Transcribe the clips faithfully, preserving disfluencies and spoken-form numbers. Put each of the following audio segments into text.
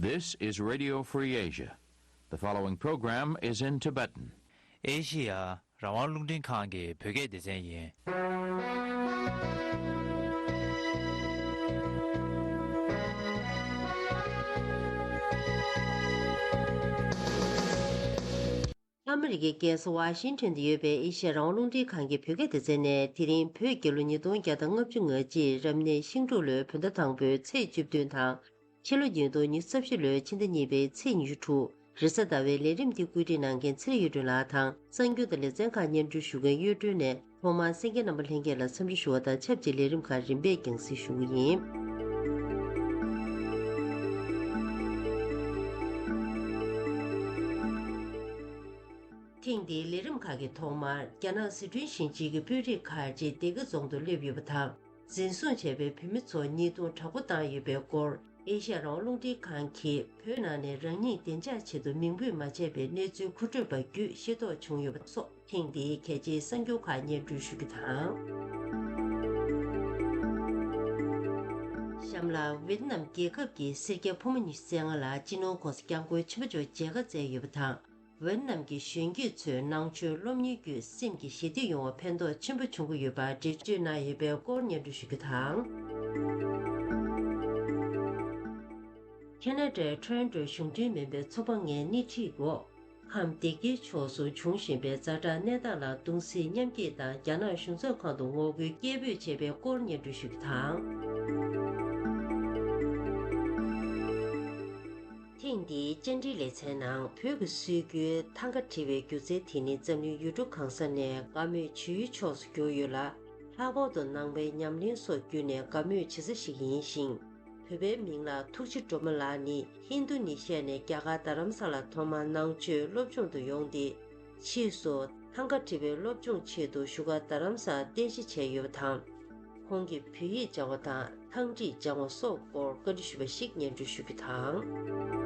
This is Radio Free Asia. The following program is in Tibetan. ཨེ་ཤི་ཡ་རང་དབང་རླུང་འཕྲིན་ཁང་གི་བོད་སྐད་སྡེ་ཚན་ཡིན། ཨ་མི་རི་ཀའི་རྒྱལ་ས་ཝ་ཤིང་ཊོན་དུ་ཡོད་པའི་ཨེ་ཤི་ཡ་རང་དབང་རླུང་འཕྲིན་ཁང་གི་བོད་སྐད་སྡེ་ཚན་ནས། དེ་རིང་བོད་རྒྱལ་ལོ་ཉིས་སྟོང་བརྒྱ་དང་ལྔ་བཅུ་ང་གཅིག་རབ་གནས་ཤིང་འབྲུག་ལོའི་བོད་ཟླ་དང་པོའི་ཚེས་བཅུ་བདུན་དང་། ཕྱི་ལོ་ཉིས་སྟོང་ཉི་ཤུ་རྩ་བཞི་ལོའི་ཕྱི་ཟླ་གཉིས་པའི་ཚེས་ཉི་ཤུ་དྲུག་རེས་གཟའ་ཟླ་བའི་ལས་རིམ་འདི་བཀོད་སྒྲིག་གནང་མཁན་ཚེ་རིང་གཡུ་སྒྲོན་ལགས་དང་། གསར་འགྱུར་དང་ལེ་ཚན་ཁག་སྙན་སྒྲོན་ཞུ་མཁན་གཡུ་སྒྲོན་ནས། ཐོག་མར་གསན་མཁན་རྣམ་པ་ལྷན་རྒྱས་ལ་འཚམས་འདྲི་ཞུ་བ་དང་ཆབས་ཅིག་ལས་རིམ་ཁག་རིམ་པས་རྒྱང་སྲིང་ཞུ་གི་ཡིན། ཐེངས་འདིའི་ལས་རིམ་ཁག་གི་ཐོག་མར། རྒྱ་ནག་སི་ཁྲོན་ཞིང་ཆེན་གྱི་དཔོན་རིགས་ཁག་ཅིག་སྡེ་དགེ་རྫོང་དུ་སླེབས་ཡོད་པ་དང་། འཛིན་བཟུང་བྱས་པའི་བོད་མི་ཚོར་ཉེས་རྡུང་དྲག་པོ་བཏང་ཡོད་པའི་སྐོར། ཨེ་ཤ་ཡ་རང་དབང་རླུང་འཕྲིན་ཁང་གིས་བོད་ནང་ནས་རང་ཉིད་བདེ་འཇགས་ཆེད་དུ་མིང་འབོད་མ་བྱས་པའི་གནས་ཚུལ་མཁོ་སྤྲོད་པ་བརྒྱུད་ཤེས་རྟོགས་བྱུང་ཡོད་པ་སོགས། ཐེངས་འདིའི་གལ་ཆེའི་གསར་འགྱུར་ཁག་སྙན་སྒྲོན་ཞུ་རྒྱུ་དང་། གཤམ་ལ། ཝེ་ཏི་ནམ་རྒྱལ་ཁབ་ཀྱི་སེར་སྐྱ་ཕོ་མོ་ཉི་ཤུ་རྩ་ལྔ་ལ་སྤྱི་ནོར་༸གོང་ས་༸སྐྱབས་མགོན་ཆེན་པོ་མཆོག་མཇལ་ཁ་བསྩལ་ཡོད་པ་དང་། ཝེ་ཏི་ནམ་གྱི་གཞོན་སྐྱེས་ཚོས་ནང་ཆོས་སློབ་གཉེར་བརྒྱུད་སེམས་ཀྱི་ཞི་བདེ་ཡོང་བར་ཕན་ཐོགས་ཆེན་པོ་བྱུང་གི་ཡོད་པར་འགྲེལ་བརྗོད་གནང་ཡོད་པའི་སྐོར་སྙན་སྒྲོན་ཞུ་རྒྱུ་དང་། ཁེ་ན་ཌའི་ཊོ་རོན་ཊོའི་གཞུང་འབྲེལ་མིན་པའི་ཚོགས་པ་ལྔའི་སྣེ་ཁྲིད་འོག་ཁམས་སྡེ་དགེའི་ཕྱོགས་སུ་འབྱུང་བཞིན་པའི་ཛ་དྲག་གནས་སྟངས་ལ་གདུང་སེམས་མཉམ་སྐྱེད་དང་། རྒྱ་ནག་གཞུང་ཚབ་ཁང་དུ་ངོ་རྒོལ་སྐད་འབོད་བྱས་པའི་སྐོར་སྙན་སྒྲོན་ཞུ་རྒྱུ་དང་། ཐེངས་འདིའི་བཅར་འདྲིའི་ལེ་ཚན་ནང་བོད་ཀྱི་སྲོལ་རྒྱུན་ཐང་ག་བྲི་བའི་སྒྱུ་རྩལ་དེ་ནི་འཛམ་གླིང་ཡུལ་གྲུ་གང་ས་ནས་དགའ་མོས་བྱེད་ཡུལ་ཕྱོགས་སུ་གྱུར་ཡོད་ལ། ལྷག་པར་དུ་ནང་པའི་ཉམས་ལེན་སོགས་བརྒྱུད་ནས་དགའ་མོས་བྱེད་ས་ཞིག་ཡིན་ཞིང་། བོད་པའི་མིང་ལ་ཐུགས་རྗེ་སྒྲོལ་མ་ལགས་ནི་ཧིན་རྡུ་ནི་ཤི་ཡ་ནས་རྒྱ་གར་རྡ་རམ་ས་ལར་ཐོག་མར་ནང་ཆོས་སློབ་སྦྱོང་དུ་ཡོང་སྟེ། ཕྱིས་སུ་ཐང་ག་བྲི་བའི་སློབ་སྦྱོང་ཆེད་དུ་བཞུགས་སྒར་རྡ་རམ་ས་ལར་རྟེན་གཞི་བྱས་ཡོད་པ་དང་། ཁོང་གིས་བོད་ཡིག་སྦྱང་བ་དང་ཐང་བྲིས་སྦྱང་བ་སོགས་སྐོར་བཀའ་འདྲི་ཞུས་པ་ཞིག་སྙན་སྒྲོན་ཞུ་རྒྱུ་དང་།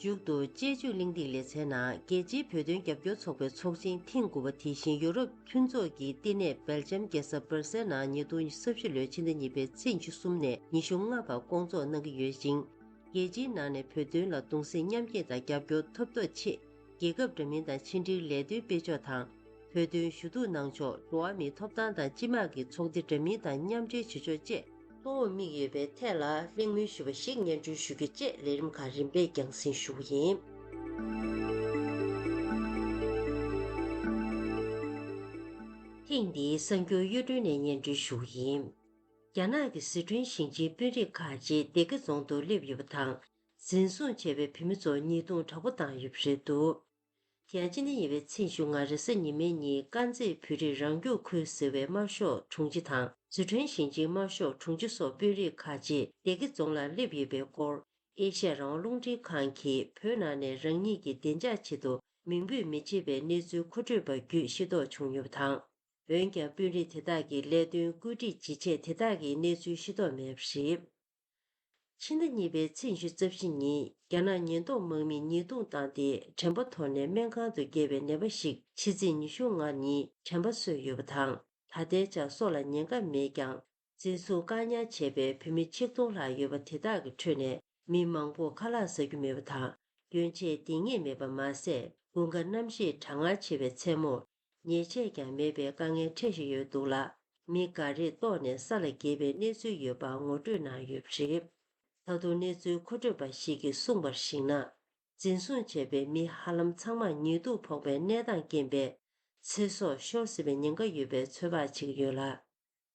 མཇུག་ཏུ། དཔྱད་བརྗོད་གླེང་སྟེགས་ལེ་ཚན་ནང་རྒྱལ་སྤྱིའི་བོད་དོན་རྒྱབ་སྐྱོར་ཚོགས་པའི་ཚོགས་ཆེན་ཐེངས་དགུ་པ་དེ་བཞིན་ཡུ་རོབ་མཐུན་ཚོགས་ཀྱི་བསྟི་གནས་སྦེལ་ཇམ་རྒྱལ་ས་སྦར་སེལ་ནང་ཉིས་སྟོང་ཉི་ཤུ་རྩ་བཞི་ལོའི་ཕྱི་ཟླ་གཉིས་པའི་ཚེས་ཉི་ཤུ་གསུམ་ནས་ཉི་ཤུ་ལྔ་བར་སྐོང་ཚོགས་གནང་གི་ཡོད་ཅིང་། རྒྱལ་སྤྱིའི་ནང་ནས་བོད་དོན་ལ་གདུང་སེམས་མཉམ་སྐྱེད་དང་རྒྱབ་སྐྱོར་ཐོབ་ཐབས་ཆེད། རྒྱལ་ཁབ་འདྲ་མིན་དང་ཕྱི་འབྲེལ་ལས་དོན་སྤེལ་ཕྱོགས་དང་། བོད་དོན་ཞུ་གཏུག་གནང་ཕྱོགས། འགྲོ་བ་མིའི་ཐོབ་ཐང་དང་སྤྱི་དམངས་ཀྱི་ཚོགས་སྡེ་འདྲ་མིན་དང་མཉམ་འབྲེལ་བྱེད་ཕྱོགས་བཅས། གཙོ་བོར་དམིགས་ཡོད་པའི་ཐད་ལ་གླེང་མོལ་ཞུས་པ་ཞིག་སྙན་སྒྲོན་ཞུ་རྒྱུ་བཅས་ལས་རིམ་ཁག་རིམ་པས་རྒྱང་སྲིང་ཞུ་གི་ཡིན། ཐེངས་འདིའི་གསར་འགྱུར་གཡུ་སྒྲོན་ནས་སྙན་སྒྲོན་ཞུ་གི་ཡིན། རྒྱ་ནག་གི་སི་ཁྲོན་ཞིང་ཆེན་དཔོན་རིགས་ཁག་ཅིག་སྡེ་དགེ་རྫོང་དུ་སླེབས་ཡོད་པ་དང་། འཛིན་བཟུང་བྱས་པའི་བོད་མི་ཚོར་ཉེས་རྡུང་དྲག་པོ་བཏང་ཡོད་པ་རེད་འདུག་དེ་ཡང་སྤྱི་ཟླ་གཉིས་པའི་ཚེས་ཉི་ཤུ་རྩ་ལྔ་རེས་གཟའ་ཉི་མའི་ཉིན་དཀར་མཛེས་བོད་རིགས་རང་སྐྱོང་ཁུལ་ཟེར་བའི་དམར་ཤོག་དྲུང་ཆེ་དང་། ཟི་ཁྲོན་ཞིང་ཆེན་དམར་ཤོག་དྲུང་ཆེ་སོགས་དཔོན་རིགས་ཁག་ཅིག་སྡེ་དགེ་རྫོང་ལ་སླེབས་ཡོད་པའི་སྐོར། ཨེ་ཤ་ཡ་རང་དབང་རླུང་འཕྲིན་ཁང་གིས་བོད་ནང་ནས་རང་ཉིད་ཀྱི་བདེ་འཇགས་ཆེད་དུ་མིང་འབོད་མི་བྱེད་པའི་གནས་ཚུལ་མཁོ་སྤྲོད་པ་བརྒྱུད་ཤེས་རྟོགས་བྱུང་ཡོད་པ་དང་། འོན་ཀྱང་དཔོན་རིགས་དེ་དག་གིས་ལས་དོན་བཀོད་སྒྲིག་ཇི་བྱས་དེ་དག་གི་གནས་ཚུལ་ཤེས་རྟོགས་མེད་པ་རེད། ཕྱི་ཟླ་གཉིས་པའི་ཚེས་ཉི་ཤུ་རྩ་བཞི་ཉིན་རྒྱ་ནག་ཉེན་རྟོག་དམག་མིས་ཉེས་རྡུང་བཏང་སྟེ་དྲན་པ་དོར་ནས་སྨན་ཁང་དུ་བསྐྱལ་བའི་ནད་པ་ཞིག་ཕྱི་ཚེས་ཉི་ཤུ་རྩ་ལྔ་ཉིན་དྲན་པ་གསོས་ཡོད་པ་དང་། ད་ལྟའི་ཆར་སྲོག་ལ་ཉེན་ཁ་མེད་ཀྱང་། འཛིན་བཟུང་བཀག་ཉར་བྱས་པའི་བོད་མི་ཆིག་སྟོང་ལྷག་ཡོད་པ་དེ་དག་གི་ཁྲོད་ནས་མི་མང་པོར་ཁ་ལག་ཟ་རྒྱུ་མེད་པ་དང་། གྱོན་ཆས་འདང་ངེས་མེད་པ་མ་ཟད། དགུན་ཁ་གནམ་གཤིས་གྲང་ངར་ཆེ་བའི་མཚན་མོར། ཉལ་ཆས་ཀྱང་མེད་པའི་དཀའ་ངལ་འཕྲད་བཞིན་ཡོད་འདུག་ལ། མི་འགའ་རེས་ལྟོགས་ནས་ས་ལ་འགྱེལ་བའི་གནས་ཚུལ་ཡོད་པ་ངོ་སྤྲོད་གནང་ཡོད་པ་རེད། ད་དུང་གནས་ཚུལ་མཁོ་སྤྲོད་པ་ཞིག་གིས་གསུངས་པར་གཞིགས་ན། འཛིན་བཟུང་བྱས་པའི་མི་ཧ་ལམ་ཚང་མར་ཉེས་རྡུང་ཕོག་པའི་གནས་སྟངས་རྐྱེན་པས། ཚེ་སྲོག་ཤོར་སྲིད་པའི་ཉེན་ཁ་ཡོད་པའི་ཚོད་དཔག་བྱེད་ཀྱི་ཡོད་ལ།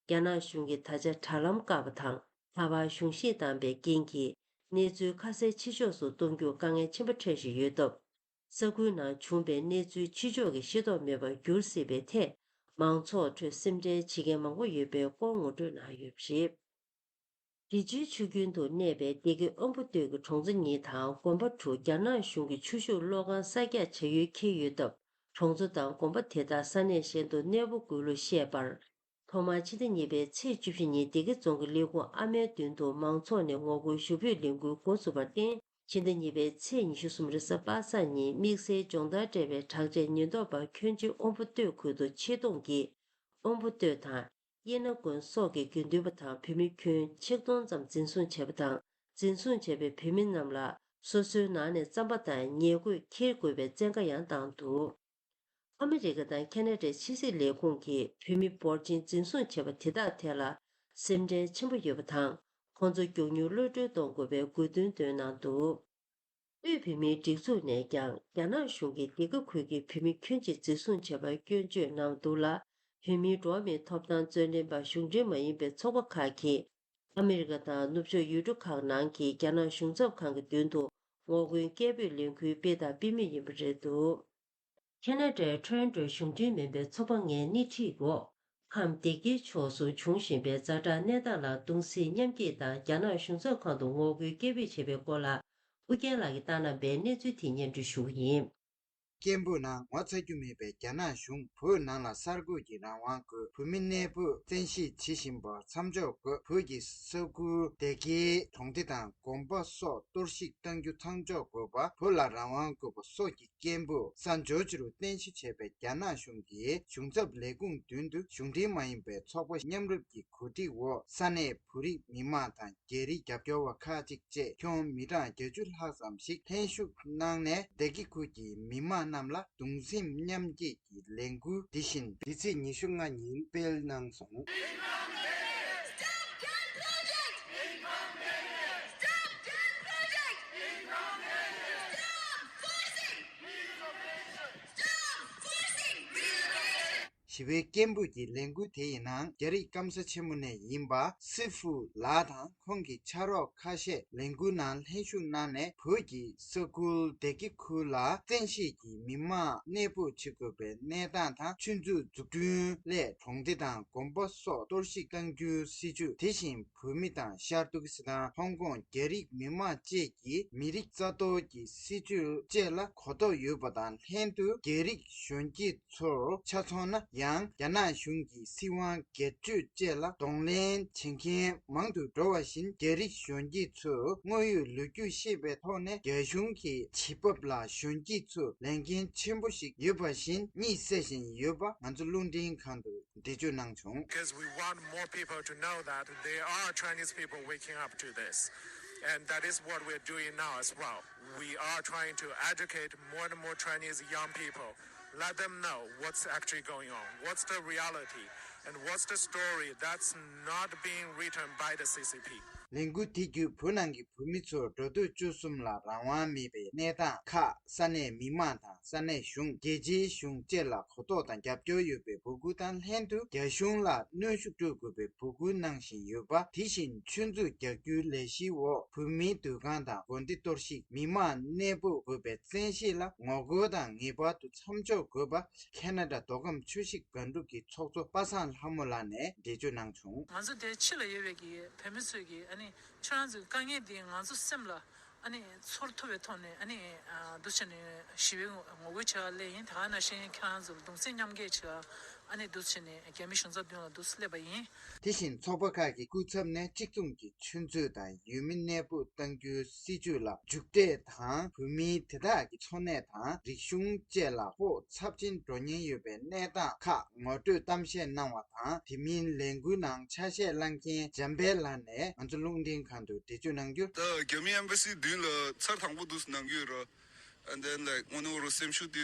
རྒྱ་ནག་གཞུང་གིས་ད་ཆ་དྲ་ལམ་བཀག་པ་དང་། ད་བར་གཞུང་བཞེས་བཏང་པའི་རྐྱེན་གྱིས་གནས་ཚུལ་ཁ་གསལ་ཕྱི་ཕྱོགས་སུ་གཏོང་རྒྱུར་དཀའ་ངལ་ཆེན་པོ་འཕྲད་བཞིན་ཡོད་སྟབས། ས་ཁུལ་ནང་བྱུང་བའི་གནས་ཚུལ་ཕྱི་ཕྱོགས་ཀྱིས་ཤེས་རྟོགས་མེད་པར་འགྱུར་སྲིད་པའི་ཐད། མང་ཚོགས་ཁྲོད་སེམས་ཁྲལ་བྱེད་མཁན་མང་པོ་ཡོད་པའི་སྐོར་ངོ་སྤྲོད་གནང་ཡོད་པ་རེད། འབྲི་ཆུའི་ཆུ་རྒྱུན་དུ་གནས་པའི་སྡེ་དགེ་དབོན་པོ་སྟོད་ཀྱི་གྲོང་ཚོ་གཉིས་དང་དགོན་པ་དྲུག་རྒྱ་ནག་གཞུང་གིས་ཆུ་ཤུགས་གློག་ཁང་གསར་རྒྱག་བྱ་ཡུལ་འཁེལ་ཡོད་སྟབས། གྲོང་ཚོ་དང་དགོན་པ་དེ་དག་ས་གནས་གཞན་དུ་གནས་སྤོ་དགོས་ལུགས་བཤད་པར། ཐོག་མར་ཕྱི་ཟླ་གཉིས་པའི་ཚེས་བཅུ་བཞི་ཉིན་སྡེ་དགེ་རྫོང་གི་ལས་ཁུངས་ཨ་མའི་མདུན་དུ་མང་ཚོགས་ནས་ངོ་རྒོལ་ཞུ་འབོད་ལས་འགུལ་འགོ་ཚུགས་པར་བརྟེན། ཕྱི་ཟླ་གཉིས་པའི་ཚེས་ཉི་ཤུ་གསུམ་རེས་གཟའ་པ་སངས་ཉིན་དམིགས་བསལ་སྦྱོང་བརྡར་སྤྲད་པའི་དྲག་ཆས་ཉེན་རྟོག་པ་ཁྱོན་ཆེ་དབོན་པོ་སྟོད་ཁུལ་དུ་ཆེད་གཏོང་གིས། དབོན་པོ་སྟོད་དང་། དབྱེ་ན་དགོན་སོགས་ཀྱི་དགེ་འདུན་པ་དང་བོད་མི་ཁྱོན་ཆིག་སྟོང་ཙམ་འཛིན་བཟུང་བྱས་པ་དང་ འཛིན་བཟུང་བྱས་པའི་བོད་མི་རྣམས་ལ་སོ་སོའི་ནང་ནས་རྩམ་པ་དང་ཉེས་གོས་འཁྱེར་དགོས་པའི་བཙན་བཀའ་ཡང་བཏང་འདུག་ཨ་མི་རི་ཀ་དང་ཁེ་ན་ཌའི་ཕྱི་སྲིད་ལས་ཁུངས་ཀྱིས་བོད་མི་འབོར་ཆེན་འཛིན་བཟུང་བྱས་པ་དེ་དག་ཐད་ལ་སེམས་ཁྲལ་ཆེན་པོ་ཡོད་པ་དང་། ཁོང་ཚོ་མགྱོགས་མྱུར་གློད་གྲོལ་གཏོང་དགོས་པའི་དགོས་འདུན་བཏོན་གནང་འདུག་དབུས་བོད་མིའི་སྒྲིག་འཛུགས་ནས་ཀྱང་རྒྱ་ནག་གཞུང་གིས་སྡེ་དགེ་ཁུལ་གྱི་བོད་མི་ཁྱོན་ཆེ་འཛིན་བཟུང་བྱས་པར་སྐྱོན་བརྗོད་གནང་འདུག་ལ། བོད་མིའི་འགྲོ་བ་མིའི་ཐོབ་ཐང་རྩོད་ལེན་པ་གཞུང་འབྲེལ་མ་ཡིན་པའི་ཚོགས་པ་ཁག་གིས་ཨ་མི་རི་ཀ་དང་ནུབ་ཕྱོགས་ཡུལ་གྲུ་ཁག་ནང་གི་རྒྱ་ནག་གཞུང་ཚབ་ཁང་གི་མདུན་དུ་ངོ་རྒོལ་སྐད་འབོད་ལས་འགུལ་སྤེལ་དང་སྤེལ་མུས་ཡིན་པ་རེད་འདུག་ཁེ་ན་ཌའི་ཊོ་རོན་ཊོའི་གཞུང་འབྲེལ་མིན་པའི་ཚོགས་པ་ལྔའི་སྣེ་ཁྲིད་འོག་ཁམས་སྡེ་དགེའི་ཕྱོགས་སུ་འབྱུང་བཞིན་པའི་ཛ་དྲག་གནས་སྟངས་ལ་གདུང་སེམས་མཉམ་སྐྱེད་དང་རྒྱ་ནག་གཞུང་ཚབ་ཁང་དུ་ངོ་རྒོལ་སྐད་འབོད་བྱས་པའི་སྐོར་ལ། ཨུ་རྒྱན་ལགས་ཀྱིས་བཏང་གནང་བའི་གནས་ཚུལ་དེ་སྙན་སྒྲོན་ཞུ་གི་ཡིན། སྐད་འབོད་ནང་ངོ་ཚ་རྒྱུ་མེད་པའི་རྒྱ་ནག་གཞུང་བོད་ནང་ལ་གསར་འགོད་ཀྱི་རང་དབང་དགོས། བོད་མི་གནས་སྤོས་བཙན་ཤེད་བྱེད་བཞིན་པར་མཚམས་འཇོག་དགོས། བོད་ཀྱི་ས་ཁུལ་སྡེ་དགེའི་གྲོང་སྡེ་དང་དགོན་པ་སོགས་གཏོར་བཤིག་གཏང་རྒྱུ་མཚམས་འཇོག་དགོས་པ། བོད་ལ་རང་དབང་དགོས་པ་སོགས་ཀྱི་སྐད་འབོད་གསར་འབྱོར་ཕྱི་རུ་བརྟན་གཞི་བྱས་པའི་རྒྱ་ནག་གཞུང་གིས་གཞུང་ཚབ་ལས་ཁུངས་མདུན་དུ་གཞུང་འབྲེལ་མ་ཡིན་པའི་ཚོགས་པ་མཉམ་རུབ་ཀྱི་གོ་སྒྲིག་འོག་ས་གནས་བོད་རིགས་མི་མང་དང་རྒྱ་རིགས་རྒྱབ་སྐྱོར་བ་ཁག་ཅིག་བཅས་ཁྱོན་མི་གྲངས་བརྒྱད་ཅུ་ལྷག་ཙམ་ཞིག་ལྷན་ཞུགས་གནང་ནས། སྡེ་དགེ་ཁུལ་གྱི་མི་མང་རྣམས་ལ་གདུང་སེམས་མཉམ་སྐྱེད་ཀྱི་ལས་འགུལ་འདི་བཞིན་འདི་ཚེས་ཉི་ཤུ་ལྔ་ཉིན་སྤེལ་གནང་སོང་། Stop gun project! Stop gun project! Stop forcing! Stop forcing relocation! ཞི་བའི་སྐད་འབོད་ཀྱི་ལས་འགུལ་དེ་ཡི་ནང་རྒྱ་རིགས་སྐམ་ས་ཆེན་མོ་ནས་ཡིན་པ་སི་ཧྥུ་ལགས་དང་ཁོང་གི་ཕྱག་རོགས་ཁ་ཤས་ལས་འགུལ་ནང་ལྷན་ཞུགས་གནང་ནས། བོད་ཀྱི་ས་ཁུལ་སྡེ་དགེ་ཁུལ་ལ་བཙན་ཤེད་ཀྱིས་མི་མང་གནས་སྤོ་བྱེད་དགོས་པའི་གནས་སྟངས་དང་། ཆུ་མཛོད་འཛུགས་སྐྲུན་སླད་གྲོང་སྡེ་དང་དགོན་པ་སོགས་གཏོར་བཤིག་གཏང་རྒྱུའི་སྲིད་ཇུས། དེ་བཞིན་བོད་མི་དང་ཤར་ཏུར་ཀི་སི་ཐན། ཧོང་ཀོང་། རྒྱ་རིགས་མི་མང་བཅས་ཀྱི་མི་རིགས་རྩ་གཏོར་གྱི་སྲིད་ཇུས་བཅས་ལ་གོ་རྟོགས་ཡོད་པ་དང་ལྷན་དུ། རྒྱ་རིགས་གཞོན་སྐྱེས་ཚོར་ཆ་མཚོན་ན་ཡང་། རྒྱ་ནག་གཞུང་གིས་སྲིད་དབང་སྒེར་གཅོད་བཅས་ལ་གདོང་ལེན་བྱེད་མཁན་མང་དུ་འགྲོ་བ་བཞིན། རྒྱ་རིགས་གཞོན་སྐྱེས་ཚོས་དངོས་ཡོད་ལོ་རྒྱུས་ཤེས་པའི་ཐོག་ནས། རྒྱ་གཞུང་གི་བྱེད་བབ་ལ་གཞོན་སྐྱེས་ཚོས་ལས་འགན་ཆེན་པོ་ཞིག་ཡོད་པ་བཞིན་གཉིད་སད་བཞིན་ཡོད་པ་ང་ཚོ་རླུང་འཕྲིན་ཁང་དུ་འགྲེལ་བརྗོད་གནང་བྱུང་། Because we want more people to know that there are Chinese people waking up to this. And that is what we're doing now as well. We are trying to educate more and more Chinese young people, let them know what's actually going on, what's the reality, and what's the story that's not being written by the C C P. ལས་འགུལ་དེ་བརྒྱུད་བོད་ནང་གི་བོད་མི་ཚོར་འགྲོ་སྡོད་སྤྱོད་གསུམ་ལ་རང་དབང་མེད་པའི་གནས་སྟངས་ཁག་ས་གནས་མི་མང་དང་ས་གནས་གཞུང་། རྒྱལ་སྤྱིའི་གཞུང་བཅས་ལ་གོ་རྟོགས་དང་རྒྱབ་སྐྱོར་ཡོད་པའི་འབོད་སྐུལ་དང་ལྷན་དུ། རྒྱ་གཞུང་ལ་གནོན་ཤུགས་སྤྲོད་དགོས་པའི་འབོད་སྐུལ་གནང་བཞིན་ཡོད་པ། དེ་བཞིན་ཆུ་མཛོད་རྒྱག་རྒྱུའི་ལས་གཞིའི་འོག་བོད་མིའི་སྡོད་ཁང་དང་དགོན་སྡེ་གཏོར་བཤིག་མི་མང་གནས་སྤོ་དགོས་པའི་བཙན་ཤེད་ལ་ངོ་རྒོལ་དང་ངེས་པར་དུ་མཚམས་འཇོག་དགོས་པ། ཁེ་ན་ཌ་མདོ་ཁམས་ཆུ་བཞི་སྒང་དྲུག་གི་ཚོགས་གཙོ་པ་སངས་ལྷ་མོ་ལགས་ནས་འགྲེལ་བརྗོད་གནང་བྱུང་། ང་ཚོ་དེ་ཕྱི་ལ་ཡོད་པའི་གི་བོད་མི་ཚོས་གི་ཨ་ནི་ཁྱེད་རང་ཚོའི་དཀའ་ངལ་འདི་ང་ཚོ་སེམས་ལ་ཨ་ནི་ཚོར་ཐུབ་པའི་ཐོག་ནས་ཨ་ནི་ཨ་འདུ་བྱས་ནས་ཞི་བའི་ངོ་ངོ་རྒོལ་བྱེད་པར་སླེབས་ཡིན། ད་ག་ནང་བཞིན་ཁྱེད་རང་ཚོ་ལ་གདུང་སེམས་མཉམ་སྐྱེད་བྱེད་པར་ཨ་ནི་འདུ་བྱས་ནས་རྒྱ་མི་གཞུང་ཚབ་མདུན་ལ་འདུག་སེ་སླེབས་པ་ཡིན། དེ་བཞིན་ཚོགས་པ་ཁག་གི་སྐུ་ཚབ་ནས་གཅིག་མཚུངས་ཀྱི་ཆུ་མཛོད་དང་ཡུལ་མི་གནས་སྤོ་གཏང་རྒྱུའི་སྲིད་ཇུས་ལ་མཇུག་འབྲས་དང་། བོད་མིའི་དེ་དག་གི་འཚོ་གནས་དང་རིག་གཞུང་བཅས་ལ་ཕོག་ཚབས་ཆེན་འགྲོ་ཉེན་ཡོད་པའི་གནས་སྟངས་ཁག་ངོ་སྤྲོད་གཏམ་བཤད་གནང་བ་དང་། དེ་མིན་ལས་འགུལ་ནང་ཆ་ཤས་བླངས་མཁན་འཇམ་དཔལ་ལགས་ནས་ང་ཚོ་རླུང་འཕྲིན་ཁང་དུ་འགྲེལ་བརྗོད་གནང་རྒྱུར། ད་རྒྱ་མི་ཨེམ་བྷ་སི་མདུན་ལ་ཚར་དང་པོ་འདུག་སེ་གནང་གི་ཡོད་ར། And then, like, དངོས་གནས་རུ་སེམས་ཤུགས་དེ་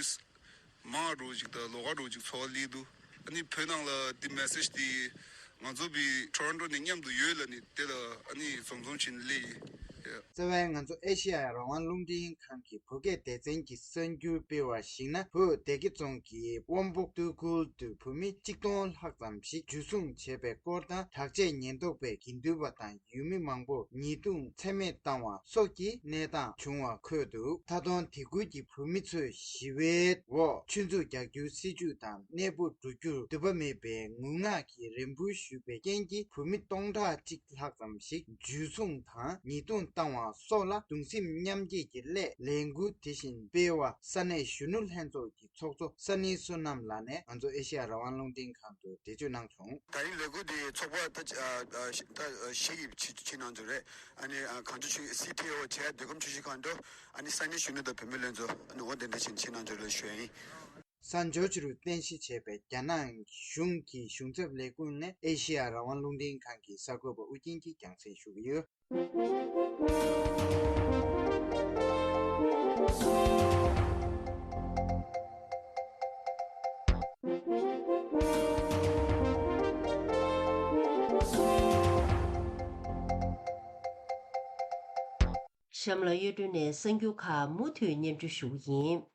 མང་རུ་ཅིག་དང་ལོགས་ཀ་རུ་ཅིག་ཚོར་བ་སླེབས་འདུག་ཨ་ནི་བོད་ནང་ལ་དེ་མེ་སེ་ཇི་དེ་ང་ཚོ་བི་ཊོ་རོན་ཊོ་ནས་མཉམ་དུ་ཡོད་ལ་ནི་དེ་ལ་ཨ་ནི་འཛོམས་འཛོམས་བྱས་ནས་སླེབས་ཡིན། རྩ་བའི་ང་ཚོ་ཨེ་ཤེ་ཡ་རང་དབང་རླུང་འཕྲིན་ཁང་གི་བོད་སྐད་སྡེ་ཚན་གྱི་གསར་འགྱུར་སྤེལ་བར་གཞིགས་ན། བོད་སྡེ་དགེ་རྫོང་གི་དབོན་སྤོ་སྟོད་ཁུལ་དུ་བོད་མི་གཅིག་སྟོང་ལྷག་ཙམ་ཞིག་འཇུ་བཟུང་བྱས་པའི་སྐོར་དང་། དྲག་ཆས་ཉེན་རྟོག་པས་དགེ་འདུན་པ་དང་ཡུལ་མི་མང་པོར་ཉེས་རྡུང་མཚམས་མེད་བཏང་བ་སོགས་ཀྱི་གནས་སྟངས་བྱུང་བ་འཁོད་འདུག་མཐའ་སྟོང་དེ་ཁུལ་གྱི་བོད་མི་ཚོས་ཞི་བའི་འོག་ཆུ་མཛོད་རྒྱག་རྒྱུའི་སྲིད་ཇུས་དང་གནས་སྤོ་འགྲོ་རྒྱུར་འདོད་པ་མེད་པའི་ངུ་ངག་གི་རེ་འབོད་ཞུས་པའི་རྐྱེན་གྱིས། བོད་མི་སྟོང་ཕྲག་གཅིག་ལྷག་ཙམ་ཞིག་འཇུ་བཟུང་དང་ཉེས་རྡུང་བཏང་བ་སོགས་ལ་གདུང་སེམས་མཉམ་སྐྱེད་ཀྱི་སླད་ལས་འགུལ་དེ་བཞིན་སྤེལ་བ་ས་གནས་གཞོན་ནུ་ལྷན་ཚོགས་ཀྱི་ཚོགས་གཙོ་ས་ནི་བསོད་ནམས་ལགས་ནས་ང་ཚོ་ཨེ་ཤེ་ཡ་རང་དབང་རླུང་འཕྲིན་ཁང་དུ་འགྲེལ་བརྗོད་གནང་བྱུང་། ད་རིང་ལས་འགུལ་འདི་ཚོགས་པ་ད་ཨ་ཨ་ད་བཞི་གིས་ཕྱི་ཕྱི་གནང་རྒྱུ་རེད། ཨ་ནི་ཨ་གངས་ལྗོངས་ཆུ་སི་ཊི་ཨོ་བྱས་མདོ་ཁམས་ཆུ་བཞི་སྒང་དྲུག་ཨ་ནི་ས་གནས་གཞོན་ནུ་དང་བུད་མེད་ལྷན་ཚོགས་ཨ་ནི་འོ་དེ་འདྲ་བྱས་ཕྱི་གནང་རྒྱུ་ལ་ཞུ་ཡ་ཡིན། སན་ཇོར་ཇི་རུ་རྟེན་གཞི་བྱས་པའི་རྒྱ་ནག་གཞུང་གི་གཞུང་ཚབ་ལས་ཁུངས་ནས་ཨེ་ཤེ་ཡ་རང་དབང་རླུང་འཕྲིན་ཁང་གི་གསར་འགོད་པ་ཨུ་རྒྱན་གྱིས་རྒྱང་སྲིང་ཞུ་གི་ཡོད། གཤམ་ལ་གཡས་སྒྲོན་ནས་གསར་འགྱུར་ཁག་མུ་མཐུད་སྙན་སྒྲོན་ཞུ་གི་ཡིན།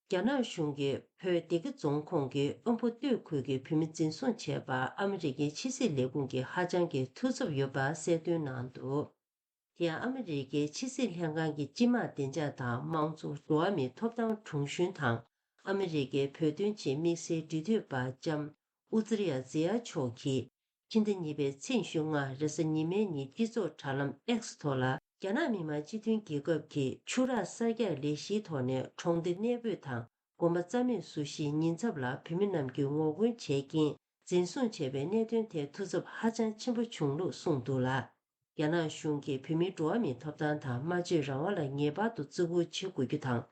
རྒྱ་ནག་གཞུང་གིས་བོད་སྡེ་དགེ་རྫོང་ཁོངས་ཀྱི་དབོན་པོ་སྟོད་ཁུལ་གྱི་བོད་མི་འཛིན་བཟུང་བྱས་པར་ཨ་མི་རི་ཀའི་ཕྱི་སྲིད་ལས་ཁུངས་ཀྱིས་ཧ་ཅང་གི་ཐུགས་འཚབ་ཡོད་པ་གསལ་སྟོན་གནང་འདུག་དེ་ཡང་ཨ་མི་རི་ཀའི་ཕྱི་སྲིད་ལྷན་ཁང་གི་སྤྱི་དམངས་བདེ་འཇགས་དང་དམངས་གཙོ་འགྲོ་བ་མིའི་ཐོབ་ཐང་དྲུང་གཞོན་དང་ཨ་མི་རི་ཀའི་བོད་དོན་ཆེད་དམིགས་བསལ་འབྲེལ་མཐུད་པ་ལྕམ་ཨུ་ཛི་རི་ཡ་ཛི་ཡ་མཆོག་གིས་ཕྱི་ཟླ་གཉིས་པའི་ཚེས་ཉི་ཤུ་ལྔ་རེས་གཟའ་ཉི་མའི་ཉིན་སྤྱི་ཚོགས་དྲ་ལམ་X་ཐོག་ལ། རྒྱ་ནག་མི་དམངས་སྤྱི་མཐུན་རྒྱལ་ཁབ་ཀྱིས་ཆུ་རགས་གསར་རྒྱག་ལས་གཞིའི་ཐོག་ནས་གྲོང་སྡེ་གནས་སྤོས་དང་དགོན་པ་རྩ་མེད་བཟོ་གཞིའི་ཉེན་ཚབས་ལ་བོད་མི་རྣམས་ཀྱིས་ངོ་རྒོལ་བྱས་རྐྱེན་འཛིན་བཟུང་བྱས་པའི་གནད་དོན་ཐད་ཐུགས་འཚབ་ཧ་ཅང་ཆེན་པོ་བྱུང་ལུགས་གསུངས་འདུག་ལ། རྒྱ་ནག་གཞུང་གིས་བོད་མིའི་འགྲོ་བ་མིའི་ཐོབ་ཐང་དང་སྨྲ་བརྗོད་རང་དབང་ལ་ངེས་པར་དུ་བརྩི་བཀུར་བྱེད་དགོས་རྒྱུ་དང་།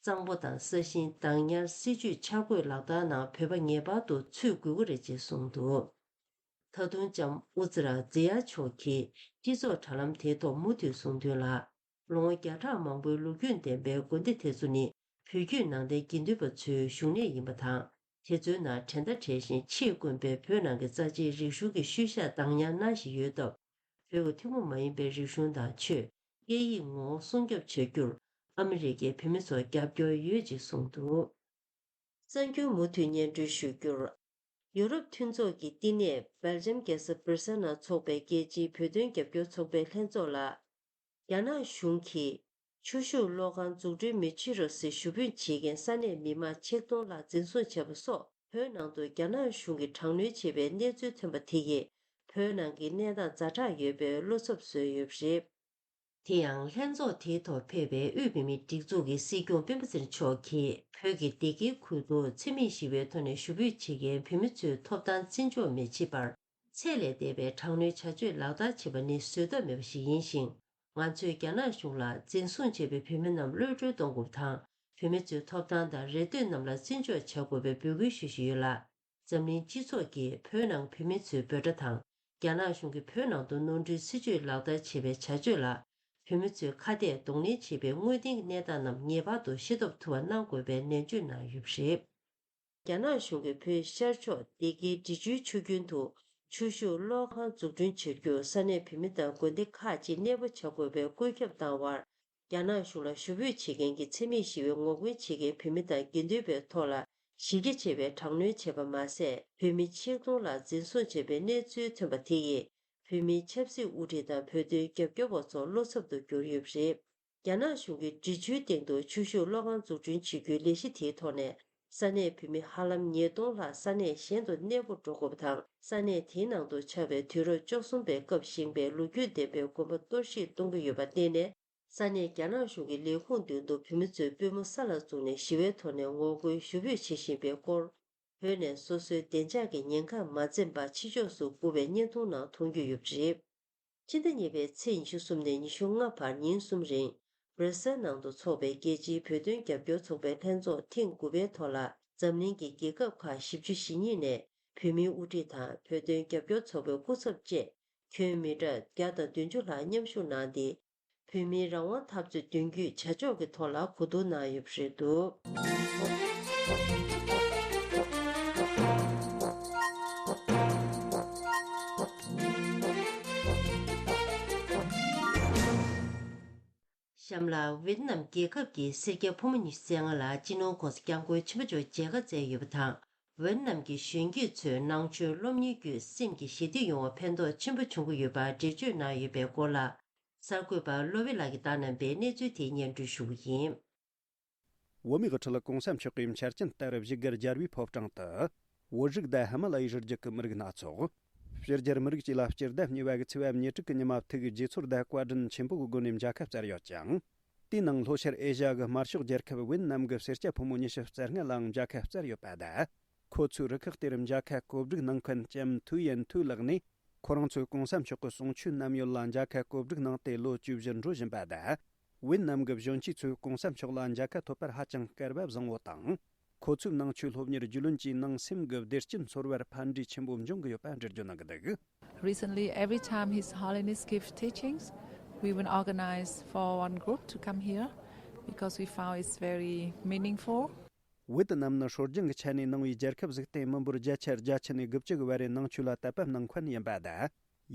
གཙང་པོ་དང་ས་ཞིང་བདག་ཉར་སྲིད་ཇུས་འཆར་འགོད་ལག་བསྟར་ནང་བོད་པ་ངེས་པར་དུ་ཚུད་དགོས་ཀྱི་རེད་ཅེས་གསུངས་འདུག་ད་དུང་ལྕམ་ཨུ་ཛི་ར་ཛི་ཡ་མཆོག་གིས་སྤྱི་ཚོགས་དྲ་ལམ་དེའི་ཐོག་མུ་མཐུད་གསུངས་དོན་ལ། ལོ་ངོ་བརྒྱ་ཕྲག་མང་པོའི་ལོ་རྒྱུས་ལྡན་པའི་དགོན་སྡེ་དེ་ཚོ་ནི་བོད་བརྒྱུད་ནང་བསྟན་དགེ་འདུན་པ་ཚོའི་བཞུགས་གནས་ཡིན་པ་དང་། དེ་ཚོའི་ནང་བྲན་མཐའ་བྲལ་ཞིང་ཕྱིས་དགོན་པའི་བོད་ནང་གི་རྩ་ཆེའི་རིག་གཞུང་གི་ཤུལ་བཞག་བདག་ཉར་གནང་བཞིན་ཡོད་སྟབས། བོད་ཀྱི་ཐུན་མོང་མ་ཡིན་པའི་རིག་གཞུང་དང་ཆོས། སྐད་ཡིག་ངོ་བོ་སྲུང་སྐྱོབ་བྱ་རྒྱུར་ཨ་མི་རི་ཀས་བོད་མི་ཚོར་རྒྱབ་སྐྱོར་ཡོད་ཅེས་གསུངས་འདུག་གསར་འགྱུར་མུ་མཐུད་སྙན་སྒྲོན་ཞུ་རྒྱུར། ཡུ་རོབ་མཐུན་ཚོགས་ཀྱི་བསྟི་གནས་སྦེལ་ཇམ་རྒྱལ་ས་སྦིར་སེལ་ནང་འཚོགས་པའི་རྒྱལ་སྤྱིའི་བོད་དོན་རྒྱབ་སྐྱོར་ཚོགས་པའི་ལྷན་ཚོགས་ལ། རྒྱ་ནག་གཞུང་གིས་ཆུ་ཤུགས་གློག་ཁང་འཛུགས་སྐྲུན་མི་བྱེད་རོགས་ཟེར་ཞུ་འབོད་བྱེད་མཁན་ས་གནས་མི་མང་ཆིག་སྟོང་ལྷག་འཛིན་བཟུང་བྱས་པ་སོགས་བོད་ནང་དུ་རྒྱ་ནག་གཞུང་གིས་དྲག་གནོན་བྱས་པའི་གནས་ཚུལ་ཐོན་པ་དེ་ཡིས་བོད་ནང་གི་གནས་སྟངས་ཛ་དྲག་ཡོད་པའི་བློ་འཚབ་བཟོས་ཡོད་པ་རེད། དེ་ཡང་ལྷན་ཚོགས་དེའི་ཐོག་ཕེབས་པའི་དབུས་བོད་མིའི་སྒྲིག་འཛུགས་ཀྱི་སྲིད་སྐྱོང་སྤེན་པ་ཚེ་རིང་མཆོག་གིས་བོད་ཀྱི་སྡེ་དགེའི་ཁུལ་དུ་འཚེ་མེད་ཞི་བའི་ཐོག་ནས་ཞུ་འབོད་བྱེད་མཁན་བོད་མི་ཚོའི་ཐོབ་ཐང་བརྩི་འཇོག་མི་བྱེད་པར། ཚད་ལས་འདས་པའི་དྲག་གནོན་བྱ་སྤྱོད་ལག་བསྟར་བྱེད་པ་ནི་བཟོད་ཐབས་མེད་པ་ཞིག་ཡིན་ཞིང་། ང་ཚོས་རྒྱ་ནག་གཞུང་ལ་འཛིན་བཟུང་བྱས་པའི་བོད་མི་རྣམས་གློད་གྲོལ་གཏོང་དགོས་པ་དང་། བོད་མི་ཚོའི་ཐོབ་ཐང་དང་རེ་འདོད་རྣམས་ལ་བརྩི་འཇོག་བྱ་དགོས་པའི་འབོད་སྐུལ་ཞུ་བཞིན་ཡོད་ལ། འཛམ་གླིང་སྤྱི་ཚོགས་ཀྱིས་བོད་ནང་བོད་མི་ཚོའི་འབོད་སྒྲ་དང་། རྒྱ་ནག་གཞུང་གིས་བོད་ནང་དུ་ནོར་འཁྲུལ་སྲིད་ཇུས་ལག་བསྟར་བྱེད་པའི་བྱ་སྤྱོད་ལ། བོད་མི་ཚོས་ཁ་གཏད་གདོང་ལེན་བྱེད་པའི་དངོས་བདེན་གྱི་གནས་སྟངས་རྣམས་ངེས་པར་དུ་ཤེས་རྟོགས་ཐུབ་པ་གནང་དགོས་པའི་ནན་བརྗོད་གནང་ཡོད་པ་རེད། རྒྱ་ནག་གཞུང་གིས་བོད་ཤར་ཕྱོགས་སྡེ་དགེའི་འབྲི་ཆུའི་ཆུ་རྒྱུན་དུ་ཆུ་ཤུགས་གློག་ཁང་འཛུགས་སྐྲུན་བྱ་རྒྱུར་ས་གནས་བོད་མི་དང་དགོན་སྡེ་ཁག་ཅིག་གནས་སྤོ་བྱ་དགོས་པའི་བཀོད་ཁྱབ་བཏང་བར། རྒྱ་ནག་གཞུང་ལ་ཞུ་འབོད་བྱེད་མཁན་གྱི་འཚེ་མེད་ཞི་བའི་ངོ་རྒོལ་བྱེད་མཁན་བོད་མི་དང་དགེ་འདུན་པའི་ཐོག་ལ་གཞི་རྒྱ་ཆེ་བའི་དྲག་གནོན་བྱས་པ་མ་ཟད། བོད་མི་ཆིག་སྟོང་ལྷག་འཛིན་བཟུང་བྱས་པའི་གནས་ཚུལ་ཐོན་པ་དེ་ཡིས། བོད་མིའི་ཆབ་སྲིད་དབུ་ཁྲིད་དང་བོད་དོན་རྒྱབ་སྐྱོར་བ་ཚོ་བློ་འཚབ་ཏུ་གྱུར་ཡོད་པ་རེད། རྒྱ་ནག་གཞུང་གིས་འབྲི་ཆུའི་སྟེང་དུ་ཆུ་ཤུགས་གློག་ཁང་འཛུགས་སྐྲུན་བྱེད་རྒྱུའི་ལས་གཞི་དེའི་ཐོག་ནས། ས་གནས་བོད་མི་ཧ་ལམ་ཉིས་སྟོང་ལྷག་ས་གནས་གཞན་དུ་གནས་སྤོ་འགྲོ་དགོས་པ་དང་། ས་གནས་དེའི་ནང་དུ་ཆགས་པའི་དུས་རབས་བཅུ་གསུམ་པའི་སྐབས་བཞེངས་པའི་ལོ་རྒྱུས་ལྡན་པའི་དགོན་པ་གཏོར་བཤིག་གཏོང་གི་ཡོད་པར་བརྟེན་ནས། ས་གནས་རྒྱ་ནག་གཞུང་གི་ལས་ཁུངས་མདུན་དུ་བོད་མི་ཚོས་པུས་མོ་ས་ལ་བཙུགས་ནས་ཞི་བའི་ཐོག་ནས་ངོ་རྒོལ་ཞུ་འབོད་བྱེད་བཞིན་པའི་སྐོར། བོད་ནས་སོ་སོའི་བདེ་འཇགས་ཀྱི་ཉེན་ཁ་མ་འཛེམས་པར་ཕྱི་ཕྱོགས་སུ་སྒུག་པའི་བརྙན་ཐུང་ནང་མཐོང་རྒྱུ་ཡོད་པ་རེད། ཕྱི་ཟླ་གཉིས་པའི་ཚེས་ཉི་ཤུ་གསུམ་ནས་ཉི་ཤུ་ལྔ་བར་ཉིན་གསུམ་རིང་། སྦྲ་སེལ་ནང་དུ་འཚོགས་པའི་རྒྱལ་སྤྱིའི་བོད་དོན་རྒྱབ་སྐྱོར་ཚོགས་པའི་ལྷན་ཚོགས་ཐེངས་དགུ་པའི་ཐོག་ལ། འཛམ་གླིང་གི་རྒྱལ་ཁབ་ཁག་བཞི་བཅུ་ཞེ་གཉིས་ནས་བོད་མིའི་དབུ་ཁྲིད་དང་བོད་དོན་རྒྱབ་སྐྱོར་ཚོགས་པའི་སྐུ་ཚབ་བཅས། ཁྱོན་མི་གྲངས་བརྒྱ་དང་བདུན་ཅུ་ལྷག་མཉམ་ཞུགས་གནང་སྟེ། བོད་མིའི་རང་དབང་འཐབ་རྩོད་མདུན་སྐྱོད་བྱ་ཕྱོགས་ཀྱི་ཐོག་ལ་གོ་བསྡུར་གནང་ཡོད་པ་རེད་འདུག་གཤམ་ལ་ཝེ་ཏི་ནམ་རྒྱལ་ཁབ་ཀྱི་སེར་སྐྱ་ཕོ་མོ་ཉི་ཤུ་རྩ་ལྔ་ལ་སྤྱི་ནོར་༸གོང་ས་༸སྐྱབས་མགོན་ཆེན་པོ་མཆོག་མཇལ་ཁ་བསྩལ་ཡོད་པ་དང་། ཝེ་ཏི་ནམ་གྱི་གཞོན་སྐྱེས་ཚོའི་ནང་ཆོས་སློབ་གཉེར་བརྒྱུད་སེམས་ཀྱི་ཞི་བདེ་ཡོང་བར་ཕན་ཐོགས་ཆེན་པོ་འབྱུང་གི་ཡོད་པར་འགྲེལ་བརྗོད་གནང་ཡོད་པའི་སྐོར་ལ། གསར་འགོད་པ་བློ་བྷེ་ལགས་ཀྱིས་བཏང་གནང་བའི་གནས་ཚུལ་དེ་སྙན་སྒྲོན་ཞུ་གི་ཡིན། བོད་མིའི་དབུ་ཁྲིད་༸གོང་ས་མཆོག་གིས་འཆར་ཅན་ལྟར་བཞུགས་སྒར་རྒྱལ་བའི་ཕོ་བྲང་དུ། བོད་རིགས་དང་ཧི་མ་ལ་ཡའི་རི་རྒྱུད་ཀྱི་མི་རིགས་སྣ་ཚོགས། ཕྱི་རྒྱལ་མི་རིགས་བཅས་ལ་སྤྱི་ཟླ་གཉིས་པ་གི་ཚེས་པ་ཉེར་དྲུག་གི་ཉི་མ་ཐུགས་དགྱེས་ཚོར་དང་བཀའ་དྲིན་ཆེན་པོ་གི་སྒོ་ནས་མཇལ་ཁ་བསྩལ་ཡོད་ཅིང་། དེའི་ནང་ལྷོ་ཤར་ཨེ་ཤ་ཡ་གི་དམར་ཤོག་རྒྱལ་ཁབ་ཝེ་ཏི་ནམ་གི་སེར་སྐྱ་ཕོ་མོ་ཉི་ཤུ་རྩ་ལྔ་ལའང་མཇལ་ཁ་བསྩལ་ཡོད་པ་དང་། ཁོ་ཚོའི་རུ་ཁག་དེར་མཇལ་ཁ་གོ་སྒྲིག་གནང་མཁན་ལྕམ་ཐུའུ་ཡན་ཐུའུ་ལགས་ནས། ཁོ་རང་ཚོས་༸གོང་ས་མཆོག་གི་གསུང་ཆོས་ནམ་ཡོད་ལ་མཇལ་ཁ་གོ་སྒྲིག་གནང་སྟེ་ལོ་བཅུ་བཞི་འགྲོ་བཞིན་པ་དང་། ཝེ་ཏི་ནམ་གྱི་གཞོན་སྐྱེས་ཚོས་༸གོང་ས་མཆོག་ལ་མཇལ་ཁ་ཐོབ་པར་ཧ་ཅང་སྐལ་བ་བཟང་བོ་དང་། ཁོ་ཚོའི་ནང་ཆོས་སློབ་གཉེར་རྒྱུས་ལོན་གྱིས་ནང་སེམས་ཀྱི་བདེ་སྐྱིད་འཚོལ་བར་ཕན་འབྲས་ཆེན་པོ་འབྱུང་གི་ཡོད་པ་འགྲེལ་བརྗོད་གནང་གི་འདུག། Recently, every time His Holiness gives teachings, we will organize for one group to come here because we found it's very meaningful. ཝེ་ཏི་ནམ་ནི་སྲོལ་རྒྱུན་གྱི་ཆ་ནས་ནང་པའི་རྒྱལ་ཁབ་ཟིག་སྟེ། མི་འབོར་བརྒྱ་ཆ་བརྒྱད་ཅུ་ནས་དགུ་བཅུ་གི་བར་རེ་ནང་ཆོས་ལ་དད་པ་སྣང་མཁན་ཡིན་པ་དང་།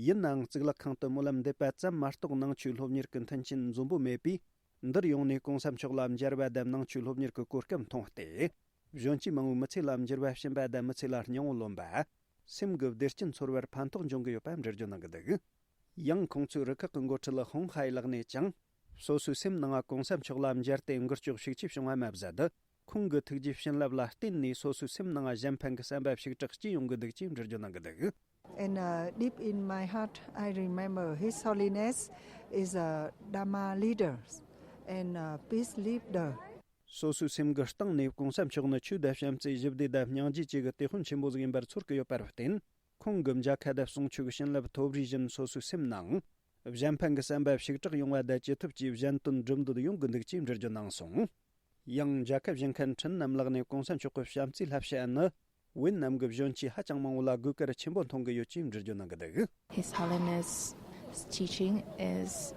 ཡིན་ནའང་གཙུག་ལག་ཁང་དུ་སྨོན་ལམ་འདེབས་པ་ཙམ་མ་གཏོགས་ནང་ཆོས་སློབ་གཉེར་གྱི་མཐུན་རྐྱེན་འཛོམས་པོ་མེད་པས། འདིར་ཡོང་ནས་གོང་ས་མཆོག་ལ་མཇལ་བ་དང་ནང་ཆོས་སློབ་གཉེར་གྱི་གོ་སྐབས་མཐོང་སྟེ། གཞོན་སྐྱེས་མང་བོའི་མི་ཚེ་ལ་འགྱུར་བ་ཕྱིན་པ་དང་མི་ཚེ་ལ་སྙིང་བོ་ལོན་པ། སེམས་ཀྱི་བདེ་སྐྱིད་འཚོལ་བར་ཕན་ཐོགས་འབྱུང་གི་ཡོད་པ་འགྲེལ་བརྗོད་གནང་གི་འདུག། ཡང་ཁོང་ཚོའི་རུ་ཁག་གི་འགོ་ཁྲིད་ཧོང་ཧའེ་ལགས་ནས་ཀྱང་། སོ་སོའི་སེམས་ནང་གོང་ས་མཆོག་ལ་མཇལ་ཏེ་འགུལ་སྐྱོད་ཤུགས་ཆེ་བྱུང་བ་མ་ཟད། ཁོང་གི་ཐུགས་རྗེའི་བྱིན་རླབས་ལ་བརྟེན་ནས་སོ་སོའི་སེམས་ནང་གཞན་ཕན་གྱི་བསམ་པ་ཕྱུག་དྲགས་སྐྱེས་ཡོང་གི་འདུག་ཅེས་འགྲེལ་བརྗོད་གནང་གི་འདུག། And uh, deep in my heart, I remember His Holiness is a Dharma leader and a peace leader. སོ་སོའི་སེམས་ཀྱི་གཏིང་ནས་གོང་ས་མཆོག་ནི་ཆོས་དང་བྱམས་བརྩེ་ཞི་བདེ་དང་སྙིང་རྗེ་བཅས་ཀྱི་དེད་དཔོན་ཆེན་པོ་ཟིག་ཡིན་པར་ཚོར་གྱི་ཡོད་པར་བརྟེན། ཁོང་གི་མཇལ་ཁ་དང་གསུང་ཆོས་ཀྱི་བྱིན་རླབས་ཐོབ་རིམ་བཞིན་སོ་སོའི་སེམས་ནང་གཞན་ཕན་གྱི་བསམ་པ་ཕྱུག་དྲགས་ཡོང་བ་དང་ཅི་ཐུབ་ཀྱིས་གཞན་དོན་སྒྲུབ་འདོད་ཡོང་གི་འདུག་ཅེས་འགྲེལ་བརྗོད་གནང་སོང་། ཡང་མཇལ་ཁ་བཞེས་མཁན་ཁྲིན་ནམ་ལགས་ནས་གོང་ས་མཆོག་གི་བྱམས་བརྩེའི་བསླབ་བྱ་ནི་ཝེ་ཏི་ནམ་གྱི་གཞོན་སྐྱེས་ཧ་ཅང་མང་བོ་ལ་གོས་དཀར་ཆེན་པོ་མཐོང་གི་ཡོད་ཅེས་འགྲེལ་བརྗོད་གནང་གི་འདུག། His Holiness's teaching is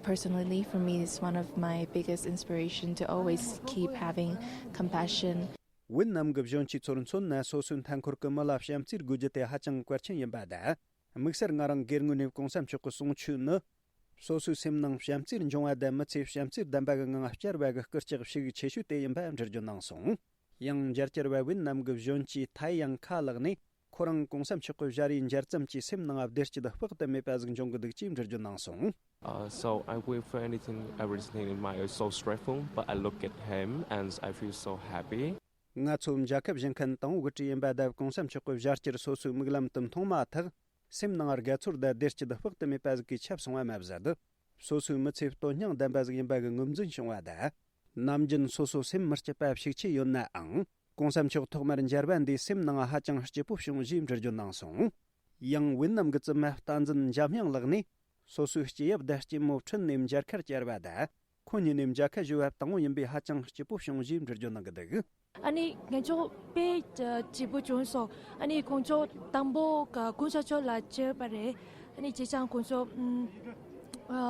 personally for me is one of my biggest inspiration to always keep having compassion. ཝེ་ཏི་ནམ་གྱི་གཞོན་སྐྱེས་ཚོར་མཚོན་ན། སོ་སོའི་མཐའ་འཁོར་གྱི་མི་ལ་བྱམས་བརྩེ་དགོས་རྒྱུ་དེ་ཧ་ཅང་གལ་ཆེན་ཡིན་པ་དང་། དམིགས་བསལ་ང་རང་སྒེར་ངོས་ནས་གོང་ས་མཆོག་གི་གསུང་ཆོས་ནི། སོ་སོའི་སེམས་ནང་བྱམས་བརྩེ་འབྱུང་བ་དང་མི་ཚེ་བྱམས་བརྩེ་ལྡན་པ་གི་ངང་བསྐྱལ་བ་གི་སྐུལ་ལྕག་ཤུགས་ཆེ་ཤོས་དེ་ཡིན་པ་འགྲེལ་བརྗོད་གནང་སོང་། ཡང་མཇལ་བཅར་བ་ཝེ་ཏི་ནམ་གྱི་གཞོན་སྐྱེས་ཐའེ་ཡང་ཁ་ལགས་ནས། ཁོ་རང་གོང་ས་མཆོག་གི་ཞལ་རས་མཇལ་ཙམ་གྱིས་སེམས་ནང་བདེ་སྐྱིད་དཔག་ཏུ་མེད་པ་ཟིག་འབྱུང་གི་འདུག་ཅེས་འགྲེལ་བརྗོད་གནང་སོང་། Uh, so I wait for anything, everything in my life is so stressful, but I look at him and I feel so happy. ང་ཚོ་མཇལ་ཁ་བཞེས་མཁན་དང་པོ་གི་གྲས་ཡིན་པ་དང་། གོང་ས་མཆོག་གི་ཞལ་རས་སོ་སོའི་མིག་ལམ་དུ་མཐོང་མ་ཐག་སེམས་ནང་དགའ་ཚོར་དང་བདེ་སྐྱིད་དཔག་ཏུ་མེད་པ་ཟིག་གིས་ཁྱབ་སོང་བ་མ་ཟད། སོ་སོའི་མི་ཚེ་དོན་སྙིང་ལྡན་པ་ཟིག་ཡིན་པ་གི་ངོས་འཛིན་བྱུང་བ་དང་། ནམ་རྒྱུན་སོ་སོ་སེམས་མི་སྐྱིད་པ་ཞིག་ཆེ་ཡོད་ནའང་། གོང་ས་མཆོག་ཐོག་མར་མཇལ་བ་འདིས་སེམས་ནང་ཧ་ཅང་སྐྱིད་པོ་བྱུང་ཞེས་འགྲེལ་བརྗོད་གནང་སོང་། ཡང་ཝེ་ཏི་ནམ་གྱི་བཙུན་མ་བསྟན་འཛིན་འཇམ་དབྱངས་ལགས་ནས། སོ་སོའི་སྐྱེས་ཡབ་དང་སྐྱེས་མོ་ཁྲིན་ནས་མཇལ་ཁར་བཅར་བ་དང་། ཁོ་གཉིས་ནས་མཇལ་ཁ་ཞུ་བ་དང་པོ་ཡིན་པས་ཧ་ཅང་སྐྱིད་པོ་བྱུང་ཞེས་འགྲེལ་བརྗོད་གནང་གི་འདུག། ཨ་ནི་ང་ཚོ་དཔེ་སྐྱིད་པོ་བྱུང་སོང་། ཨ་ནི་ཁོང་ཚོ་དང་པོ་ག་གོང་ས་མཆོག་ལ་བཅར་བ་རེད། ཨ་ནི་བྱས་ཙང་ཁོང་ཚོ་ཨ་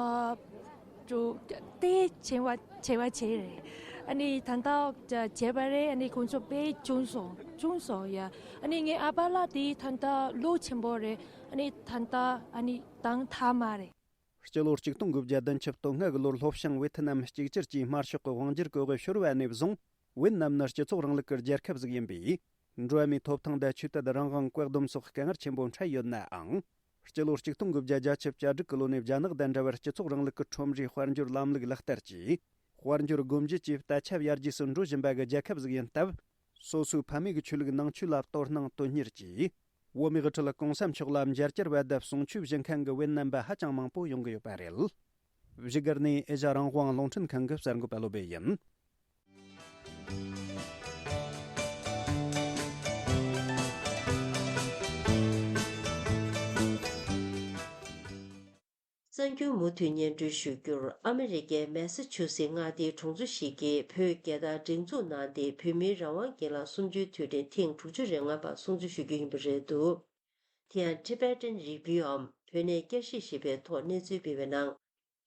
ཅུ་དེ་བྱེད་བ་བྱེད་བ་བྱེད་རེད། ཨ་ནི་ད་ལྟ་བྱས་པ་རེད། ཨ་ནི་ཁོང་ཚོ་དཔེ་བྱུང་སོང་བྱུང་སོང་ཡ། ཨ་ནི་ངའི་ཨ་ཕ་ལགས་དེ་ད་ལྟ་ལོ་ཆེན་པོ་རེད། ཨ་ནི་ད་ལྟ་ཨ་ནི་དང་ཐ་མ་རེད། སྤྱི་ལོ་གཅིག་སྟོང་དགུ་བརྒྱ་བདུན་ཅུ་དོན་ལྔ་གི་ལོར་ལྷོ་བྱང་ཝེ་ཐི་ནམ་གཅིག་གྱུར་གྱི་དམར་ཤོག་གི་དབང་སྒྱུར་གྱི་འོག་ཤོར་བ་ནས་བཟུང་། ཝེ་ཏི་ནམ་ནི་སྤྱི་ཚོགས་རིང་ལུགས་ཀྱི་རྒྱལ་ཁབ་ཟིག་ཡིན་པས། འགྲོ་བ་མིའི་ཐོབ་ཐང་དང་ཆོས་དད་རང་དབང་བཀག་སྡོམ་སོགས་དཀའ་ངལ་ཆེན་པོ་འཕྲད་ཡོད་ནའང་། སྤྱི་ལོ་གཅིག་སྟོང་དགུ་བརྒྱ་བརྒྱད་ཅུ་གྱ་དྲུག་གི་ལོ་ནས་རྒྱ་ནག་དང་འདྲ་བར་སྤྱི་ཚོགས་རིང་ལུགས་ཀྱི་ཁྲོམ་རའི་དཔལ་འབྱོར་ལམ་ལུགས་ལག་བསྟར་གྱིས། དཔལ་འབྱོར་སྒོ་འབྱེད་ཀྱིས་ད་ཆ་ཡར་རྒྱས་སུ་འགྲོ་བཞིན་པ་གི་རྒྱལ་ཁབ་ཟིག་ཡིན་སྟབས། སོ་སོའི་ཕ་མེས་ཀྱི་ཆོས་ལུགས་ནང་ཆོས་ལ་དོ་སྣང་དོན་གཉེར་གྱིས། བོད་མིའི་དབུ་ཁྲིད་གོང་ས་མཆོག་ལ་མཇལ་བཅར་བ་དང་གསུང་ཆོས་ཞུ་མཁན་གྱི་ཝེ་ཏི་ནམ་པ་ཧ་ཅང་མང་པོ་ཡོང་གི་ཡོད་པ་རེད། བཞུགས་སྒར་ནས་ཨེ་ཤ་རང་དབང་རླུང་འཕྲིན་ཁང་གི་གསར་འགོད་པ་བློ་བྷེ་ཡིན། གསར་འགྱུར་མུ་མཐུད་སྙན་སྒྲོན་ཞུ་རྒྱུར། ཨ་མི་རི་ཀའི་མེ་ས་ཆུ་སི་མངའ་སྡེའི་གྲོང་ཚོ་ཞིག་གིས་བོད་རྒྱལ་དར་སྒྲེང་འཛུགས་གནང་སྟེ། བོད་མིའི་རང་དབང་སྒེར་ལངས་གསུམ་བཅུའི་དུས་དྲན་ཐེངས་དྲུག་ཅུ་རེ་ལྔ་པ་སྲུང་བརྩི་ཞུ་རྒྱུ་ཡིན་པ་རེད་འདུག། དེ་ཡང་Tibetan Review འམ་བོད་གནས་བསྐྱར་ཞིབ་ཞེས་པའི་ཐོག་གནས་ཚུལ་སྤེལ་བའི་ནང་།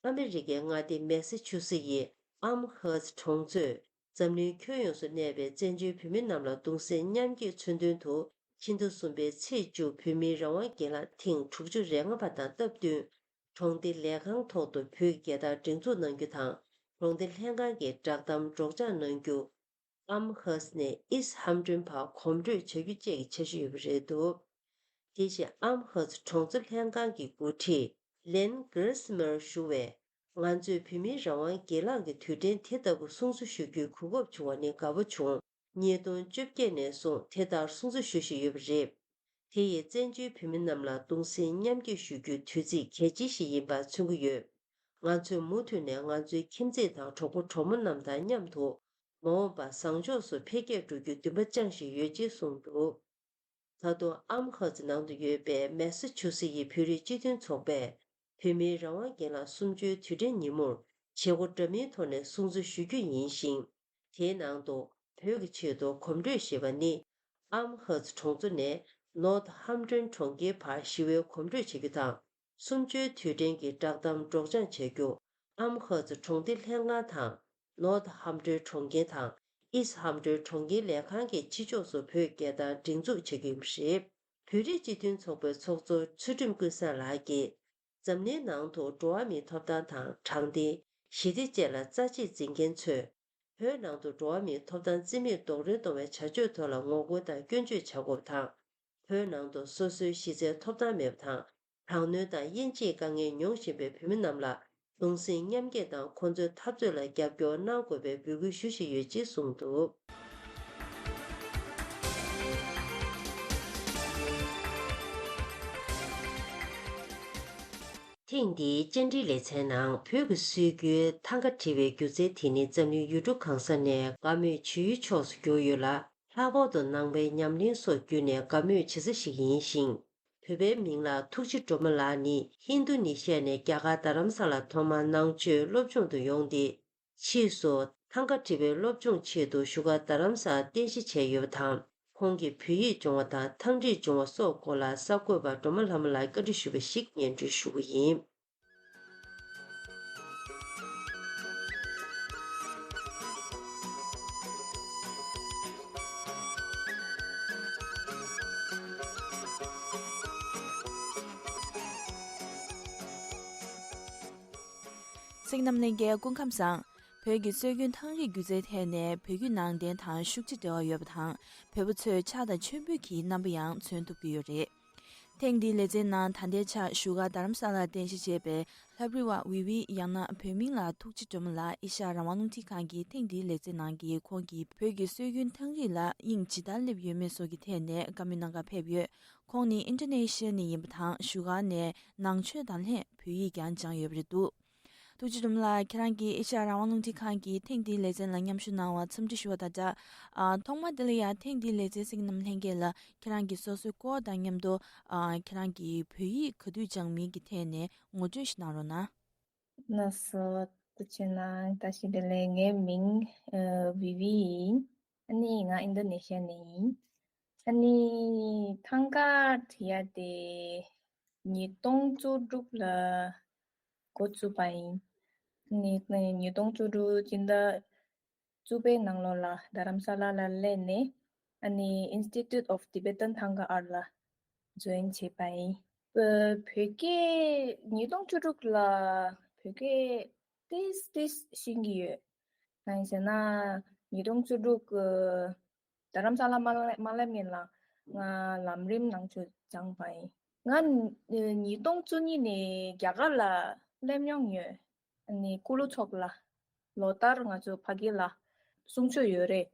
ཨ་མི་རི་ཀའི་མངའ་སྡེ་མེ་ས་ཆུ་སི་ཡི་ཨམ་ཧར་ཙི་གྲོང་ཚོས། འཛམ་གླིང་ཁྱོན་ཡོངས་སུ་གནས་པའི་བཙན་བྱོལ་བོད་མི་རྣམས་ལ་གདུང་སེམས་མཉམ་སྐྱེད་མཚོན་དོན་དུ། ཕྱི་ཟླ་གསུམ་པའི་ཚེས་བཅུ་བོད་མིའི་རང་དབང་སྒེར་ལངས་ཐེངས་དྲུག་ཅུ་རེ་ལྔ་པ་དང་སྟབས་བསྟུན། གྲོང་སྡེ་ལས་ཁང་ཐོག་ཏུ་བོད་ཀྱི་རྒྱལ་དར་སྒྲེང་འཛུགས་གནང་རྒྱུ་དང་། གྲོང་སྡེ་ལྷན་ཁང་གི་བསྒྲགས་གཏམ་སྒྲོག་སྦྱང་གནང་རྒྱུ། ཨམ་ཧར་ཙི་ནས་ཨིསྟ་ཧམ་ཏོན་བར་གོམ་བགྲོད་བྱ་རྒྱུ་བཅས་ཀྱི་འཆར་གཞི་ཡོད་པ་རེད་འདུག། དེ་བཞིན་ཨམ་ཧར་ཙི་གྲོང་ཚོ་ལྷན་ཁང་གི་འགོ་ཁྲིད་ལེན་གྷི་རེ་སི་མར་ཞུ་བས། ང་ཚོས་བོད་མིའི་རང་དབང་སྒེར་ལངས་ཀྱི་དུས་དྲན་དེ་ལྟ་བུ་སྲུང་བརྩི་ཞུ་རྒྱུའི་གོ་སྐབས་བྱུང་བ་ནི་དགའ་པོ་བྱུང་། ཉིས་སྟོང་བཅོ་བརྒྱད་ནས་བཟུང་དེ་ལྟར་སྲུང་བརྩི་ཞུ་བཞིན་ཡོད་པ་རེད། དེ་ཡིས་བཙན་བྱོལ་བོད་མི་རྣམས་ལ་གདུང་སེམས་མཉམ་སྐྱེད་ཞུ་རྒྱུའི་དུས་ཚིགས་གལ་ཆེ་ཞིག་ཡིན་པ་མཚོན་གྱི་ཡོད། ང་ཚོས་མུ་མཐུད་ནས་ང་ཚོའི་ཁྱིམ་མཚེས་དང་གྲོགས་པོ་གྲོགས་མོ་རྣམས་དང་མཉམ་དུ། མ་འོངས་པར་བཟང་ཕྱོགས་སུ་འཕེལ་རྒྱས་འགྲོ་རྒྱུའི་འདུན་པ་བཅངས་བཞིན་ཡོད་ཅེས་གསུངས་འདུག། ད་དུང་ཨམ་ཧ་ཙི་ནང་དུ་ཡོད་པའི་མེ་ས་ཆུ་སི་ཡི་བོད་རིགས་སྤྱི་མཐུན་ཚོགས་པས། བོད་མིའི་རང་དབང་སྒེར་ལངས་གསུམ་བཅུའི་དུས་དྲན་ཉིན་མོར་བྱེད་སྒོ་འདྲ་མིན་ཐོག་ནས་སྲུང་བརྩི་ཞུ་རྒྱུ་ཡིན་ཞིང་། དེའི་ནང་དུ། བོད་ཀྱི་ཆེད་དུ་གོམ་བགྲོད་ཞེས་པ་ནི། ཨམ་ཧཱ་ཙི་གྲོང་ཚོ་ནས་ནོར་ཧམ་ཏོན་གྲོང་ཁྱེར་བར་ཞི་བའི་གོམ་བགྲོད་བྱ་རྒྱུ་དང་། གསུམ་བཅུའི་དུས་དྲན་གྱི་བསྒྲགས་གཏམ་སྒྲོག་སྦྱང་བྱ་རྒྱུ། ཨམ་ཧཱ་ཙི་གྲོང་སྡེ་ལྷན་ཁང་དང་། ནོར་ཧམ་ཏོན་གྲོང་ཁྱེར་དང་། ཨིསི་ཧམ་ཏོན་གྲོང་ཁྱེར་ལས་ཁང་གིས་ཕྱི་ཕྱོགས་སུ་བོད་སྐད་བཏང་སྒྲིག་འཛུགས་བྱ་རྒྱུ་ཡིན་པ་རེད། བོད་རིགས་སྤྱི་མཐུན་ཚོགས་པའི་ཚོགས་གཙོ་ཚུལ་ཁྲིམས་ཀུན་བཟང་ལགས་ཀྱིས། འཛམ་གླིང་ནང་དུ་འགྲོ་བ་མིའི་ཐོབ་ཐང་དང་། དྲང་བདེན། ཞི་བདེ་བཅས་ལ་རྩ་ཆེ་འཛིན་མཁན་ཚོས། བོད་ནང་དུ་འགྲོ་བ་མིའི་ཐོབ་ཐང་རྩིས་མེད་རྡོག་རོལ་གཏོང་བའི་བྱ་སྤྱོད་ཐོག་ལ་ངོ་རྒོལ་དང་སྐྱོན་བརྗོད་བྱ་དགོས་པ་དང་། བོད་ནང་དུ་སོ་སོའི་གཞི་རྩའི་ཐོབ་ཐང་མེད་པ་དང་། དྲག་གནོན་དང་དབྱེ་འབྱེད་དཀའ་ངལ་མྱོང་བཞིན་པའི་བོད་མི་རྣམས་ལ་གདུང་སེམས་མཉམ་སྐྱེད་དང་ཁོང་ཚོའི་འཐབ་རྩོད་ལ་རྒྱབ་སྐྱོར་གནང་དགོས་པའི་འབོད་སྐུལ་ཞུ་བཞིན་ཡོད་ཅེས་གསུངས་འདུག། ཐེངས་འདིའི་བཅར་འདྲིའི་ལེ་ཚན་ནང་བོད་ཀྱི་སྲོལ་རྒྱུན་ཐང་ག་འབྲི་བའི་སྒྱུ་རྩལ་དེ་ནི་འཛམ་གླིང་ཡུལ་གྲུ་གང་ས་ནས་དགའ་མོས་ཇི་ཡོད་ཕྱོགས་སུ་གྱུར་ཡོད་ལ། ལྷག་པར་དུ་ནང་པའི་ཉམས་ལེན་སོགས་བརྒྱུད་ནས་དགའ་མོས་བྱེད་ས་ཞིག་ཡིན་ཞིང་། བོད་པའི་མིང་ལ་ཐུགས་རྗེ་སྒྲོལ་མ་ལགས་ནི་ཧིན་རྡུ་ནི་ཤི་ཡ་ནས་རྒྱ་གར་རྡ་རམ་ས་ལ་ཐོག་མར་ནང་ཆོས་སློབ་སྦྱོང་དུ་ཡོང་སྟེ། ཕྱིས་སུ་ཐང་ག་འབྲི་བའི་སློབ་སྦྱོང་ཆེད་དུ་བཞུགས་སྒར་རྡ་རམ་ས་ལར་རྟེན་གཞི་བྱས་ཡོད་པ་དང་། ཁོང་གིས་བོད་ཡིག་སྦྱོང་བ་དང་ཐང་འབྲིང་སྦྱོང་བ་སོགས་སྐོར་ལ་གསར་འགོད་པ་སྒྲོལ་མ་ལྷ་མོ་ལགས་བཀའ་འདྲི་ཞུས་པ་ཞིག་སྙན་སྒྲོན་ཞུ་གི་ཡིན། གཟིགས་རྣམ་ལྷན་རྒྱས་སྐུ་ཁམས་བཟང་། བོད་ཀྱི་སྲོལ་རྒྱུན་ཐང་རིག་སྒྱུ་རྩལ་ཐད་ནས་བོད་བརྒྱུད་ནང་བསྟན་དང་ཤུགས་ཆེ་འབྲེལ་བ་ཡོད་པ་དང་། བོད་པ་ཚོས་ཕྱག་དང་མཆོད་འབུལ་གྱི་རྣམ་པ་ཡང་མཚོན་ཐུབ་ཀྱི་ཡོད་རེད། ཐེངས་འདིའི་ལེ་ཚན་ནང་ད་ལྟའི་ཆར་བཞུགས་སྒར་རྡ་རམ་ས་ལར་རྟེན་གཞི་བྱས་པའི་ལྷ་བྲིས་པ་ཝི་ཝི་ཡང་ན་བོད་མིང་ལ་ཐུགས་རྗེ་སྒྲོལ་མ་ལགས་ཨེ་ཤ་ཡ་རང་དབང་རླུང་འཕྲིན་ཁང་གིས་ཐེངས་འདིའི་ལེ་ཚན་ནང་གི་ཁོང་གི་བོད་ཀྱི་སྲོལ་རྒྱུན་ཐང་རིག་ལ་དབྱིངས་ཇི་ལྟར་སླེབས་ཡོད་མེད་སོགས་ཀྱི་ཐད་ནས་བཀའ་མོལ་གནང་གར་ཕེབས་ཡོད། ཁོང་ནི་ཨིན་ཌོ་ནེ་ཤི་ཡ་ནས་ཡིན་པ་དང་བཞུགས་སྒར་ནས་ནང་ཆོས་དང་ལྷན་བོད་ཡིག་ཀྱང་སྦྱངས་ཡོད་པ་རེད་འདུག། ཐུགས་རྗེ་སྒྲོལ་མ་ལགས། ཁྱེད་རང་གིས་ཨེ་ཤ་ཡ་རང་དབང་རླུང་འཕྲིན་ཁང་གི་ཐེངས་འདིའི་ལེ་ཚན་ལ་མཉམ་ཞུགས་གནང་བར་འཚམས་འདྲི་ཞུ་བ་དང་སྦྲགས། ཨ། ཐོག་མ་དེ་ལ་ཡང་ཐེངས་འདིའི་ལེ་ཚན་གཟིགས་རྣམ་ལྷན་རྒྱས་ལ་ཁྱེད་རང་གི་སོ་སོའི་སྐོར་དང་མཉམ་དུ། ཨ། ཁྱེད་རང་གིས་བོད་ཡིག་ག་དུས་སྦྱངས་མིན་གྱི་ཐད་ནས་ངོ་སྤྲོད་ཞིག་གནང་རོགས་གནང་། ལགས་སོ། ཐུགས་རྗེ་གནང་། བཀྲ་ཤིས་བདེ་ལེགས། ངའི་མིང་ཨ་ཝི་ཝི་ཡིན། ཨ་ནི་ང་ཨིན་ཌོ་ནེ་ཤི་ཡ་ནས་ཡིན། ཨ་ནི་ཐང་ག་བྲི་ཡ་དེ་ཉིས་སྟོང་བཅུ་དྲུག་ལ་འགོ་བཙུགས་པ་ཡིན། ཨ་ནི་ཉིས་སྟོང་བཅུ་དྲུག་སྤྱི་ཟླ་བཅུ་པའི་ནང་ལོགས་ལ་རྡ་རམ་ས་ལ་ལ་སླེབས་ནས། ཨ་ནི་Institute of Tibetan Thangka Art ལ་ཇོ་ཡིན་བྱས་པ་ཡིན། ཨ། བོད་སྐད་ཉིས་སྟོང་བཅུ་དྲུག་ལ་བོད་སྐད་ཏིས་ཏིས་ཤེས་ཀྱི་ཡོད། གང་ཡིན་ཟེར་ན། ཉིས་སྟོང་བཅུ་དྲུག་གི་རྡ་རམ་ས་ལ་མ་སླེབས་མ་སླེབས་སྔོན་ལ་ང་ལམ་རིམ་ནང་ཆོས་སྦྱངས་པ་ཡིན། ང་ཉིས་སྟོང་བཅུ་གཉིས་ནས་རྒྱ་གར་ལ་སླེབས་མྱོང་ཡོད། ཨ་ནི་ཀུ་ལུ་ཕྱོགས་ལ། ལོ་ལྟར་ང་ཚོ་ཕ་གི་ལ་གསུང་ཆོས་ཡོད་རེད།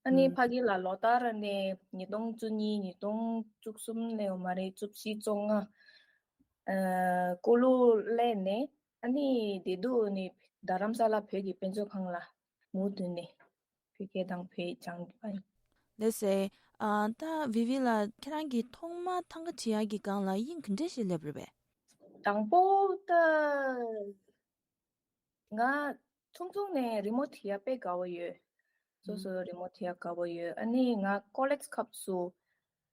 ཨ་ནི་ཨུམ། ཕ་གི་ལ་ལོ་ལྟར་ཨ་ནི་ཉིས་སྟོང་བཅུ་གཉིས། ཉིས་སྟོང་བཅུ་གསུམ་ལས་ཡོད་མ་རེད། བཅུ་བཞི། བཅོ་ལྔ། ཨ། ཀུ་ལུ་སླེབས་ནས། ཨ་ནི་དེ་དུས་ནི་རྡ་རམ་ས་ལ་བོད་ཀྱི་དཔེ་མཛོད་ཁང་ལ་མུ་མཐུད་ནས་བོད་སྐད་དང་བོད་ཡིག་སྦྱངས་པ་ཡིན། ལགས་སེ། ཨ། ད་ཝི་ཝི་ལགས། ཁྱེད་རང་གིས་ཐོག་མར་ཐང་ག་བྲི་ཡག་གི་སྒང་ལ་དབྱིངས་ག་འདྲ་ཞིག་སླེབས་རེད་པས། དང་པོ་ད་ང་ཆུང་ཆུང་ནས་རི་མོ་བྲི་ཡག་དཔེ་དགའ་བོ་ཡོད། སོ་སོ་རི་མོ་བྲི་ཡག་དགའ་བོ་ཡོད། ཨ་ནི་ང་ཀོ་ལེཇ་སྐབས་སུ་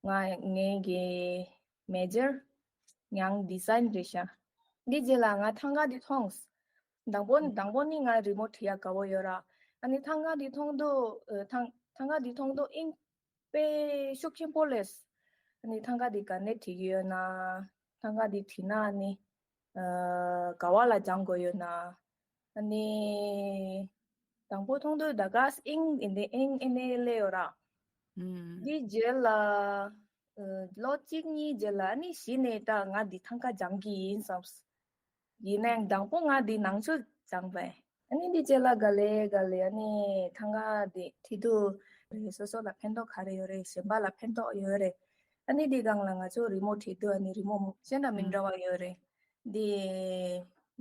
ང་ངའི་གི་མེ་ཇར་ཡང་ཌི་ཛའིན་རེད་ཤག། འདི་རྗེས་ལ་ང་ཐང་ག་འདི་མཐོང་། དང་པོ་དང་པོ་ནི་ང་རི་མོ་བྲི་ཡག་དགའ་བོ་ཡོད་ར། ཨ་ནི་ཐང་ག་འདི་མཐོང་དུས། ཨ། ཐང་ཐང་ག་འདི་མཐོང་དུས་དབྱིངས་དཔེ་ཤུགས་ཆེན་པོ་སླེབས། ཨ་ནི་ཐང་ག་འདི་ག་ནས་བྲི་གི་ཡོད་ན། ཐང་ག་འདི་བྲིས་ན་ཨ་ནི། ཨ། ག་བ་ལ་སྦྱང་དགོས་ཡོད་ན། ཨ་ནི། དང་པོ་མཐོང་དུས་ད་ག་ས་དབྱིངས་ཨེ་ནས་དབྱིངས་ཨེ་ནས་སླེབས་ཡོད་ར། ཨུམ། འདི་རྗེས་ལ། ཨ། ལོ་གཅིག་གཉིས་རྗེས་ལ་ཨ་ནི་གཞི་ནས་ད་ང་འདི་ཐང་ག་སྦྱང་གི་ཡིན་བསམས། ཡིན་ནའང་དང་པོ་ང་འདི་ནང་ཆོས་སྦྱངས་པ་ཡིན། ཨ་ནི་འདི་རྗེས་ལ་ག་ལེ་ག་ལེ་ཨ་ནི་ཐང་ག་འདི་བྲིས་དུས་སོ་སོ་ལ་ཕན་ཐོགས་ག་རེ་ཡོད་རེད། གཞན་པ་ལ་ཕན་ཐོགས་ཡོད་རེད། ཨ་ནི་འདི་སྒང་ལ་ང་ཚོ་རི་མོ་བྲིས་དུས་ཨ་ནི་རི་མོ་གཞན་དང་མི་འདྲ་བ་ཡོད་རེད། འདི་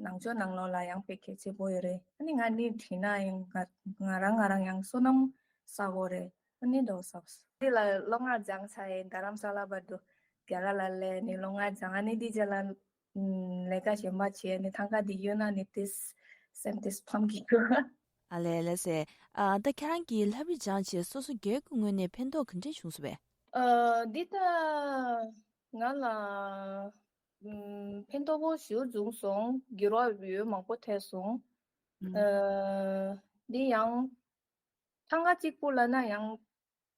ནང་ཆོས་ནང་ལོགས་ལ་ཡང་དཔེ་གལ་ཆེན་པོ་ཡོད་རེད། ཨ་ནི་ང་ནི་བྲིས་ན་ཡང་ང་ང་རང་ང་རང་ཡང་བསོད་ནམས་བསགས་དགོས་རེད། ཨ་ནི་འདུག་བསམས། འདི་ལ་ལོ་ལྔ་སྦྱངས་ཚར་ཡིན། རྡ་རམ་ས་ལ་བར་དུ་རྒྱ་གར་ལ་སླེབས་ནས་ལོ་ལྔ་སྦྱངས། ཨ་ནི་འདི་རྗེས་ལ་ཨམ། ལས་ཀ་གཞན་པ་བྱས་ནས་ཐང་ག་འདི་གཡོལ་ན་ནི་ཏིས་སེམས་ཏིས་ཕམ་གྱི་འདུག། ཨ་ལས་ལགས་སེ། ཨ་ད་ཁྱེད་རང་གིས་ལྷ་བྲིས་སྦྱངས་བྱས་སོ་སོ་སྒེར་གྱི་ངོས་ནས་ཕན་ཐོགས་ག་འདྲས་བྱུང་སོང་བས། ཨ་འདི་ད་ང་ལ་ཨམ་ཕན་ཐོགས་པོ་ཞེ་པོ་བྱུང་སོང་། འགྱུར་བ་ཡོད་མང་པོ་ཐེབས་སོང་། ཨ་འདི་ཡང་ཐང་ག་གཅིག་པུ་ལབ་ན་ཡང་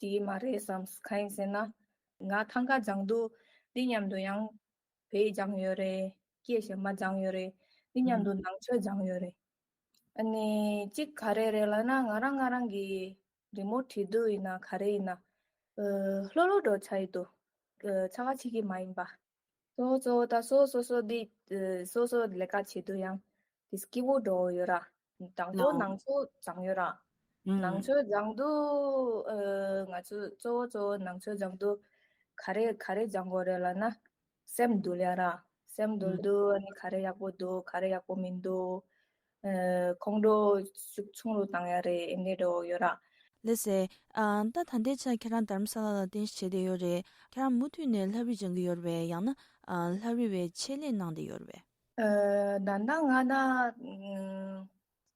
དེ་མ་རེད་བསམ། གང་ཡིན་ཟེར་ན་ང་ཐང་ག་སྦྱང་དུས་འདི་མཉམ་དུ་ཡང་བོད་ཡིག་སྦྱངས་ཡོད་རེད། སྐད་གཞན་པ་སྦྱངས་ཡོད་རེད། འདི་མཉམ་དུ་ནང་ཆོས་སྦྱངས་ཡོད་རེད། ཨ་ནི་གཅིག་ག་རེ་རེད་ལབ་ན་ང་རང་ང་རང་གི་རི་མོ་བྲིས་དུས་ཡིན་ན་ག་རེ་ཡིན་ན་ཨ་ལྷོད་ལྷོད་འགྲོ་ཆགས་ཡི་འདུག་ཨ་ཆགས་ཀ་བྱེད་ཀྱི་མ་ཡིན་པ། གཙོ་བོ་གཙོ་བོ་ད་སོ་སོ་སོ་འདི་ཨ་སོ་སོ་ལས་ཀ་བྱེད་དུས་ཡང་དེ་སྐྱིད་པོ་འགྲོ་ཡོད་ར། དང་པོ་ནང་ཆོས་སྦྱངས་ཡོད་ར། ནང་ཆོས་སྦྱང་དུས་ཨ་ང་ཚོ་གཙོ་བོ་གཙོ་བོ་ནང་ཆོས་སྦྱང་དུས་ག་རེ་ག་རེ་སྦྱང་དགོས་རེད་ལབ་ན་སེམས་འདུལ་ཡ་ར། སེམས་འདུལ་དུས་ཨ་ནི་ག་རེ་ཡག་པོ་འདུག་ག་རེ་ཡག་པོ་མི་འདུག་ཨ་ཁོང་ཁྲོ་ཤུགས་ཆུང་རུ་བཏང་ཡ་རེད། ཨེ་འདྲས་འགྲོ་ཡོད་ར། ལགས་སེ། ཨ་ད་ད་ལྟའི་ཆར་ཁྱེད་རང་དྷ་རམ་ས་ལ་ལ་རྟེན་གཞི་བྱས་བསྡད་ཡོད་རེད། ཁྱེད་རང་མུ་མཐུད་ནས་ལྷ་བྲིས་སྦྱང་གི་ཡོད་རེད་པས། ཡང་ན་ཨ་ལྷ་བྲིས་པའི་ཆེད་ལས་གནང་བསྡད་ཡོད་རེད་པས། ཨ་ད་ལྟ་ང་ད་ཨ་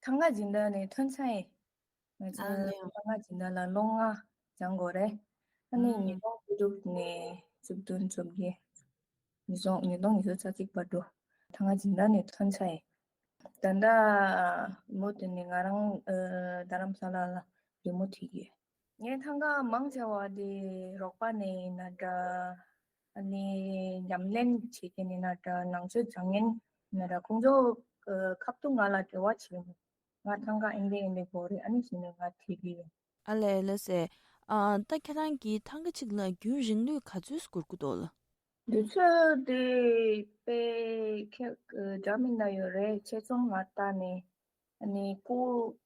ཐང་ག་སྦྱིན་བདག་ནས་ཐོན་ཚར་ཡིན། ང་ཚོ་ཨ་ལས། ཐང་ག་སྦྱིན་བདག་ལ་ལོ་ལྔ་སྦྱང་དགོས་རེད། ཨ་ནི་ཨ་ཉིས་སྟོང་བཅུ་དྲུག་ནས་བཅུ་བདུན་བཅོ་བརྒྱད། ཉིས་སྟོང་ཉིས་སྟོང་ཉི་ཤུ་རྩ་གཅིག་བར་དུ་ཐང་ག་སྦྱིན་བདག་ནས་ཐོན་ཚར་ཡིན། ད་ལྟ་མུ་མཐུད་ནས་ང་རང་ཨ་རྡ་རམ་ས་ལ་ལ་རི་མོ་བྲིས་ཡོད། ངའི་ཐང་ག་མང་ཆེ་བ་དེ་རོགས་པ་ནས་ཡིན་ན་འདྲ། ཨ་ནི་ཉམས་ལེན་བྱེད་མཁན་ཡིན་ན་འདྲ། ནང་ཆོས་སྦྱང་མཁན་ཡིན་ན་འདྲ། ཁོང་ཚོ་ཨ་ཁ་ཐུག་ང་ལ་འབྲེལ་བ་བྱེད་མོད། ང་ཐང་ག་ཨེ་འདྲས་ཨེ་འདྲས་དགོས་རེད། ཨ་ནི་བྱས་ནས་ང་བྲིས་ཀྱི་ཡོད། ཨ་ལས་ལགས་སེ། ཨ་ད་ཁྱེད་རང་གིས་ཐང་ག་གཅིག་ལ་རྒྱུན་རིང་ལོས་ག་ཚོད་འགོར་གྱི་འདུག་ལགས། དུས་ཚོད་དེ་དཔེ་ཁྱད་འདྲ་མི་འདྲ་ཡོད་རེད། ཆེ་ཆུང་ལ་བལྟས་ནས། ཨ་ནི་སྐུ་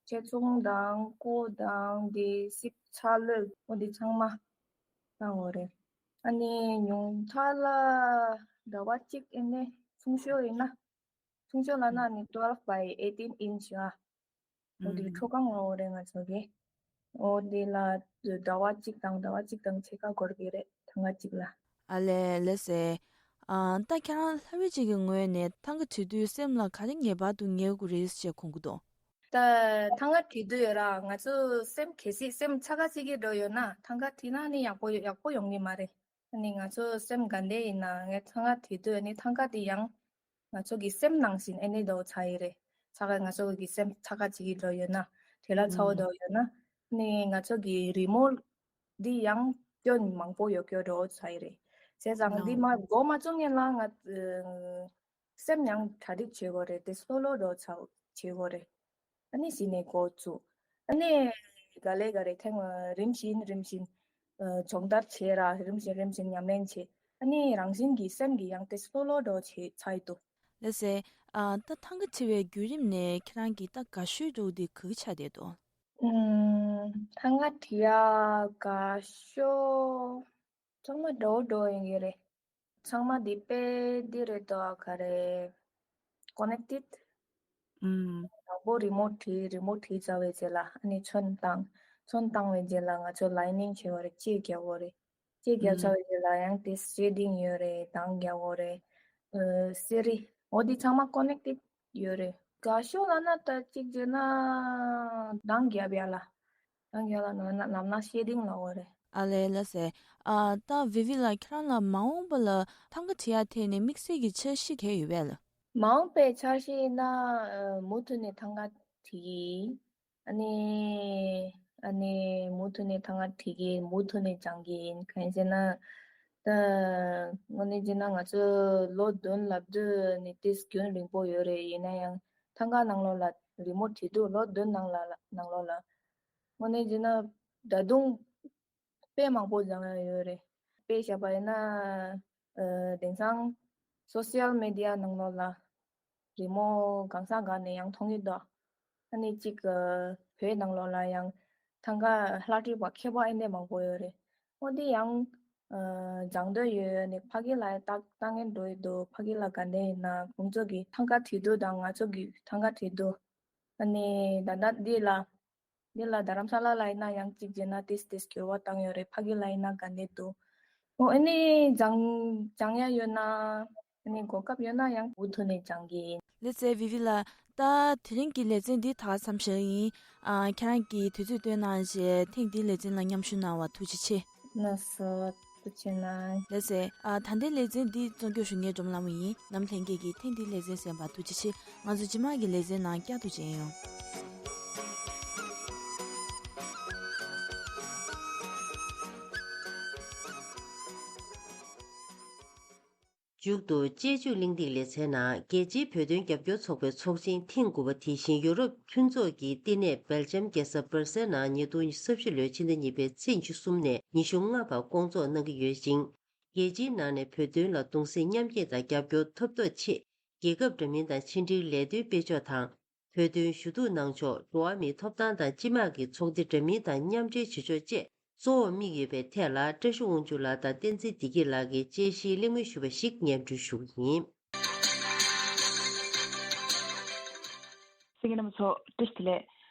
ཆེ་ཆུང་དང་སྐུ་དང་དེ་ཞིབ་ཆ་ལོས་འོ་དེ་ཚང་མ་བཏང་ཡོད་རེད། ཨ་ནི་ཉུང་མཐའ་ལ་ཟླ་བ་གཅིག་ཨེ་ནས་ཆུང་ཤོས་ཡིན་ན། ཆུང་ཤོས་ལབ་ན་ཨ་ནི་twelve by eighteen inch ཨ། འོ་དེ་ཁྲོ་གང་ལ་འོ་རེད་ང་ཚོ་གི། འོ་དེ་ལ་ཟླ་བ་གཅིག་དང་ཟླ་བ་གཅིག་དང་ཕྱེད་ཀ་འགོར་གི་རེད། ཐང་ག་གཅིག་ལ། ཨ་ལས་ལགས་སེ། ཨ་ད་ཁྱེད་རང་ལྷ་བྲིས་ཅིག་གི་ངོས་ནས་ཐང་ག་བྲིས་དུས་སེམས་ལ་ག་རེ་ངེས་པར་དུ་ངེས་དགོས་རེད་ཅེས་དགོངས་ཀྱི་འདུག་ད་ཐང་ག་བྲིས་དུས་ཡོད་ར། ང་ཚོ་སེམས་གལ་སྲིད་སེམས་ཆག་ག་ཅིག་གི་འགྲོ་ཡོད་ན་ཐང་ག་བྲིས་ན་ནི་ཡག་པོ་ཡག་པོ་ཡོང་གི་མ་རེད། ཨ་ནི་ང་ཚོ་སེམས་དགའ་བདེ་ཡིན་ན་ངས་ཐང་ག་བྲིས་དུས་ཨ་ནི་ཐང་ག་དེ་ཡང་ང་ཚོ་གི་སེམས་ནང་བཞིན་ཨེ་ནི་འདྲ་བོ་ཆགས་ཡི་རེད། ཆག་ག་ང་ཚོ་གི་སེམས་ཆག་ག་ཅིག་གི་འགྲོ་ཡོད་ན་བྲེལ་བ་ཚ་བོ་འདྲ་བོ་ཡོད་ན་ཨ་ནི་ང་ཚོ་གི་རི་མོ་འདི་ཡང་སྐྱོན་མང་པོ་ཡོད་སྐྱོ་འགྲོ་བོ་ཆགས་ཡི་རེད། བྱས་ཙང་འདི་མ་འགོ་མ་བཙུགས་སྔོན་ལ་ང་ཨ་སེམས་ཡང་གྲ་སྒྲིག་བྱེད་དགོས་རེད། དེ་སློ་སློ་འགྲོ་ཆགས་བྱེད་དགོས་རེད། ཨ་ནི་གཞི་ནས་འགོ་བཙུགས། ཨ་ནི་ག་ལེ་ག་རེ་ཐེངས་རིམ་བཞིན་རིམ་བཞིན་ཨ་སྦྱོང་བརྡར་བྱས་ར། རིམ་བཞིན་རིམ་བཞིན་ཉམས་ལེན་བྱས། ཨ་ནི་རང་བཞིན་གྱི་སེམས་ཀྱི་ཡང་དེ་སློ་སློ་འགྲོ་བྱས་ཚར་ཡི་འདུག་ལགས་སེ། ཨ་ད་ཐང་ག་བྲིས་པའི་བརྒྱུད་རིམ་ནས་ཁྱེད་རང་གི་ད་དགའ་ཤོས་འདྲ་བོ་དེ་ག་གི་ཆགས་བསྡད་འདུག་ཨམ་ཐང་ག་བྲིས་ཡ་དགའ་ཤོས་ཚང་མ་འདྲ་བོ་འདྲ་བོ་ཡིན་གྱི་རེད། ཚང་མ་འདི་དཔེ་འདི་རེད་དོ་ག་རེ། ཀོ་ནེག་ཊེཌ། ཨུམ། དང་པོ་རི་མོ་བྲིས། རི་མོ་བྲིས་ཚར་བའི་རྗེས་ལ་ཨ་ནི་ཚོན་བཏང་། ཚོན་བཏང་བའི་རྗེས་ལ་ང་ཚོ་ལའི་ནིང་བྱེད་དགོས་རེད། ལྕེ་རྒྱག་དགོས་རེད། ལྕེ་རྒྱག་ཚར་ཨུམ། བའི་རྗེས་ལ་ཡང་དེ་ཤེ་ཌིང་ཡོད་རེད། མདངས་རྒྱག་དགོས་རེད། ཨ་གསེར་རི། འོ་འདི་ཚང་མ་ཀོ་ནེག་ཊེཌ་ཡོད་རེད། དགའ་ཤོས་ལབ་ན་ད་གཅིག་བྱས་ན་མདངས་རྒྱབ་ཡ་ལ། མདངས་རྒྱབ་ལ་ནང་ན་ནམ་ན་ཤེ་ཌིང་ལབ་དགོས་རེད། ཨ་ལས་ལགས་སེ། ཨ་ད་བི་བི་ལགས་ཁྱེད་རང་ལ་མ་འོངས་པ་ལ་ཐང་ག་བྲིས་ཡ་ཐད་ནས་དམིགས་བསལ་གྱི་འཆར་གཞི་གང་ཡོད་པས་ལགས། མ་འོངས་པའི་འཆར་གཞི་ཡིན་ན་ཨ་མུ་མཐུད་ནས་ཐང་ག་བྲིས་ཡིན། ཨ་ནི་ཨ་ནི་མུ་མཐུད་ནས་ཐང་ག་བྲིས་ཀྱི་ཡིན། མུ་མཐུད་ནས་སྦྱང་གི་ཡིན། གང་ཡིན་ཟེར་ན་ད་དངོས་གནས་བྱས་ན་ང་ཚོ་ལོ་བདུན་ལབ་དུས་ནི་ཏིས་རྒྱུན་རིང་པོ་ཡོད་རེད། ཡིན་ན་ཡང་ཐང་ག་ནང་ལོགས་ལ་རི་མོ་བྲིས་དུས་ལོ་བདུན་ནང་ལ་ནང་ལོགས་ལ་དངོས་གནས་བྱས་ན་ད་དུང་དཔེ་མང་པོ་སྦྱང་ཡ་ཡོད་རེད། དཔེ་བཞག་པ་ཡིན་ན་ཨ་དེང་སང་སོ་ཤལ་མི་ཌི་ཡ་ནང་ལོགས་ལ་རི་མོ་གང་ས་གང་ནས་ཡང་མཐོང་གི་འདུག་ཨ་ནི་གཅིག་ཨ་བོད་ནང་ལོགས་ལ་ཡང་ཐང་ག་ལྷ་བྲིས་པ་མཁས་པ་ཨེ་འདྲས་མང་པོ་ཡོད་རེད། འོ་འདི་ཡང་ཨ་སྦྱང་འདོད་ཡོད། ཨ་ནི་ཕ་གི་ལ་ཡང་ལྟ་ལྟ་མཁན་འགྲོ་ཡི་འདུག་ཕ་གི་ལ་དགའ་འདོད་ཡིན་ན་ཁོང་ཚོ་གི་ཐང་ག་བྲིས་དུས་དང་ང་ཚོ་གི་ཐང་ག་བྲིས་དུས་ཨ་ནི་ད་ལྟ་འདི་ལ་འདི་ལ་རྡ་རམ་ས་ལ་ལ་ཡིན་ན་ཡང་གཅིག་བྱས་ན་ཏིས་ཏིས་འགྱུར་བ་བཏང་ཡོད་རེད། ཕ་གི་ལ་ཡིན་ན་དགའ་འདོད་འདུག་འོ་ཨ་ནི་སྦྱང་སྦྱང་ཡ་ཡོད་ན་ཨ་ནི་གོ་སྐབས་ཡོད་ན་ཡང་མུ་མཐུད་ནས་སྦྱང་གི་ཡིན། ལགས་སེ་བི་བི་ལགས། ད་དེ་རིང་གི་ལེ་ཚན་འདི་ད་ག་མཚམས་བཞག་ཡིན། ཨ། ཁྱེད་རང་གིས་དུས་ཚོད་བཏོན་གནང་བྱས་ཐེངས་འདིའི་ལེ་ཚན་ལ་མཉམ་ཞུགས་གནང་བ་ཐུགས་རྗེ་ཆེ། ལགས་སོ། ཐུགས་རྗེ་གནང་། ལགས་སེ། ཨ། ད་ལྟའི་ལེ་ཚན་འདི་གཙོ་སྐྱོང་ཞུ་མཁན་སྒྲོལ་མ་ལྷ་མོ་ཡིན། ནམ་ལྷན་རྒྱས་ཀྱིས་ཐེངས་འདིའི་ལེ་ཚན་གསན་པར་ཐུགས་རྗེ་ཆེ། ང་ཚོ་རྗེས་མ་གི་ལེ་ཚན་ནང་བསྐྱར་དུ་མཇལ་ཡོང་། མཇུག་ཏུ་དཔྱད་བརྗོད་གླེང་སྟེགས་ལེ་ཚན་ནང་རྒྱལ་སྤྱིའི་བོད་དོན་རྒྱབ་སྐྱོར་ཚོགས་པའི་ཚོགས་ཆེན་ཐེངས་དགུ་པ་དེ་བཞིན་ཡུ་རོབ་མཐུན་ཚོགས་ཀྱི་བསྟི་གནས་སྦེལ་ཇམ་རྒྱལ་ས་སྦར་སེལ་ནང་ཉིས་སྟོང་ཉི་ཤུ་རྩ་བཞི་ལོའི་ཕྱི་ཟླ་གཉིས་པའི་ཚེས་ཉི་ཤུ་གསུམ་ནས་ཉི་ཤུ་ལྔ་བར་སྐོང་ཚོགས་གནང་གི་ཡོད་ཅིང་། རྒྱལ་སྤྱིའི་ནང་ནས་བོད་དོན་ལ་གདུང་སེམས་མཉམ་སྐྱེད་དང་རྒྱབ་སྐྱོར་ཐོབ་ཐབས་ཆེད། རྒྱལ་ཁབ་འདྲ་མིན་དང་ཕྱི་འབྲེལ་ལས་དོན་སྤེལ་ཕྱོགས་དང་། བོད་དོན་ཞུ་གཏུག་གནང་ཕྱོགས། འགྲོ་བ་མིའི་ཐོབ་ཐང་དང་སྤྱི་དམངས་ཀྱི་ཚོགས་སྡེ་འདྲ་མིན་དང་མཉམ་འབྲེལ་བྱེད་ཕྱོགས་བཅས་གཙོ་བོར་དམིགས་ཡོད་པའི་ཐད་ལ་བཀྲ་ཤིས་དབང་ཕྱུག་ལགས་དང་བསྟན་འཛིན་བདེ་སྐྱིད་ལགས་ཀྱིས་དཔྱད་གཞིའི་གླེང་མོལ་ཞུས་པ་ཞིག་སྙན་སྒྲོན་ཞུ་གི་ཡིན། གསན་མཁན་རྣམ་པ་ཚོ་བཀྲ་ཤིས་བདེ་ལེགས།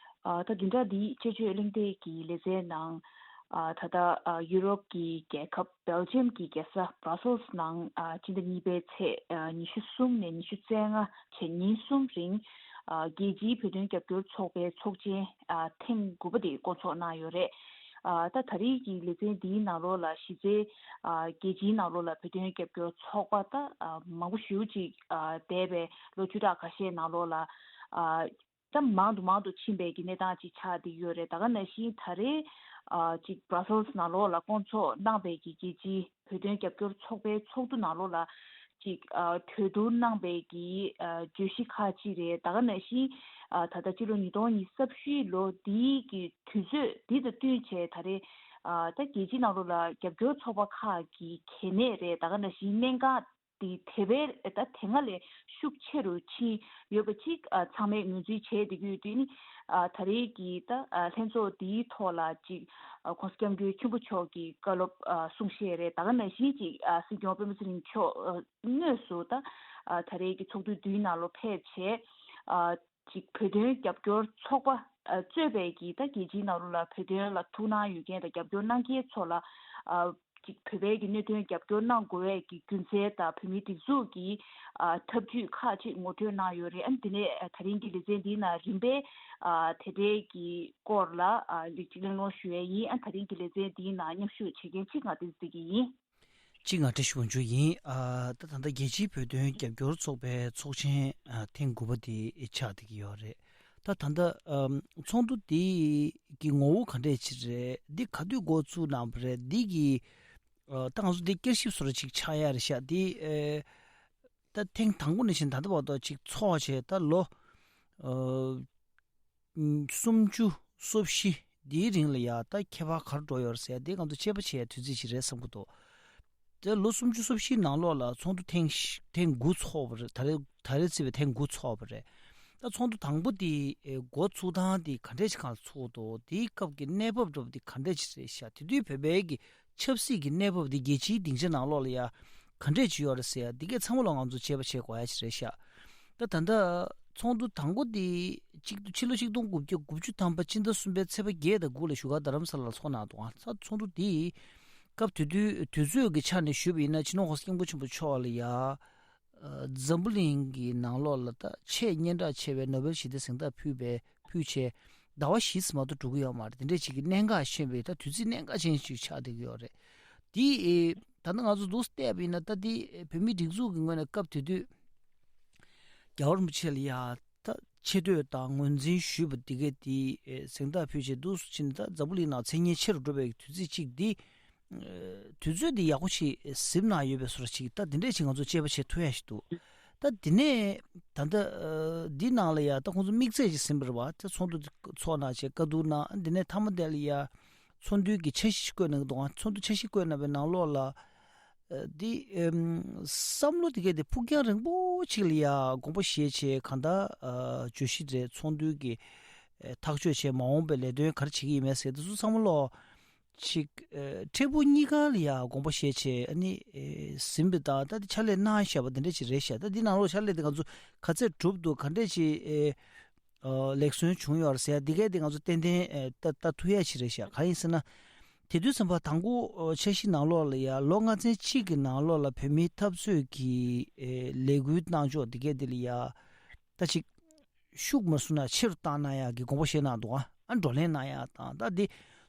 ཨ། ད་བདུན་ཕྲག་འདིའི་དཔྱད་བརྗོད་གླེང་སྟེགས་ཀྱི་ལེ་ཚན་ནང་། ཨ། ད་ལྟ། ཨ། ཡུ་རོབ་ཀྱི་རྒྱལ་ཁབ་སྦེལ་ཇམ་གྱི་རྒྱལ་ས་བྷ་ར་སེལ་སི་ནང་། ཨ། སྤྱི་ཟླ་གཉིས་པའི་ཚེས། ཨ། ཉི་ཤུ་གསུམ་ནས་ཉི་ཤུ་རྩ་ལྔ་བྱས་ཉིན་གསུམ་རིང་། ཨ། རྒྱལ་སྤྱིའི་བོད་དོན་རྒྱབ་སྐྱོར་ཚོགས་པའི་ཚོགས་ཆེན། ཨ། ཐེངས་དགུ་པ་དེ་བསྐོང་ཚོགས་གནང་ཡོད་རེད། ཨ། ད་ད་རེས་ཀྱི་ལེ་ཚན་འདིའི་ནང་ལོགས་ལ་གཞི་རྩའི། ཨ། རྒྱལ་སྤྱིའི་ནང་ལོགས་ལ་བོད་དོན་རྒྱབ་སྐྱོར་ཚོགས་པ་ད། ཨ། མང་པོ་ཞེ་པོ་ཅིག་ཨ། འདས་པའི་ལོ་བཅུ་ཕྲག་ཁ་ཤས་ནང་ལོགས་ལ། ཨ། ད་མང་དུ་མང་དུ་ཕྱིན་པའི་གི་གནས་སྟངས་ཅིག་ཆགས་བསྡད་ཡོད་རེད། ད་ག་ནང་བཞིན་ད་རེས། ཨ། ཅིག་བྷ་ར་སེལ་སི་ནང་ལོགས་ལ་བསྐོང་ཚོགས་གནང་པའི་གི་རྒྱལ་སྤྱིའི་བོད་དོན་རྒྱབ་སྐྱོར་ཚོགས་པའི་ཚོགས་འདུ་ནང་ལོགས་ལ་ཅིག་ཨ། གྲོས་བསྡུར་གནང་པའི་གི་ཨ། བརྗོད་གཞི་ཁག་ཅིག་རེད། ད་ག་ནང་བཞིན། ཨ། ད་ལྟ་སྤྱི་ལོ་ཉིས་སྟོང་ཉི་ཤུ་རྩ་བཞིའི་ལོ་འདིའི་གི་དུས་ཚོད་འདི་དང་བསྟུན་བྱས་ད་རེས། ཨ། ད་རྒྱལ་སྤྱིའི་ནང་ལོགས་ལ་རྒྱབ་སྐྱོར་ཚོགས་པ་ཁག་གི་གལ་གནད་རེད། ད་ག་ནང་བཞིན་གནད་འགག་དེ་དེ་བས་ད་དེ་སྔ་ལས་ཤུགས་ཆེ་རུ་ཕྱིན་ཡོད་པ་ཅིག་ཨ། ཚང་མས་ངོས་འཛིན་བྱས་བསྡད་ཀྱི་ཡོད་དུས་ནི། ཨ། ད་རེས་ཀྱི་ད་ཨ། ལྷན་ཚོགས་འདིའི་ཐོག་ལ་ཅིག་ཨ། ༸གོང་ས་༸སྐྱབས་མགོན་ཆེན་པོ་མཆོག་གི་བཀའ་སློབ་ཨ། གསུང་བཤད་རེད། ད་ག་ནང་བཞིན་ཅིག་ཨ། སྲིད་སྐྱོང་སྤེན་པ་ཚེ་རིང་མཆོག་ཨ། དངོས་སུ་ད་ཨ། ད་རེས་ཀྱི་ཚོགས་འདུ་འདིའི་ནང་ལོགས་ཕེབས་བྱས། ཨ། ཅིག་བོད་དོན་རྒྱབ་སྐྱོར་ཚོགས་པ་ཨ། གཙོས་པའི་གི་ད་རྒྱལ་སྤྱིའི་ནང་ལོགས་ལ་བོད་དོན་ལ་ཐུགས་སྣང་ཡོད་མཁན་དང་རྒྱབ་སྐྱོར་གནང་མཁན་ཚོ་ལ། ཨ། ཅིག་བོད་པའི་གི་གནད་དོན་རྒྱབ་སྐྱོར་གནང་དགོས་པའི་གི་རྒྱུ་མཚན་དང་བོད་མིའི་སྒྲིག་འཛུགས་ཀྱི་ཨ། ཐབས་ཇུས་ཁག་ཅིག་ངོ་སྤྲོད་གནང་ཡོད་རེད། ཨ་ནི་དེ་ནས་ཨ། ད་རིང་གི་ལེ་ཚན་འདིའི་ནང་རིམ་པས་ཨ། དེ་འབྲེལ་གྱི་སྐོར་ལ་ཨ། ལེགས་སྒྲིག་གླེང་སློང་ཞུ་ཡས་ཡིན། ཨ། ད་རིང་གི་ལེ་ཚན་འདིའི་ནང་མཉམ་ཞུགས་བྱེད་མཁན་གཅིག་ང་བསྟན་འཛིན་བདེ་སྐྱིད་ཡིན། གཅིག་ང་བཀྲ་ཤིས་དབང་ཕྱུག་ཡིན། ཨ། ད་ད་ལྟ་རྒྱལ་སྤྱིའི་བོད་དོན་རྒྱབ་སྐྱོར་ཚོགས་པའི་ཚོགས་ཆེན་ཨ། ཐེངས་དགུ་པ་དེ་ཆགས་བསྡད་ཀྱི་ཡོད་རེད། ད་ད་ལྟ་ཨམ། ཚོགས་འདུ་འདི་གི་ངོ་བོ་ག་འདྲས་ཅིག་རེད། འདི་ག་དུས་འགོ་བཙུགས་གནང་བ་རེད། འདི་གི་ཨ། ད་ང་ཚོ་འདི་བསྐྱར་ཞིབ་བཟོ་འདྲ་ཅིག་ཆགས་ཡ་རེད་ཤག་འདི་ཨེ། ད་ཐེངས་དང་པོ་ནས་བཞིན་ད་ལྟ་བར་དུ་ཅིག་ཚོགས་བྱས་ད་ལོ་ཨ། སུམ་ཅུ་སོ་བཞི་འདིའི་རིང་ལ་ཡ་ད་ཁྱད་པར་ག་རེ་འགྲོ་ཡོད་རེད་ཟེར་ཡ་འདི་ང་ཚོ་དཔྱད་པ་བྱེད་ཡ་དུས་ཚོད་ཅིག་རེད་བསམ་གྱི་འདུག་ད་ལོ་སུམ་ཅུ་སོ་བཞིའི་ནང་ལོགས་ལ་ཚོགས་འདུ་ཐེངས་ཤ- ཐེངས་དགུ་ཚོགས་པ་རེད། ད་རེས་ད་རེས་བརྩིས་པའི་ཐེངས་དགུ་ཚོགས་པ་རེད། ད་ཚོགས་འདུ་དང་པོ་དེ་ཨེ། འགོ་ཚུགས་སྟངས་དེ་ག་འདྲས་ཞིག་སྒང་ལ་ཚུགས་འདུག་དེའི་སྐབས་ཀྱི་གནས་བབ་འདྲ་པོ་དེ་ག་འདྲས་ཞིག་རེད་ཤག་དེ་དུས་བོད་པའི་གི་ཆབ་སྲིད་ཀྱི་གནས་བབ་དེ་རྒྱལ་སྤྱིའི་སྡིངས་ཆ་ནང་ལོགས་ལ་ཡ་ག་འདྲས་ཅིག་ཡོད་རེད་ཟེར་ཡ་འདི་གས་ཚང་མ་ལ་ང་ཚོ་དཔྱད་པ་བྱེད་དགོས་ཡ་ཞིག་རེད་ཤག་ད་ད་ལྟ་ཚོགས་འདུ་དང་པོ་དེ་གཅིག་ཏུ་ཕྱི་ལོ་ཆིག་སྟོང་དགུ་བརྒྱ་དགུ་བཅུ་ཐམ་པ་སྤྱི་ཟླ་གསུམ་པའི་ཚེས་པ་བརྒྱད་དང་དགུ་ལ་བཞུགས་སྒར་རྡ་རམ་ས་ལ་ལ་ཚོགས་གནང་འདུག་ཨ་ཚ་ཚོགས་འདུ་དེ་སྐབས་དེ་དུས་དུས་ཚོད་ཀྱི་ཆ་ནས་ཞུས་པ་ཡིན་ན་སྤྱི་ནོར་༸གོང་ས་༸སྐྱབས་མགོན་ཆེན་པོ་མཆོག་ལ་ཡ། འཛམ་བུ་གླིང་གི་ནང་ལོགས་ལ་ད་ཆེས་སྙན་གྲགས་ཆེ་བའི་ནོ་བེལ་ཞི་བདེའི་གཟེངས་རྟགས་ཕུལ་བའི་ཕུལ་བྱས་ཟླ་བ་བཞི་ཙམ་མ་གཏོགས་འགྲོ་གི་ཡོད་མ་རེད། དེ་འདྲས་ཅིག་གི་གནད་འགག་ཤེས་པའི་ད་དུས་ཚིགས་གནད་འགག་ཅན་ཞིག་ཆགས་བསྡད་ཀྱི་ཡོད་རེད། དེ་ད་ནི་ང་ཚོ་འདུག་བལྟས་པ་ཡིན་ན་ད་དེ་བོད་མིའི་སྒྲིག་འཛུགས་ཀྱི་ངོས་ནས་སྐབས་དེ་དུས་རྒྱལ་བ་རིན་པོ་ཆེ་ལ་ཡ་ད་ཆེ་བསྟོད་དང་ངོས་འཛིན་ཞུས་པ་དེ་གས་དེ་གཟེངས་རྟགས་ཕུལ་བྱས་འདུག་སུ་ཕྱིན་ད་འཛམ་བུ་གླིང་ནང་མཚན་སྙན་ཆེ་རུ་འགྲོ་བའི་དུས་ཚིགས་གཅིག་འདི། དུས་ཚོད་འདི་ཡག་པོ་ཞིག་ཟིན་གནང་ཡོད་པའི་བཟོ་འདྲ་ཞིག་ད་འདི་འདྲས་ཞིག་ང་ཚོ་དཔྱད་པ་བྱེད་ཐུབ་ཡ་ཞིག་འདུག་ད་འདི་ནས་ད་ལྟ་འདི་ནང་ལ་ཡ་ད་ཁོང་ཚོ་དམིགས་བརྩེ་ཞིག་ཟིན་པ་རེད་བ། ད་ཚོགས་འདུ་ཚོགས་གནང་བྱས་བཀའ་བསྡུར་གནང་འདི་ནས་མཐའ་མ་དེ་ལ་ཡ་ཚོགས་འདུའི་གི་འཆར་གཞི་ཞིག་བཀོད་གནང་གི་འདུག་ཚོགས་འདུ་འཆར་གཞི་བཀོད་གནང་བའི་ནང་ལོགས་ལ་འདི་བསམ་བློ་དེ་གས་དེ་ཕུགས་རྒྱང་རིང་པོ་ཅིག་ལ་ཡ་དགོངས་པ་བཞེས་བྱས་གང་ལྟར་བརྗོད་གཞི་དེ་ཚོགས་འདུའི་གི་ཐག་གཅོད་བྱས་མ་འོངས་པའི་ལས་དོན་ག་རེ་བྱེད་ཀྱི་ཡིན་མིན་ཟེར་དེ་ཚོ་ཚང་མ་ལོག་ཅིག་ཨེ། འཕྲལ་ཕུགས་གཉིས་ཀ་ལ་ཡང་དགོངས་པ་བཞེས་བྱས་ཨ་ནི་ཨེ། ཟིན་པའི་ད་ད་དེ་ཕྱག་ལས་གནང་བཞག་པ་དེ་འདྲ་ཅིག་རེད་ཤག་ད་འདི་ནང་ལོགས་ཕྱག་ལས་དེ་ང་ཚོ་ག་ཚད་གྲུབ་འདུག་ག་འདྲ་ཅིག་ཨེ། ཨ། ལེགས་གསོན་བྱུང་ཡོད་རེད་ཟེར་ཡ་འདི་གས་དེ་ང་ཚོ་ཏན་ཏན་ཨེ། ད་ལྟ་ཐུག་ཡ་ཅིག་རེད་ཤག་གང་ཡིན་ཟེར་ན། དེ་དུས་ཙམ་པ་དང་པོ་འཆར་གཞི་ནང་ལོགས་ལ་ཡ་ལོ་ལྔ་ཚན་གཅིག་གི་ནང་ལོགས་ལ་བོད་མིའི་འཐབ་རྩོད་ཀྱི་ཨེ། ལས་འགུལ་གནང་ཕྱོགས་འདི་གས་དེ་ལ་ཡ་ད་ཅིག་ཤུགས་མ་སོང་ན་ཆེ་རུ་བཏང་གནང་ཡག་གི་དགོངས་པ་བཞེས་གནང་འདུག་ཨ་བགྲོ་གླེང་གནང་ཡག་དང་། ད་འདི་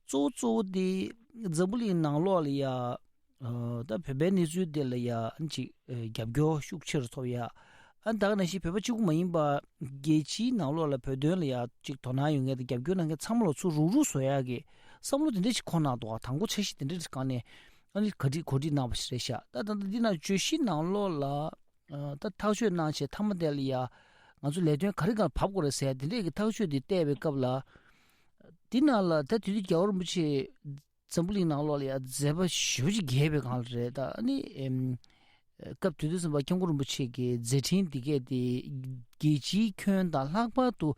གཙོ་བོ་གཙོ་བོ་དེ་འཛམ་བུ་གླིང་ནང་ལོགས་ལ་ཡ། ཨ་ད་བོད་པའི་གནས་ཚུལ་དེ་ལ་ཡ་ཅིག་ཨ་རྒྱབ་སྐྱོར་ཤུགས་ཆེ་རུ་ཐོབ་ཡ། ཨ་ད་ག་ནང་བཞིན་བོད་པ་གཅིག་པུ་མ་ཡིན་པ་རྒྱལ་སྤྱིའི་ནང་ལོགས་ལ་བོད་དོན་ལ་ཡ་ཅིག་དོ་སྣང་ཡོད་མཁན་དང་རྒྱབ་སྐྱོར་གནང་མཁན་ཚང་མ་ལ་ཚུར་རུག་རུག་བཟོ་ཡག་གི་བསམ་བློ་དེ་འདྲ་ཞིག་འཁོར་གནང་འདུག་ཨ་དང་པོ་འཆར་གཞི་དེ་འདྲ་ཞིག་སྒང་ནས་ཨ་ནི་ག་སྒྲིག་གོ་སྒྲིག་གནང་བ་ཞིག་རེད་ཤག་ད་ད་ལྟ་འདི་ན་བརྗོད་གཞི་ནང་ལོགས་ལ་ཨ་ད་ཐག་གཅོད་གནང་བྱས་མཐའ་མ་དེ་ལ་ཡ་ང་ཚོ་ལས་དོན་ག་རེ་ག་ལ་བབས་དགོས་རེད་ཟེར་ཡ་དེ་འདྲས་ཀྱི་ཐག་གཅོད་དེ་བལྟས་པའི་སྐབས་ལ། འདི་ནང་ལ་ད་དེ་དུས་རྒྱལ་བ་རིན་པོ་ཆེ་འཛམ་བུ་གླིང་ནང་ལོགས་ལ་ཡ་མཛད་པ་ཞེ་པོ་ཅིག་རྒྱས་པའི་སྒང་ལ་རེད། ད་ཨ་ནི་ཨེམ། སྐབས་དེ་དུས་ཙམ་པ་སྐྱབས་མགོན་རིན་པོ་ཆེ་གི་མཛད་འཕྲིན་འདི་གས་དེ་རྒྱལ་སྤྱིའི་ཁྱོན་དང་ལྷག་པར་དུ་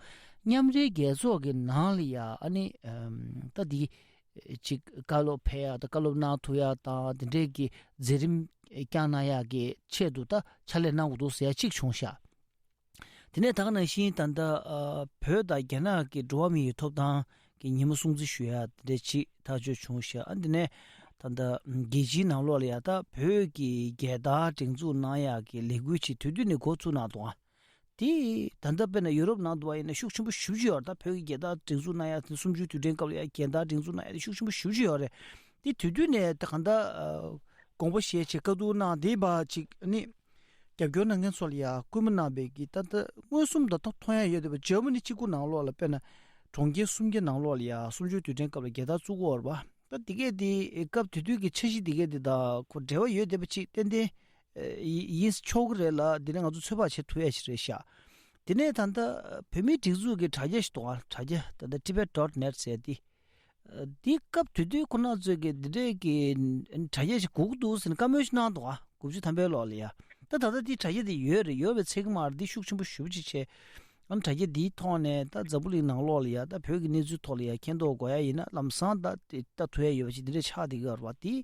མཉམ་འབྲེལ་རྒྱལ་ཚོགས་ཀྱི་ནང་ལ་ཡ་ཨ་ནི་ཨེམ། ད་འདི་ཅིག་བཀའ་སློབ་ཕེབས་ཡ་དང་བཀའ་སློབ་གནང་ཐུབ་ཡ་དང་དེ་འདྲས་ཀྱི་མཛད་རིམ་བསྐྱངས་གནང་ཡ་གི་ཆེད་དུ་ད་ཕྱག་ལས་གནང་དགོས་འདུག་ཟེར་ཡ་གཅིག་བྱུང་ཤག་དེ་ནས་ད་ག་ནང་བཞིན་ད་ལྟ་ཨ་བོད་དང་རྒྱ་ནག་གི་འགྲོ་བ་མིའི་ཐོབ་ཐང་གི་ཉིན་མོ་སྲུང་བརྩི་ཞུ་ཡ་དེ་འདྲ་ཅིག་ཐག་གཅོད་བྱུང་ཤག་ཨ་འདི་ནས་ད་ལྟ་རྒྱལ་སྤྱིའི་ནང་ལོགས་ལ་ཡ་ད་བོད་ཀྱི་རྒྱལ་དར་སྒྲེང་འཛུགས་གནང་ཡག་གི་ལས་འགུལ་ཅིག་དུས་དུས་ནས་འགོ་བཙུགས་གནང་འདུག་ཨ་དེ་ད་ལྟ་དཔེར་ན་ཡུ་རོབ་ནང་དུ་བ་ཡིན་ན་ཤུགས་ཆེན་པོ་ཞེ་པོ་ཅིག་ཡོད་རེད། ད་བོད་ཀྱི་རྒྱལ་དར་སྒྲེང་འཛུགས་གནང་ཡག་དེ་གསུམ་བཅུའི་དུས་དྲན་སྐབས་ལ་ཡ་རྒྱལ་དར་སྒྲེང་འཛུགས་གནང་ཡག་དེ་ཤུགས་ཆེན་པོ་ཞེ་པོ་ཅིག་ཡོད་རེད། དེ་དུས་དུས་ནས་ད་གང་ལྟར་ཨ་དགོངས་པ་བཞེས་བྱས་བཀའ་བསྡུར་གནང་དེ་བ་ཅིག་ནི། རྒྱབ་སྐྱོར་གནང་མཁན་ཚོ་ལ་ཡ་སྐུལ་མ་གནང་བའི་གི་ད་ལྟ་མངོན་སུམ་དང་ཐོག་མཐོང་ཡ་ཡོད་བསྡད་པ་འཇར་མ་ནི་གཅིག་པུ་ནང་ལོགས་ལ་དཔེར་ན་གྲོང་ཁྱེར་སུམ་བརྒྱ་ནང་ལོགས་ལ་ཡ་གསུམ་བཅུའི་དུས་དྲན་སྐབས་ལ་རྒྱལ་དར་བཙུགས་ཀྱི་ཡོད་རེད་པ། ད་དེ་གས་དེ་སྐབས་དེ་དུས་ཀྱི་འཆར་གཞི་དེ་གས་དེ་དང་ཁོ་འབྲེལ་བ་ཡོད་བསྡད་པ་ཅིག་ཏན་ཏན་ཡིན་ཆོག་གི་རེད་ལ་དེ་ནས་ང་ཚོ་ཚོད་དཔག་བྱེད་ཐུབ་ཡ་ཞིག་རེད་ཤག་དེ་ནས་ད་ལྟ་བོད་མིའི་སྒྲིག་འཛུགས་ཀྱི་དྲ་རྒྱ་ཞིག་འདུག་ཨ་དྲ་རྒྱ་ད་ལྟ་tibet dot net ཟེར་དེ། འདི་སྐབས་དེ་དུས་ཁོ་ན་ཚོས་ཀྱི་འདི་འདྲས་ཀྱི་དྲ་རྒྱ་ཞིག་དགོས་ཀྱི་འདུག་ཟེར་ནས་བཀའ་མོལ་ཞིག་གནང་འདུག་ཨ་དགུ་བཅུ་ཐམ་པའི་ལོག་ལ་ཡ། ད་ད་ལྟ་འདི་དྲ་རྒྱ་འདི་ཡོད་རེད། ཡོད་པའི་ཚེ་གི་མར་འདི་ཤུགས་ཆེན་པོ་ཞེ་པོ་ཅིག་བྱས། ཨ་ནི་དྲ་རྒྱ་འདིའི་ཐོག་ནས་ད་འཛམ་བུ་གླིང་ནང་ལོགས་ལ་ཡ་ད་བོད་ཀྱི་གནས་ཚུལ་ཐོག་ལ་ཡ་མཁྱེན་རྟོགས་དགོས་ཡ་ཡིན་ན་ལམ་སང་ད་དེ་ལྟ་ཐུབ་ཡ་ཡོད་པ་ཅིག་འདི་འདྲས་ཆགས་བསྡད་ཀྱི་ཡོད་རེད་པ། དེ་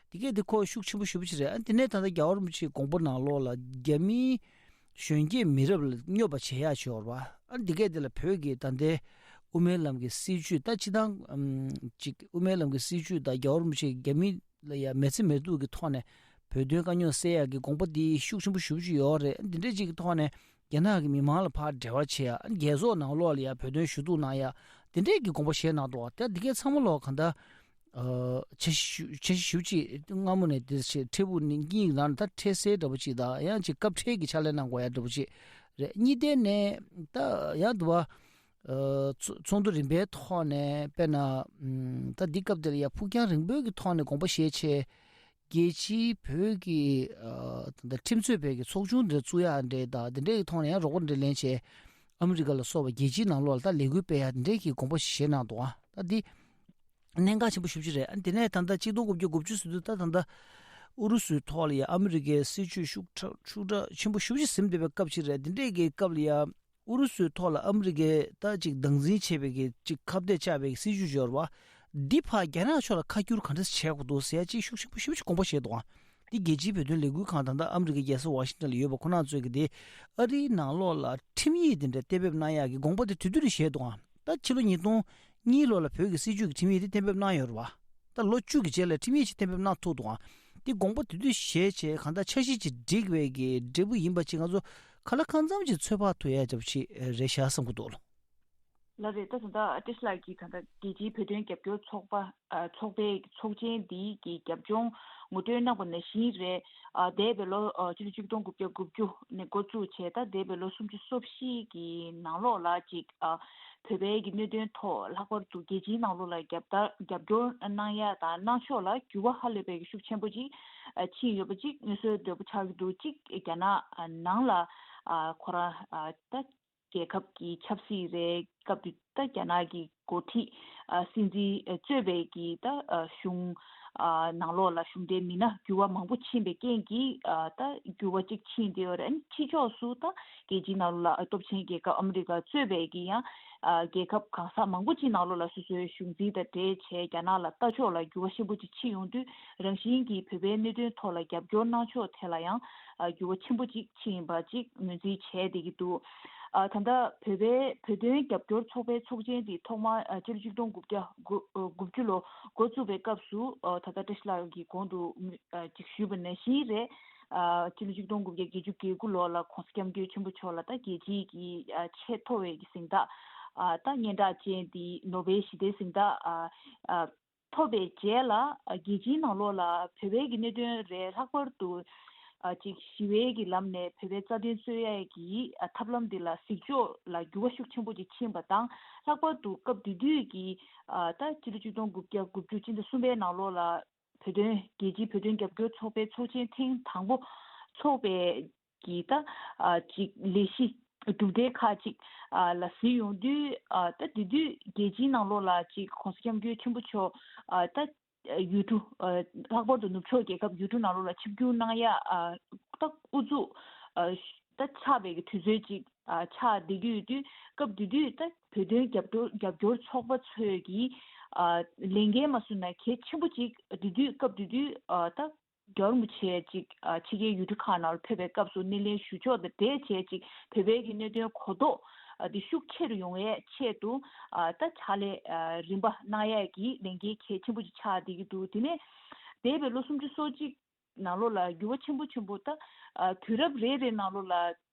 དེ་གས་འདི་ཁོ་ཤུགས་ཆེན་པོ་ཞེ་པོ་ཅིག་རེད། ཨ་ནི་དེ་ནས་ད་ལྟ་རྒྱལ་བ་རིན་པོ་ཆེའི་དགོངས་པ་ནང་ལོགས་ལ་རྒྱ་མིའི་གཞོན་སྐྱེས་མི་རབས་ལ་སྙོབ་པ་བྱེད་ཡག་ཅིག་ཡོད་རེད་པ། ཨ་འདི་གས་དེ་ལ་བོད་ཀྱི་ད་ལྟའི་དབུ་མའི་ལམ་གྱི་སྲིད་བྱུས་ད་སྤྱི་བཏང་ཨམ་ཅིག་དབུ་མའི་ལམ་གྱི་སྲིད་བྱུས་དང་རྒྱལ་བ་རིན་པོ་ཆེ་རྒྱ་མི་ལ་ཡ་མེད་ཚེ་མེད་སྡུག་གི་ཐོག་ནས་བོད་དོན་དཀའ་རྙོག་སེལ་ཡག་གི་དགོངས་པ་འདི་ཤུགས་ཆེན་པོ་ཞེ་པོ་ཅིག་ཡོད་རེད། འདི་འདྲ་ཅིག་གི་ཐོག་ནས་རྒྱ་ནག་གི་མི་མང་ལ་ཕར་འབྲེལ་བ་བྱེད་ཡག་རྒྱལ་ཚོགས་ནང་ལོགས་ལ་ཡ་བོད་དོན་ཞུ་གཏུག་གནང་ཡག་འདི་འདྲས་ཀྱི་དགོངས་པ་བཞེས་གནང་འདུག་ད་འདི་གས་ཚང་མ་ལོག་གང་ལྟར། འཆར་གཞི་ཞུ་འཆར་གཞི་ཞུ་ཅིག་སྔ་མོ་ནས་དེ་ཆེ་ཕྲན་བུ་ནི་གཉིས་ནང་ད་འཕྲལ་སེལ་འདྲ་པོ་ཅིག་དང་ཡང་ཅིག་སྐབས་འཕྲལ་གྱི་ཕྱག་ལས་གནང་དགོས་ཡ་འདྲ་པོ་ཅིག་རེད། གཉིས་ལྡན་ནས་ད་ཡང་དུ་བ་ཚོགས་འདུ་རིམ་པའི་ཐོག་ནས་དཔེར་ན་ད་འདི་སྐབས་དེར་ཡ་ཕུགས་རྒྱང་རིང་པོའི་གི་ཐོག་ནས་དགོངས་པ་བཞེས་ཆེ་རྒྱལ་སྤྱིའི་བོད་ཀྱི་ད་ཁྲིམས་རྩོད་པའི་གི་ཚོགས་ཆུང་འདི་བཙུགས་ཡ་འདྲ་ད་འདི་འདྲའི་གི་ཐོག་ནས་ཡང་རོགས་པ་འདྲ་ལེན་ཆེ་ཨ་མི་རི་ཀ་ལ་སོགས་པ་རྒྱལ་སྤྱིའི་ནང་ལོགས་ལ་ད་ལས་འགུལ་སྤེལ་ཡ་འདི་འདྲའི་གི་དགོངས་པ་བཞེས་གནང་འདུག་ད་འདི། གནད་འགག་ཆེན་པོ་ཞེ་པོ་ཅིག་རེད། ཨ་དེ་ནས་ད་ལྟ་གཅིག་སྟོང་དགུ་བརྒྱ་དགུ་བཅུ་ཟེར་དུས་ད་ད་ལྟ་ཨུ་རུ་སུའི་ཐོག་ལ་ཡ་ཨ་མི་རི་ཀའི་སྲིད་ཇུས་ཤུགས་དྲག་ཤུགས་དྲག་ཆེན་པོ་ཞེ་པོ་ཅིག་ཟིན་བསྡད་པའི་སྐབས་ཅིག་རེད། དེ་འདྲས་ཀྱི་སྐབས་ལ་ཡ་ཨུ་རུ་སུའི་ཐོག་ལ་ཨ་མི་རི་ཀས་ད་ཅིག་སྡང་འཛིན་བྱས་པའི་གི་ཅིག་ཁ་གཏད་བཅག་པའི་སྲིད་ཇུས་འབྱོར་བ་འདི་ཕར་རྒྱ་ནག་ཕྱོགས་ལ་ཁ་བསྒྱུར་ག་འདྲས་བྱེད་དགོས་འདུག་ཟེར་ཡ་ཅིག་ཤུགས་ཆེན་པོ་ཞེ་པོ་ཅིག་དགོངས་པ་བཞེས་འདུག་ཨ། འདི་རྒྱལ་སྤྱིའི་བོད་དོན་ལས་འགུལ་ཁང་དང་ད་ཨ་མི་རི་ཀའི་རྒྱལ་ས་ཝ་ཤིང་ཊོན་ལ་ཡོད་པ་ཁོ་ན་ཚོས་ཀྱི་དེ་ཨ་རིའི་ནང་ལོགས་ལ་ཁྲིམས་ཡིག་དེ་འདྲ་གཏན་འབེབས་གནང་ཡག་གི་དགོངས་པ་དེ་དུས་དུས་རེ་བཞེས་འདུག་ཨ། ད་ཕྱི་ལོ་ཉིས་སྟོང་གཉིས་ལོ་ལ་བོད་ཀྱི་སྲིད་བྱུས་ཀྱི་ཁྲིམས་ཡིག་དེ་གཏན་འབེབས་གནང་ཡོད་རེད་བ། ད་ལོ་བཅུ་གི་རྗེས་ལ་ཁྲིམས་ཡིག་ཅིག་གཏན་འབེབས་གནང་ཐུབ་འདུག་ཨ། དེ་དགོངས་པ་དེ་དུས་བཞེས་བྱས་གང་ལྟར་འཆར་གཞི་ཅིག་བསྒྲིགས་པའི་གི་འབྲས་བུ་ཡིན་པ་ཅིག་ང་ཚོ་ག་ལ་གང་འཚམ་ཅིག་ཚོད་དཔག་ཐུབ་ཡ་འདྲ་པོ་ཅིག་རེད་ཤག་བསམ་གྱི་འདུག་ལོ། ལགས་རེད། ད་ད་ལྟ་བཀྲ་ཤིས་ལགས་ཀྱིས་ད་ལྟ་རྒྱལ་སྤྱིའི་བོད་དོན་རྒྱབ་སྐྱོར་ཚོགས་པ་ཨ་ཚོགས་པའི་ཚོགས་ཆེན་འདིའི་གི་རྒྱབ་ལྗོངས་ངོ་སྤྲོད་གནང་པ་ནང་བཞིན་རེད། ཨ་འདས་པའི་ལོ་ཨ་ཕྱི་ལོ་ཆིག་སྟོང་དགུ་བརྒྱ་དགུ་བཅུ་ནས་འགོ་བཙུགས་བྱས་ད་འདས་པའི་ལོ་སུམ་ཅུ་སོ་བཞི་གི་ནང་ལོགས་ལ་ཅིག་ཨ་བོད་པའི་གི་གནད་དོན་ཐོག་ལྷག་པར་དུ་རྒྱལ་སྤྱིའི་ནང་ལོགས་ལ་རྒྱབ་ད་རྒྱབ་སྐྱོར་གནང་ཡ་དང་གནང་ཕྱོགས་ལ་འགྱུར་བ་ཧ་ལས་པའི་གི་ཤུགས་ཆེན་པོ་ཅིག་ཨ་ཕྱིན་ཡོད་པ་ཅིག་ངེས་སྲོལ་འདྲ་པོ་ཆགས་ཀྱི་འདུག་ཅིག་རྒྱ་ནག་ཨ་ནང་ལ་ཨ་ཁོ་རང་ཨ་ད་རྒྱལ་ཁབ་ཀྱི་ཆབ་སྲིད་རེད། སྐབས་དེ་ད་རྒྱ་ནག་གི་འགོ་ཁྲིད་ཨ་སྲིད་འཛིན་ཨ་གཙོས་པའི་གི་ད་ཨ་གཞུང་ཨ་ནང་ལོགས་ལ་གཞུང་འབྲེལ་མི་སྣ་འགྱུར་བ་མང་པོ་ཕྱིན་པའི་རྐྱེན་གྱིས་ཨ་ད་འགྱུར་བ་གཅིག་ཕྱིན་བསྡད་ཡོད་རེད། ཨ་ནི་ཕྱི་ཕྱོགས་སུ་ད་རྒྱལ་སྤྱིའི་ནང་ལོགས་ལ་ཨ་སྟོབས་ཆེན་རྒྱལ་ཁབ་ཨ་མི་རི་ཀ་གཙོས་པའི་གི་ཡང་ཨ་རྒྱལ་ཁབ་གང་ཟག་མང་པོ་ཅིག་ནང་ལོགས་ལ་སོ་སོའི་གཞུང་འཛིན་དང་འབྲེལ་བྱས་རྒྱ་ནག་ལ་ལྟ་ཕྱོགས་ལ་འགྱུར་བ་ཆེན་པོ་ཅིག་ཕྱིན་ཡོང་དུས་རང་བཞིན་གྱིས་བོད་པའི་གནད་དོན་ཐོག་ལ་རྒྱབ་སྐྱོར་གནང་ཕྱོགས་ཐད་ལ་ཡང་ཨ་འགྱུར་བ་ཆེན་པོ་ཅིག་ཕྱིན་ཡིན་པ་ཅིག་ངོས་འཛིན་བྱས་བསྡད་ཀྱི་འདུག་ཨ་ད་ལྟ་བོད་པའི་བོད་དོན་རྒྱབ་སྐྱོར་ཚོགས་པའི་ཚོགས་ཆེན་འདི་ཐོག་མར་ཨ་སྤྱི་ལོ་ཆིག་སྟོང་དགུ་བརྒྱ་དགུ་ཨ་དགུ་བཅུ་ལོ་འགོ་བཙུགས་པའི་སྐབས་སུ་ཨ་ད་ལྟ་བཀྲ་ཤིས་ལགས་ཀྱིས་གོང་དུ་ཨ་ཅིག་ཞུས་པ་ནང་བཞིན་རེད། ཨ་སྤྱི་ལོ་ཆིག་སྟོང་དགུ་བརྒྱ་བརྒྱད་ཅུ་གྱ་དགུ་ལོ་ལ་༸གོང་ས་༸སྐྱབས་མགོན་ཆེན་པོ་མཆོག་ལ་ད་རྒྱལ་སྤྱིའི་གི་ཨ་ཆེས་མཐོ་བའི་གི་གཟེངས་རྟགས་ཨ་ད་སྙན་གྲགས་ཅན་དེ་ནོ་བེལ་ཞི་བདེའི་གཟེངས་རྟགས་ཨ་ཨ་ཐོབ་པའི་རྗེས་ལ་ཨ་རྒྱལ་སྤྱིའི་ནང་ལོགས་ལ་བོད་པའི་གི་གནད་དོན་རེད། ལྷག་པར་དུ་ཨ་ཅིག་ཞི་བའི་གི་ལམ་ནས་བོད་པའི་རྩ་དོན་རྩོད་ཡས་གི་ཨ་ཐབས་ལམ་འདི་ལ་གཟིགས་ཕྱོགས་ལ་འགྱུར་བ་ཤུགས་ཆེན་པོ་ཅིག་ཕྱིན་པ་དང་། ལྷག་པར་དུ་སྐབས་དེ་དུས་ཀྱི་ཨ་ད་སྤྱི་ལོ་ཆིག་སྟོང་དགུ་བརྒྱ་དགུ་བཅུ་སྤྱི་ཟླ་གསུམ་པའི་ནང་ལོགས་ལ་བོད་དོན་རྒྱལ་སྤྱིའི་བོད་དོན་རྒྱབ་སྐྱོར་ཚོགས་པའི་ཚོགས་ཆེན་ཐེངས་དང་པོ་འཚོགས་པའི་གི་ད་ཨ་ཅིག་ལས་གཞི་གྲུབ་འབྲས་ཁག་ཅིག་ཨ་ལ་གཟིགས་ཡོང་དུས། ཨ་ད་དེ་དུས་རྒྱལ་སྤྱིའི་ནང་ལོགས་ལ་ཅིག་༸གོང་ས་༸སྐྱབས་མགོན་ཆེན་པོ་མཆོག་ཨ་ད་ཡུལ་གྲུ་ཨ་ལྷག་པར་དུ་ནུབ་ཕྱོགས་རྒྱལ་ཁབ་ཡུལ་གྲུ་ནང་ལོགས་ལ་ཆིབས་བསྒྱུར་གནང་ཡ་ཨ་ད་དབུ་འཛུགས་ཨ་ད་ཆགས་པའི་གི་དུས་ཚོད་ཅིག་ཨ་ཆགས་བསྡད་ཀྱི་ཡོད་དུས། སྐབས་དེ་དུས་ད་བོད་དོན་རྒྱབ་སྐྱོར་རྒྱབ་སྐྱོར་ཚོགས་པ་ཚོས་ཀྱི་ཨ་ལས་འགན་མ་བསྲུངས་ན་གལ་ཆེན་པོ་ཅིག་དེ་དུས་སྐབས་དེ་དུས་ཨ་ད་རྒྱལ་བ་རིན་པོ་ཆེ་ཅིག་ཨ་ཕྱི་རྒྱལ་ཡུལ་གྲུ་ཁག་ནང་ལ་ཕེབས་པའི་སྐབས་སུ་སྣེ་ལེན་ཞུ་ཕྱོགས་དང་འབྲེལ་བྱས་ཅིག་བོད་པའི་གི་གནད་དོན་གོ་རྟོགས་ཨ་དེ་ཤུགས་ཆེ་རུ་ཡོང་བའི་ཆེད་དུ་ཨ་ད་ཕྱག་ལས་ཨ་རིམ་པ་གནང་ཡས་ཀྱི་ལས་འགན་གལ་ཆེན་པོ་ཅིག་ཆགས་བསྡད་ཀྱི་འདུག་དེ་ནས་འདས་པའི་ལོ་སུམ་ཅུ་སོ་གཅིག་ནང་ལོགས་ལ་འགྱུར་བ་ཆེན་པོ་ཆེན་པོ་ད་ཨ་དུས་རབས་རེ་རེ་ནང་ལོགས་ལ་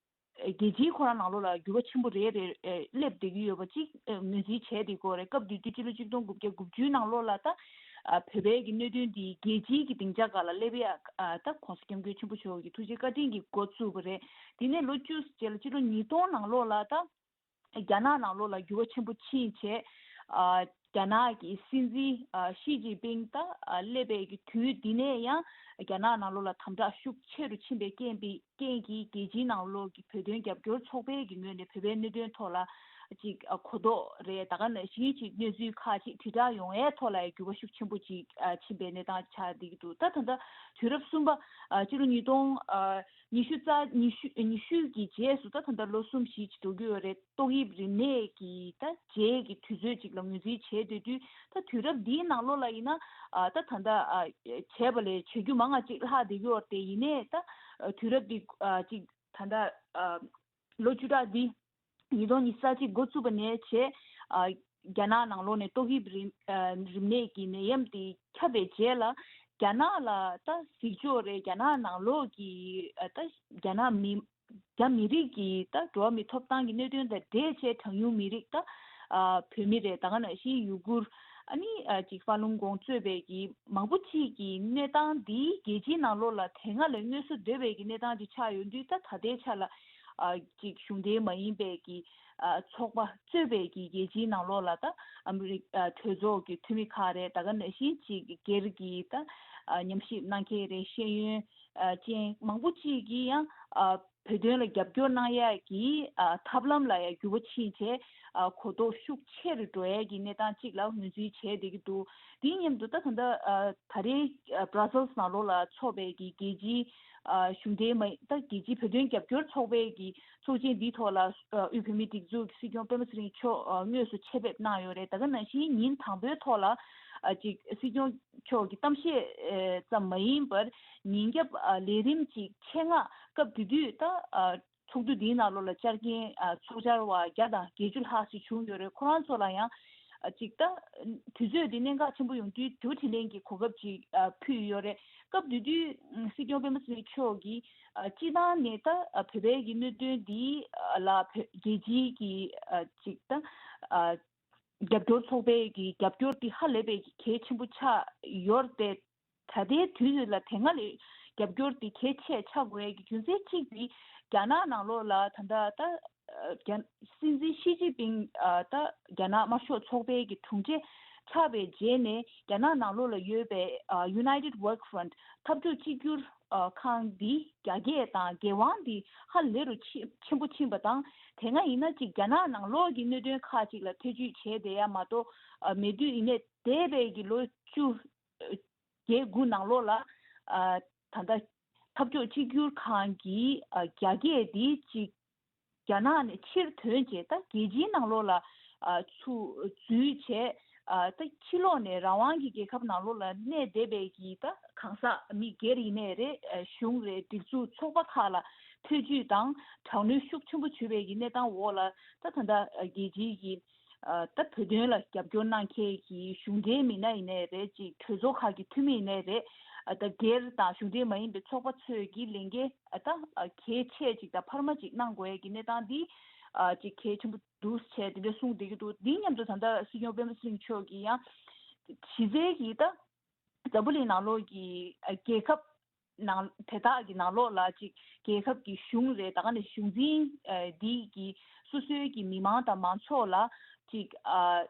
རྒྱལ་སྤྱིའི་ཁོ་རང་ནང་ལོགས་ལ་འགྱུར་བ་ཆེན་པོ་རེ་རེ་ཨེ་སླེབས་བསྡད་ཀྱི་ཡོད་པ་ཅིག་ཨེ་ངོས་འཛིན་བྱས་བསྡད་ཀྱི་ཡོད་རེད། སྐབས་དེ་དུས་སྤྱི་ལོ་ཆིག་སྟོང་དགུ་བརྒྱ་དགུ་བཅུའི་ནང་ལོགས་ལ་ད་ཨ་བོད་པའི་གི་གནད་དོན་འདི་རྒྱལ་སྤྱིའི་གི་སྡིངས་ཆ་སྒང་ལ་སླེབས་ཡ་ཨ་ད་༸གོང་ས་༸སྐྱབས་མགོན་ཆེན་པོ་མཆོག་གི་ཐུགས་རྗེ་བཀའ་དྲིན་གྱིས་འགོ་བཙུགས་པ་རེད། དེ་ནས་ལོ་བཅུ་རྗེས་ལ་སྤྱི་ལོ་ཉིས་སྟོང་ནང་ལོགས་ལ་ད་རྒྱ་ནག་ནང་ལོགས་ལ་འགྱུར་བ་ཆེན་པོ་ཕྱིན་བྱས། ཨ་རྒྱ་ནག་གི་སྲིད་འཛིན་ཨ་ཞི་ཅིན་ཕིང་ད་ཨ་སླེབས་པའི་གི་དུས་འདི་ནས་ཡང་རྒྱ་ནག་ནང་ལོགས་ལ་དམ་དྲག་ཤུགས་ཆེ་རུ་ཕྱིན་པའི་རྐྱེན་པས་རྐྱེན་གྱིས་རྒྱལ་སྤྱིའི་ནང་ལོགས་ཀྱི་བོད་དོན་རྒྱབ་སྐྱོར་ཚོགས་པའི་གི་ངོས་ནས་བོད་པའི་གནད་དོན་ཐོག་ལ་ཅིག་ཨ་གོ་རྟོགས་རེད། ད་ག་ནང་བཞིན་ཅིག་གནས་ཚུལ་ཁག་ཅིག་དྲིལ་བསྒྲགས་ཡོང་བའི་ཐོག་ལ་ཡང་འགྱུར་བ་ཤུགས་ཆེན་པོ་ཅིག་ཨ་ཕྱིན་པའི་གནས་སྟངས་ཆགས་བསྡད་ཀྱི་འདུག་ད་ད་ལྟ་དུས་རབས་གསུམ་པ་ཨ་སྤྱི་ལོ་ཉིས་སྟོང་ཨ་ཉི་ཤུ་རྩ་ཉི་ཤུ་ཉི་ཤུ་གི་རྗེས་སུ་ད་ད་ལྟ་ལོ་གསུམ་བཞི་ཅིག་འགྲོ་གི་ཡོད་རེད། ཏོག་དབྱིབས་རིམས་ནད་ཀྱི་ད་རྗེས་ཀྱི་དུས་ཚོད་ཅིག་ལ་ངོས་འཛིན་བྱས་སྡོད་དུས། ད་དུས་རབས་འདིའི་ནང་ལོགས་ལ་ཡིན་ན་ཨ་ད་ད་ལྟ་ཨ་བྱས་པ་ལས་བྱེད་རྒྱུ་མང་ང་ཅིག་ལྷག་བསྡད་ཀྱི་ཡོད་རེད། དེ་ཡིན་ནའི་ད་ཨ་དུས་རབས་འདི་ཨ་ཅིག་ད་ལྟ་ཨ་ལོ་བཅུ་ཕྲག་འདི་ཉིས་སྟོང་ཉི་ཤུ་རྩ་གཅིག་འགོ་བཙུགས་པ་ནས་བྱས་ཨ་རྒྱ་ནག་ནང་ལོགས་ནས་ཏོག་དབྱིབས་རིམས་ཨ་རིམས་ནད་ཀྱི་ནད་ཡམས་དེ་ཁྱབ་པའི་རྗེས་ལ་རྒྱ་ནག་ལ་ད་གཟིགས་ཕྱོགས་རེད། རྒྱ་ནག་ནང་ལོགས་ཀྱི་ཨ་ད་རྒྱ་ནག་མི་རྒྱ་མི་རིགས་ཀྱི་ད་འགྲོ་བ་མིའི་ཐོབ་ཐང་གི་གནད་དོན་དང་འབྲེལ་བྱས་གྲངས་ཉུང་མི་རིགས་ད་ཨ་བོད་མི་རེད། ད་ག་ནང་བཞིན་ཡུ་གུར་ཨ་ནི་ཨ་ཅིག་ཧྥ་ལུང་གོང་གཙོས་པའི་གི་མང་པོ་ཅིག་གི་གནས་སྟངས་འདི་རྒྱལ་སྤྱིའི་ནང་ལོགས་ལ་དེ་སྔ་ལས་མངོན་གསལ་དོད་པའི་གི་གནས་སྟངས་ཅིག་ཆགས་ཡོང་དུས། ད་ད་ལྟའི་ཆ་ལ་ཨ་ཅིག་གཞུང་འབྲེལ་མ་ཡིན་པའི་གི་ཨ་ཚོགས་པ་གཙོས་པའི་གི་རྒྱལ་སྤྱིའི་ནང་ལོགས་ལ་ད་ཨ་མི་རི་ཨ་གྲོས་ཚོགས་ཀྱི་འཐུས་མི་ཁག་རེད། ད་ག་ནང་བཞིན་ཅིག་སྒེར་གྱི་ད་ཨ་ཉམས་ཞིབ་གནང་མཁན་རེད། ཤེས་ཡོན་ཨ་ཅན་མང་པོ་ཅིག་གིས་ཡང་ཨ་བོད་དོན་ལ་རྒྱབ་སྐྱོར་གནང་ཡ་གི་ཨ་ཐབས་ལམ་ལ་ཡང་འགྱུར་བ་ཕྱིན་བྱས། ཨ་གོ་རྟོགས་ཤུགས་ཆེ་རུ་འགྲོ་ཡ་གི་གནས་སྟངས་ཅིག་ལ་ངོས་འཛིན་བྱས་བསྡད་ཀྱི་འདུག་དེའི་མཉམ་དུ་ད་ད་ལྟ་ཨ་ད་རེས་ཨ་Brussels་ནང་ལོགས་ལ་འཚོགས་པའི་གི་རྒྱལ་སྤྱིའི་ཨ་གཞུང་འབྲེལ་མ་ད་རྒྱལ་སྤྱིའི་བོད་དོན་རྒྱབ་སྐྱོར་ཚོགས་པའི་གི་ཚོགས་ཆེན་འདིའི་ཐོག་ལ་ཨ་དབུས་བོད་མིའི་སྒྲིག་འཛུགས་ཀྱི་སྲིད་སྐྱོང་སྤེན་པ་ཚེ་རིང་མཆོག་ཨ་དངོས་སུ་ཆེད་ཕེབས་གནང་ཡོད་རེད། ད་ག་ནང་བཞིན་ཉིན་དང་པོའི་ཐོག་ལ་ཨ་ཅིག་སྲིད་སྐྱོང་མཆོག་གི་གཏམ་བཤད་ཨེ་ཙམ་མ་ཡིན་པར། ཉིན་རྒྱབ་ཨ་ལས་རིམ་གྱི་ཆེད་མངགས་སྐབས་དེ་དུས་ད་ཨ་ཚོགས་འདུ་འདིའི་ནང་ལོགས་ལ་བཅར་མཁན་ཨ་ཚོགས་བཅར་བ་བརྒྱ་དང་བརྒྱད་ཅུ་ལྷག་ཞིག་བྱུང་ཡོད་རེད། ཁོ་རང་ཚོ་ལ་ཡང་ཨ་ཅིག་ད་དུས་ཚོད་འདི་གནད་འགག་ཆེན་པོ་ཡོང་དུས་དྲི་བ་དྲིས་ལན་གྱི་གོ་སྐབས་ཅིག་ཨ་ཕུལ་ཡོད་རེད། སྐབས་དེ་དུས་སྲིད་སྐྱོང་སྤེན་པ་ཚེ་རིང་མཆོག་གིས་ཨ་སྤྱི་བཏང་ནས་ད་ཨ་བོད་པའི་གི་གནད་དོན་འདི་ཨ་ལ་བོད་རྒྱལ་སྤྱིའི་གི་ཨ་ཅིག་ད་ཨ་རྒྱབ་སྐྱོར་ཚོགས་པའི་གི་རྒྱབ་སྐྱོར་དེ་ཧ་ལས་པའི་གལ་ཆེན་པོ་ཆགས་ཡོད་རེད་དེ། ད་ལྟའི་དུས་ལ་དེ་སྔ་ལས་རྒྱབ་སྐྱོར་དེ་གལ་ཆེ་ཆགས་དགོས་ཡ་གི་རྒྱུ་མཚན་གཅིག་དེ་རྒྱ་ནག་ནང་ལོགས་ལ་ད་ལྟ་ད་རྒྱ་སྲིད་འཛིན་ཞི་ཅིན་ཕིང་ད་རྒྱ་ནག་དམར་ཤོག་ཚོགས་པའི་གི་དྲུང་ཆེ་ཆགས་པའི་རྗེས་ནས་རྒྱ་ནག་ནང་ལོགས་ལ་ཡོད་པའི་United Work Front་འཐབ་ཕྱོགས་གཅིག་གྱུར་ཨ་ཁང་འདི་རྒྱ་སྐད་དང་འགན་དབང་འདི་ཧ་ལས་རུ་ཆེ་ཆེན་པོ་ཕྱིན་པ་དང་། དེ་སྔ་ཡིན་ན་ཅིག་རྒྱ་ནག་ནང་ལོགས་ཀྱི་གནད་དོན་ཁག་ཅིག་ལ་ཐེ་ཇུས་བྱས་བསྡད་ཡ་མ་གཏོགས་ཨ་མེད་དུས། ཡིན་ནའི་འདས་པའི་གི་ལོ་བཅུ་བརྒྱད་དགུ་ནང་ལོགས་ལ་ཨ་ད་ལྟ་འཐབ་ཕྱོགས་གཅིག་གྱུར་ཁང་གི་ཨ་རྒྱ་སྐད་འདི་ཅིག་རྒྱ་ནག་ནས་ཕྱིར་ཐོན་བྱས། ད་རྒྱལ་སྤྱིའི་ནང་ལོགས་ལ་ཨ་ཚུར་འཛུལ་བྱས། ཨ་ད་ཕྱི་ལོགས་ནས་རང་དབང་གི་རྒྱལ་ཁབ་ནང་ལོགས་ལ་གནས་བསྡད་པའི་གི་ད་གང་ཟག་མི་སྒེར་ཡིན་ནའི་རེད། ཨ་གཞུང་རེད། སྒྲིག་འཛུགས་ཚོགས་པ་ཁག་ལ་ཐེ་ཇུས་དང་དྲག་གནོན་ཤུགས་ཆེན་པོ་བྱུང་བའི་གི་གནས་སྟངས་འོག་ལ་ད་ད་ལྟ་རྒྱལ་སྤྱིའི་གི་ཨ་ད་བོད་དོན་ལ་རྒྱབ་སྐྱོར་གནང་མཁན་གྱི་གཞུང་འབྲེལ་མི་སྣ་ཡིན་ནའི་རེད། ཅིག་གྲོས་ཚོགས་ཁག་གི་འཐུས་མི་ཡིན་ནའི་རེད། ཨ་ད་སྒེར་དང་གཞུང་འབྲེལ་མ་ཡིན་པའི་ཚོགས་པ་ཚོས་ཀྱི་ལས་འགན་ཨ་ད་ཨ་གལ་ཆེ་ཅིག་དང་འཕར་མ་ཅིག་གནང་དགོས་ཡས་ཀྱི་གནས་སྟངས་འདི་ཨ་ཅིག་གལ་ཆེན་པོ་འདུག་བྱས་དེ་འདྲ་གསུངས་བསྡད་ཀྱི་འདུག་འདི་མཉམ་དུ་ད་ལྟ་སྲིད་སྐྱོང་སྤེན་པ་ཚེ་རིང་མཆོག་གིས་ཡང་གཞི་རྩའི་གི་ད་འཛམ་བུ་གླིང་ནང་ལོགས་ཀྱི་ཨ་རྒྱལ་ཁབ་ནང་དེ་དག་གི་ནང་ལོགས་ལ་ཅིག་རྒྱལ་ཁབ་ཀྱི་གཞུང་རེད། ད་ག་ནང་གཞུང་འཛིན་ཨ་འདི་གི་སོ་སོའི་གི་མི་མང་དང་མང་ཚོགས་ལ་ཅིག་ཨ་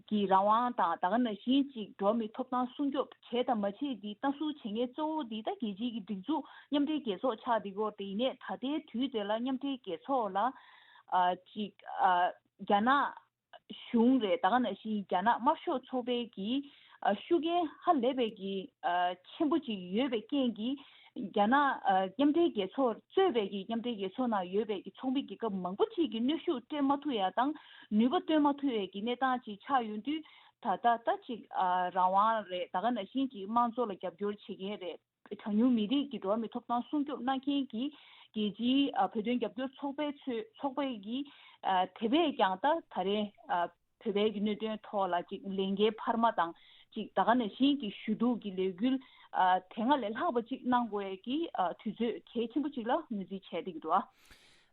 གི་རང་དབང་དང་ད་ག་ནང་བཞིན་ཅིག་འགྲོ་བ་མིའི་ཐོབ་ཐང་སྲུང་སྐྱོབ་བྱས་དང་མ་བྱས་འདི་ལྟ་སྲུང་བྱེད་མཁན་གཙོ་བོ་འདི་ད་རྒྱལ་སྤྱིའི་གི་སྒྲིག་འཛུགས་མཉམ་འབྲེལ་རྒྱལ་ཚོགས་ཆགས་འདི་གོ་དེ་ཡིན་ནས་ད་ལྟའི་དུས་དེ་ལ་མཉམ་འབྲེལ་རྒྱལ་ཚོགས་ལ་ཨ་ཅིག་ཨ་རྒྱ་ནག་གཞུང་རེད། ད་ག་ནང་བཞིན་རྒྱ་ནག་དམར་ཤོག་ཚོགས་པའི་གི་ཨ་ཤུགས་རྐྱེན་ཧ་ལས་པའི་གི་ཨ་ཆེན་པོ་ཅིག་ཡོད་པའི་རྐྱེན་གྱིས་རྒྱ་ནག་ཨ་མཉམ་འབྲེལ་རྒྱལ་ཚོགས་གཙོས་པའི་གི་མཉམ་འབྲེལ་རྒྱལ་ཚོགས་ནང་ཡོད་པའི་གི་ཚོགས་མི་རྒྱལ་ཁབ་མང་པོ་ཅིག་གི་གནོན་ཤུགས་སྤྲད་མ་ཐུབ་ཡ་དང་ནུས་པ་བཏོན་མ་ཐུབ་ཡ་གི་གནས་སྟངས་ཅིག་ཆགས་ཡོང་དུས་ད་ལྟ་ད་ཅིག་ཨ་རང་དབང་རེད། ད་ག་ནང་བཞིན་ཅིག་དམངས་གཙོ་ལ་རྒྱབ་སྐྱོར་བྱེད་མཁན་རེད། གྲངས་ཉུང་མི་རིགས་ཀྱི་འགྲོ་བ་མིའི་ཐོབ་ཐང་སྲུང་སྐྱོབ་གནང་མཁན་གྱི་རྒྱལ་སྤྱིའི་ཨ་བོད་དོན་རྒྱབ་སྐྱོར་ཚོགས་པའི་ཚོས་ཚོགས་པའི་གི་ཨ་དེ་བས་ཀྱང་ད་ད་རེས་ཨ་བོད་པའི་གི་གནད་དོན་ཐོག་ལ་ཅིག་ལས་འགན་འཕར་མ་དང་ཅིག་ད་ག་ནང་བཞིན་གྱི་ཞུ་གཏུག་གི་ལས་འགུལ་ཨ་དེ་སྔ་ལས་ལྷག་པ་ཅིག་གནང་དགོས་ཀྱི་ཨ་དུས་ཚོད་གལ་ཆེན་པོ་ཅིག་ལ་ངོས་འཛིན་བྱས་བསྡད་ཀྱི་འདུག་ཨ།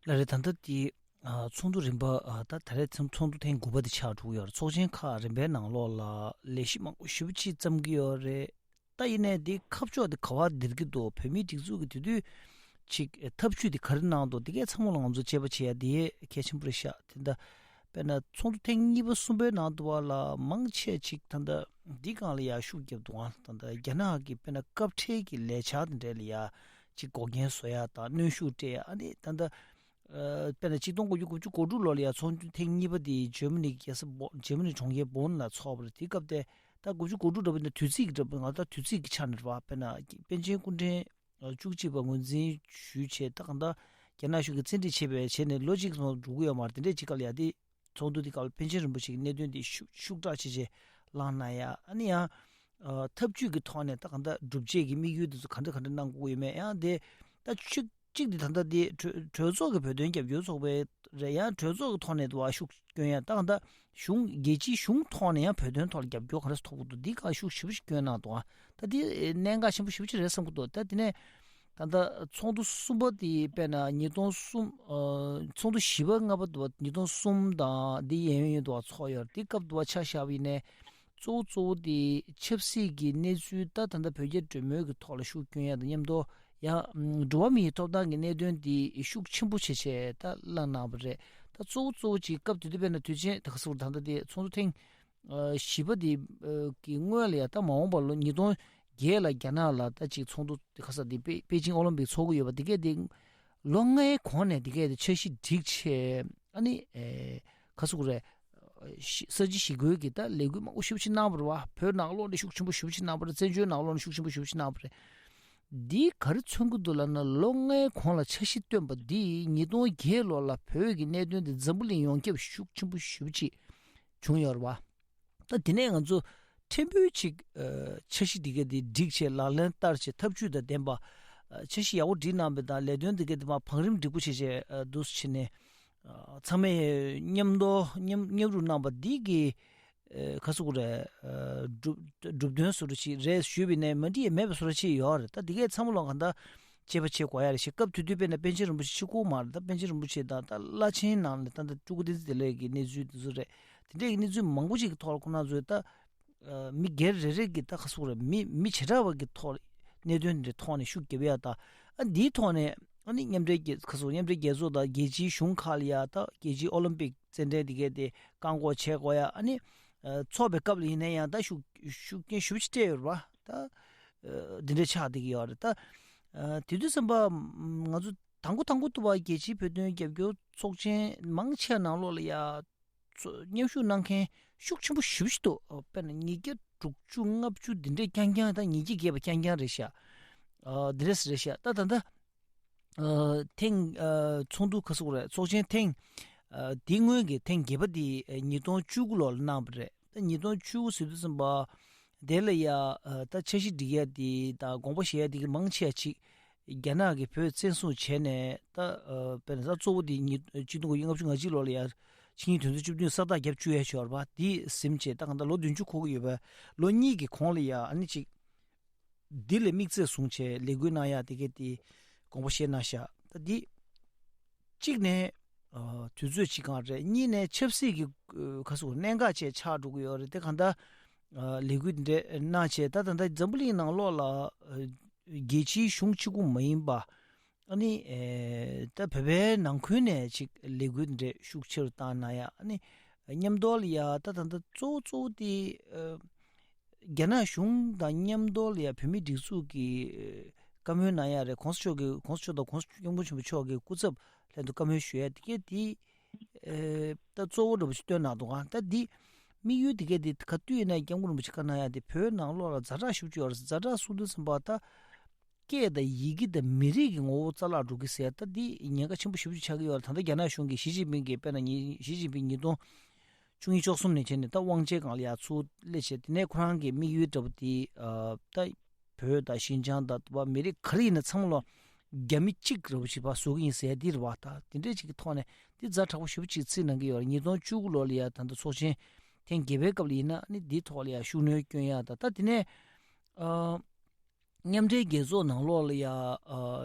ལགས་རེད། ད་ལྟ་དེ་ཨ་ཚོགས་འདུ་རིམ་པ་ཨ་ད་ད་རེས་ཚོགས་ཚོགས་འདུ་ཐེངས་དགུ་པ་དེ་ཆགས་འགྲོ་གི་ཡོད་རེད། ཚོགས་ཆེན་ཁག་རིམ་པའི་ནང་ལོགས་ལ་ལས་གཞི་མང་པོ་ཞེ་པོ་ཅིག་བརྩམས་ཀྱི་ཡོད་རེད། ད་ཡིན་ནའི་འདི་ཁ་ཕྱོགས་འདི་ག་པར་འདིར་གྱི་འདུག་བོད་མིའི་སྒྲིག་འཛུགས་ཀྱི་དེ་དུས་ཅིག་ཐབས་ཇུས་འདི་ག་རེ་གནང་འདུག་འདི་གའི་ཚང་མ་ལ་ང་ཚོ་དཔྱད་པ་བྱེད་ཡ་འདི་གལ་ཆེན་པོ་རེད་ཤག་དེ་འདྲ་དཔེར་ན་ཚོགས་འདུ་ཐེངས་གཉིས་པ་གསུམ་པའི་ནང་དུ་བ་ལ་མང་ཆེ་ཅིག་ད་ལྟ་འདི་སྒང་ལ་ཡ་ཤུགས་རྒྱབ་འདུག་ཨང་། ད་ལྟ་རྒྱ་ནག་གི་དཔེར་ན་སྐབས་འཕྲལ་གྱི་ལས་འཆར་དེ་འདྲ་ལ་ཡ་ཅིག་འགོག་རྐྱེན་བཟོ་ཡ་དང་གནོན་ཤུགས་སྤྲད་ཡ། ཨ་ནི་ད་ལྟ་ཨ་དཔེར་ན་ཆིག་སྟོང་དགུ་བརྒྱ་དགུ་བཅུ་གོ་དྲུག་ལོ་ལ་ཡ་ཚོགས་འདུ་ཐེངས་གཉིས་པ་དེ་ཇར་མ་ནི་རྒྱལ་ས་སྦོ་ཇར་མ་ནི་གྲོང་ཁྱེར་སྦོན་ལ་ཚོགས་པ་རེད། དེ་སྐབས་དེ་ད་དགུ་བཅུ་གོ་དྲུག་འདྲ་པོ་ཡིན་ན་དུས་ཚིགས་ཀྱི་འདྲ་པོ་ང་ད་དུས་ཚིགས་ཀྱི་ཆ་ནས་རེད་བ། དཔེར་ན་པཎ་ཆེན་སྐུ་ཕྲེང་བཅུ་གཅིག་པ་ངོས་འཛིན་ཞུས་བྱས་ད་གང་ལྟར་རྒྱ་ནག་གཞུང་གིས་བཙན་ཁྲིད་བྱས་པའི་བྱས་ནས་ལོ་གཅིག་ཙམ་འགྲོ་གི་ཡོད་མ་རེད། དེ་འདྲས་ཅིག་སྐབས་ལ་ཡ་དེ་ཚོགས་འདུ་དེ་སྐབས་ལ་པཎ་ཆེན་རིན་པོ་ཆེ་གི་གནད་དོན་དེ་ཤུགས་ཤུགས་དྲག་བྱས་བྱས་བསླངས་གནང་ཡ། ཨ་ནི་ཡང་ཨ་ཐབས་ཇུས་ཀྱི་ཐོག་ནས་ད་གང་ལྟར་སྒྲུབ་བྱེད་ཀྱི་དམིགས་ཡུལ་དེ་ཚོ་ག་འདྲ་ག་འདྲ་གནང་དགོས་ཡོད་མེད་ཡང་དེ་ད་ཆིག་གཅིག་དེ་ད་ལྟ་དེ་གྲོས་གྲོས་ཚོགས་ཀྱི་བོད་དོན་རྒྱབ་སྐྱོར་ཚོགས་པའི་རེད། ཡང་གྲོས་ཚོགས་ཀྱི་ཐོག་ནས་དུ་བ་ཤུགས་སྐྱོན་ཡ་ད་གང་ལྟ་གཞུང་རྒྱལ་སྤྱིའི་གཞུང་ཐོག་ནས་ཡང་བོད་དོན་ཐོག་ལ་རྒྱབ་སྐྱོར་ག་འདྲ་ཐོབ་ཀྱི་འདུག་འདི་ག་ཤུགས་ཞེ་པོ་ཞིག་སྐྱོན་གནང་འདུག་ཨ་ད་དེ་གནད་འགག་ཆེན་པོ་ཞེ་པོ་ཅིག་རེད་བསམ་གྱི་འདུག་ད་དེ་ནས་ད་ལྟ་ཚོགས་འདུ་གསུམ་པ་དེ་དཔེར་ན་ཉིས་སྟོང་གསུམ་ཨ་ཚོགས་འདུ་བཞི་པ་ལྔ་པ་དུ་བ་ཉིས་སྟོང་གསུམ་དང་འདི་ཡན་ཡོད་དུ་བ་ཚོགས་ཡོད་རེད། དེ་སྐབས་དུ་བ་ཆ་བཞག་པ་ཡིན་ནའི་གཙོ་བོ་གཙོ་བོ་དེ་ཆབ་སྲིད་ཀྱི་གནས་ཚུལ་ད་ད་ལྟ་བོད་རྒྱ་འབྲེལ་མོལ་གྱི་ཐོག་ལ་ཤུགས་སྐྱོན་ཡ་དང་མཉམ་དུ་ཡང་འགྲོ་བ་མིའི་ཐོབ་ཐང་གི་གནད་དོན་དེ་ཤུགས་ཆེན་པོ་བྱས་བྱས་ད་བསླངས་གནང་བ་རེད། ད་གཙོ་བོ་གཙོ་བོ་ཅིག་སྐབས་དེ་དུས་དཔེར་ན་དུས་ཆེན་ད་ག་ཟེར་བ་ད་ལྟ་དེ་ཚོགས་འདུ་ཐེངས་ཨ་བཞི་པ་དེ་ཨ་གི་སྔོན་ལ་ཡ་ད་མ་འོངས་པ་ལོ་ཉིས་སྟོང་བརྒྱད་ལ་རྒྱ་ནག་ལ་ད་ཅིག་ཚོགས་འདུ་དེ་ག་ས་དེ་པེ་པེ་ཅིང་ཨོ་ལིམ་པིག་ཚོགས་ཀྱི་ཡོད་པ་དེ་གས་དེ་ལོ་ལྔའི་གོང་ནས་དེ་གས་དེ་འཆར་གཞི་བསྒྲིགས་བྱས་ཨ་ནི་ཨེ་ག་ཟེར་དགོས་རེད། ཤི་ས་བྱི་ཞི་རྒོལ་གྱི་ད་ལས་འགུལ་མང་པོ་ཞེ་པོ་ཅིག་གནང་བ་རེད་བ། བོད་ནང་ལོགས་ནས་ཤུགས་ཆེན་པོ་ཞེ་པོ་ཅིག་གནང་བ་རེད། བཙན་བྱོལ་ནང་ལོགས་ནས་ཤུགས་ཆེན་པོ་ཞེ་པོ་ཅིག་གནང་བ་རེད། འདིས་ག་རེ་མཚོན་གྱི་འདུག་ལབ་ན་ལོ་ལྔའི་གོང་ལ་འཆར་གཞི་བཏོན་པ་འདིས་ཉིས་སྟོང་བརྒྱད་ལོ་ལ་བོད་ཀྱི་གནད་དོན་འདི་འཛམ་བུ་གླིང་ཡོངས་ཁྱབ་ཤུགས་ཆེན་པོ་ཞེ་པོ་ཅིག་བྱུང་ཡོད་རེད་བ། ད་དེ་ནས་ང་ཚོ་ཕྲན་བུ་ཅིག་ཨ་འཆར་གཞི་འདི་ག་འདི་བསྒྲིགས་བྱས་ལག་ལེན་བསྟར་བྱས་ཐབས་ཇུས་དང་ལྡན་པ་ཨ་འཆར་གཞི་ཡག་པོ་བསྒྲིགས་གནང་བའི་དང་ལས་དོན་འདི་ག་འདི་མ་བང་རིམ་འགྲིག་པོ་བྱས་བྱས་ཨ་འདུག་སེ་བྱས་ནས་ཨ་ཚང་མས་མཉམ་དུ་མཉམ་མཉམ་རུབ་གནང་པ་འདི་གི་ཨ་ག་ཟེར་དགོས་རེད། ཨ་གྲུབ་གྲུབ་དོན་བཟོ་འདྲ་ཅིག་རེད་ཞུས་པ་ཡིན་ནའི་མ་འགྲིག་ཡ་མེད་པ་བཟོ་འདྲ་ཅིག་ཡོད་རེད། ད་འདི་གས་ཚང་མ་ལོག་ག་འདྲ་དཔྱད་པ་བྱེད་དགོས་ཡ་རེད་ཤག་སྐབས་དེ་དུས་དཔེར་ན་པཎ་ཆེན་རིན་པོ་ཆེ་ཆིག་སྒོར་མ་རེད། ད་པཎ་ཆེན་རིན་པོ་ཆེ་དང་ད་བླ་ཆེན་ནང་ལ་ད་ད་སྤྲུལ་སྐུ་བསྟན་འཛིན་བདེ་ལེགས་ཀྱི་གནས་ཚུལ་དེ་ཚོ་རེད། དེ་འདྲས་ཀྱི་གནས་ཚུལ་མང་པོ་ཅིག་གི་ཐོག་ལ་ཁོང་རྣམ་ཚོས་ད་ཨ་མི་སྒེར་རེ་རེ་གི་ད་ག་ཟེར་དགོས་རེད། མི་མི་བྱེ་བྲག་པ་གི་ཐོག་གནད་དོན་འདི་ཐོག་ནས་ཤུགས་རྒྱབ་ཡ་ད་ཨ་འདིའི་ཐོག་ནས་ཨ་ནི་མཉམ་འབྲེལ་རྒྱལ་ག་ཟེར་དགོས་མཉམ་འབྲེལ་རྒྱལ་ཚོགས་དང་རྒྱལ་སྤྱིའི་གཞུང་ཁག་ལ་ཡ་ད་རྒྱལ་སྤྱིའི་ཨོ་ལིམ་པིག་རྩེད་འགྲན་འདི་གས་དེ་བཀག་འགོག་བྱེད་དགོས་ཡ་ཨ་ནི་ཨ་ཚོགས་པའི་སྐབས་ལ་ཡིན་ན་ཡང་ད་ཤུགས་ཤུགས་རྐྱེན་ཞེ་པོ་ཅིག་སྤྲད་ཡོད་རེད་བ། ད་ཨ་འདི་འདྲས་ཆགས་བསྡད་ཀྱི་ཡོད་རེད། ད་ཨ་དེ་དུས་ཙམ་པ་ང་ཚོ་དང་པོ་དང་པོ་དུ་བ་རྒྱལ་སྤྱིའི་བོད་དོན་རྒྱབ་སྐྱོར་ཚོགས་ཆེན་མང་ཆེ་ནང་ལོགས་ལ་ཡ་ཚོ་མཉམ་ཞུགས་གནང་མཁན་ཤུགས་ཆེན་པོ་ཞེ་པོ་ཅིག་འདུག་དཔེར་ན་ཉིས་བརྒྱ་དྲུག་ཅུ་ལྔ་བཅུ་འདི་འདྲས་རྐྱང་རྐྱང་དང་ཉིས་བརྒྱ་བརྒལ་བ་རྐྱང་རྐྱང་རེད་ཤག་ཨ་འདི་འདྲས་རེད་ཤག་ད་ད་ད་ཨ་ཐེངས་ཨ་ཚོགས་འདུ་ག་ཟེར་དགོས་རེད། ཚོགས་ཆེན་ཐེངས་ཨ་དེ་སྔོན་གྱི་ཐེངས་བརྒྱད་པ་དེ་ཨ་ཉིས་སྟོང་བཅུ་དགུ་ལོ་ལ་གནང་བ་རེད། ད་ཉིས་སྟོང་བཅུ་དགུ་ཟེར་དུས་ཙམ་པ་དེ་ལ་ཡ་ཨ་ད་འཆར་གཞི་སྒྲིག་ཡ་དེ་དང་དགོངས་པ་བཞེས་ཡ་དེ་གི་མང་ཆེ་བ་ཅིག་རྒྱ་ནག་གིས་བོད་བཙན་བཟུང་བྱས་ནས་ད་ཨ་དཔེར་ན་ད་གཙོ་བོ་དེ་ཉིས་ཆིག་སྟོང་དགུ་བརྒྱ་ལྔ་བཅུ་ང་གཅིག་ལོ་ལ་ཡ་ཆིངས་ཡིག་དོན་ཚན་བཅུ་བདུན་ས་རྟགས་བརྒྱབ་བཅུག་ཡ་ཆོག་རེད་པ། དེ་ཟིན་བྱས་ད་གང་ལྟར་ལོ་བདུན་ཅུ་འཁོར་གི་ཡོད་པ། ལོ་གཉིས་ཀྱི་གོང་ལ་ཡ་ཨ་ནི་ཅིག་འདི་ལ་དམིགས་ཚད་བཟུང་བྱས་ལས་འགུལ་གནང་ཡག་དེ་གས་དེ་དགོངས་པ་བཞེས་གནང་ཤག་ད་འདི་གཅིག་ནས་ཨ་དུས་ཚོད་གཅིག་གང་རེད། གཉིས་ནས་ཆབ་སྲིད་ཀྱི་ཨ་ཁ་སོ་གནད་འགག་ཅིག་ཆགས་འགྲོ་གི་ཡོད་རེད། དེ་གང་ལྟར་ཨ་ལས་འགུལ་འདི་འདྲ་གནང་བྱས་ད་ད་ལྟ་འཛམ་བུ་གླིང་ནང་ལོགས་ལ་ཨ་རྒྱལ་སྤྱིའི་གཞུང་གཅིག་པུ་མ་ཡིན་པ། ཨ་ནི་ཨེ་ད་བོད་པའི་ནང་ཁུལ་ནས་ཅིག་ལས་འགུལ་འདྲ་ཤུགས་ཆེ་རུ་བཏང་གནང་ཡ། ཨ་ནི་མཉམ་དུ་ལ་ཡ་ད་ད་ད་གཙོ་བོ་གཙོ་བོ་དེ་ཨ་རྒྱ་ནག་གཞུང་དང་མཉམ་དུ་ལ་ཡ་བོད་མིའི་སྒྲིག་འཛུགས་ཀྱི་ཨ་བཀའ་མོལ་གནང་ཡ་རེད། གོང་ས་མཆོག་གི་གོང་ས་མཆོག་དང་གོང་ས་སྐྱབས་མགོན་ཆེན་པོ་མཆོག་གི་སྐུ་ཚབ་ལྷན་དུ་བཀའ་མོལ་ཞུ་ཡ་དེ་གས་དེ་ཨེ་ད་གཙོ་བོ་འདྲ་པོ་ཞིག་བཏོན་གནང་འདུག་ག་ད་འདི་དམིགས་ཡུལ་དེ་གས་དེ་ག་དུས་ཡིན་ན་སྐྱབས་མགོན་རིན་པོ་ཆེ་བཀའ་གནང་ཡ་དེ་བོད་ནང་ལོགས་ལ་ཛ་དྲག་ཤུགས་ཆེ་ཡོད་རེད། ཛ་དྲག་གསུང་དུས་ཙམ་པ་ད། སྐད་དང་ཡི་གེ་དང་མི་རིགས་ཀྱི་ངོ་བོ་རྩ་བརླག་འགྲོ་གི་ཟེར། ད་འདི་ཉེན་ཁ་ཆེན་པོ་ཞེ་པོ་ཅིག་ཆགས་ཀྱི་ཡོད་རེད། ད་ལྟ་རྒྱ་ནག་གཞུང་གིས་ཞི་ཅིན་ཕིང་གིས་དཔེར་ན་ཉི་ཞི་ཅིན་ཕིང་ཉིས་སྟོང་བཅུ་གཉིས་བཅུ་གསུམ་ནས་བྱས་ནས་ད་དབང་ཆའི་སྒང་ལ་ཡར་ཚུར་སླེབས་བྱས། དེ་ནས་ཁོ་རང་གི་དམིགས་ཡུལ་འདྲ་པོ་དེ་ཨ་ད་བོད་དང་ཞིན་ཅང་དང་བ་མི་རིགས་ག་རེ་ཡིན་ན་ཚང་མ་ལ་རྒྱ་མི་གཅིག་འདྲ་པོ་ཞིག་བ་བཟོ་གི་ཡིན་ཟེར་འདི་རེད་བ། ད་དེ་འདྲས་ཅིག་གི་ཐོག་ནས་འདི་ཛ་དྲག་པོ་ཞེ་པོ་ཅིག་རྩིས་གནང་གི་ཡོད་རེད། ཉིས་སྟོང་བཅུ་དགུ་ལོ་ལ་ཡར་ད་ལྟ་ཚོགས་ཆེན་ཐེངས་བརྒྱད་པའི་སྐབས་ལ་ཡིན་ན་ནི་འདིའི་ཐོག་ལ་ཡར་ཤུགས་སྣོན་སྐྱོན་ཡ་ད་ད་དེ་ནས་ཨ། མཉམ་འབྲེལ་རྒྱལ་ཚོགས་ནང་ལོགས་ལ་ཡ་ཨ་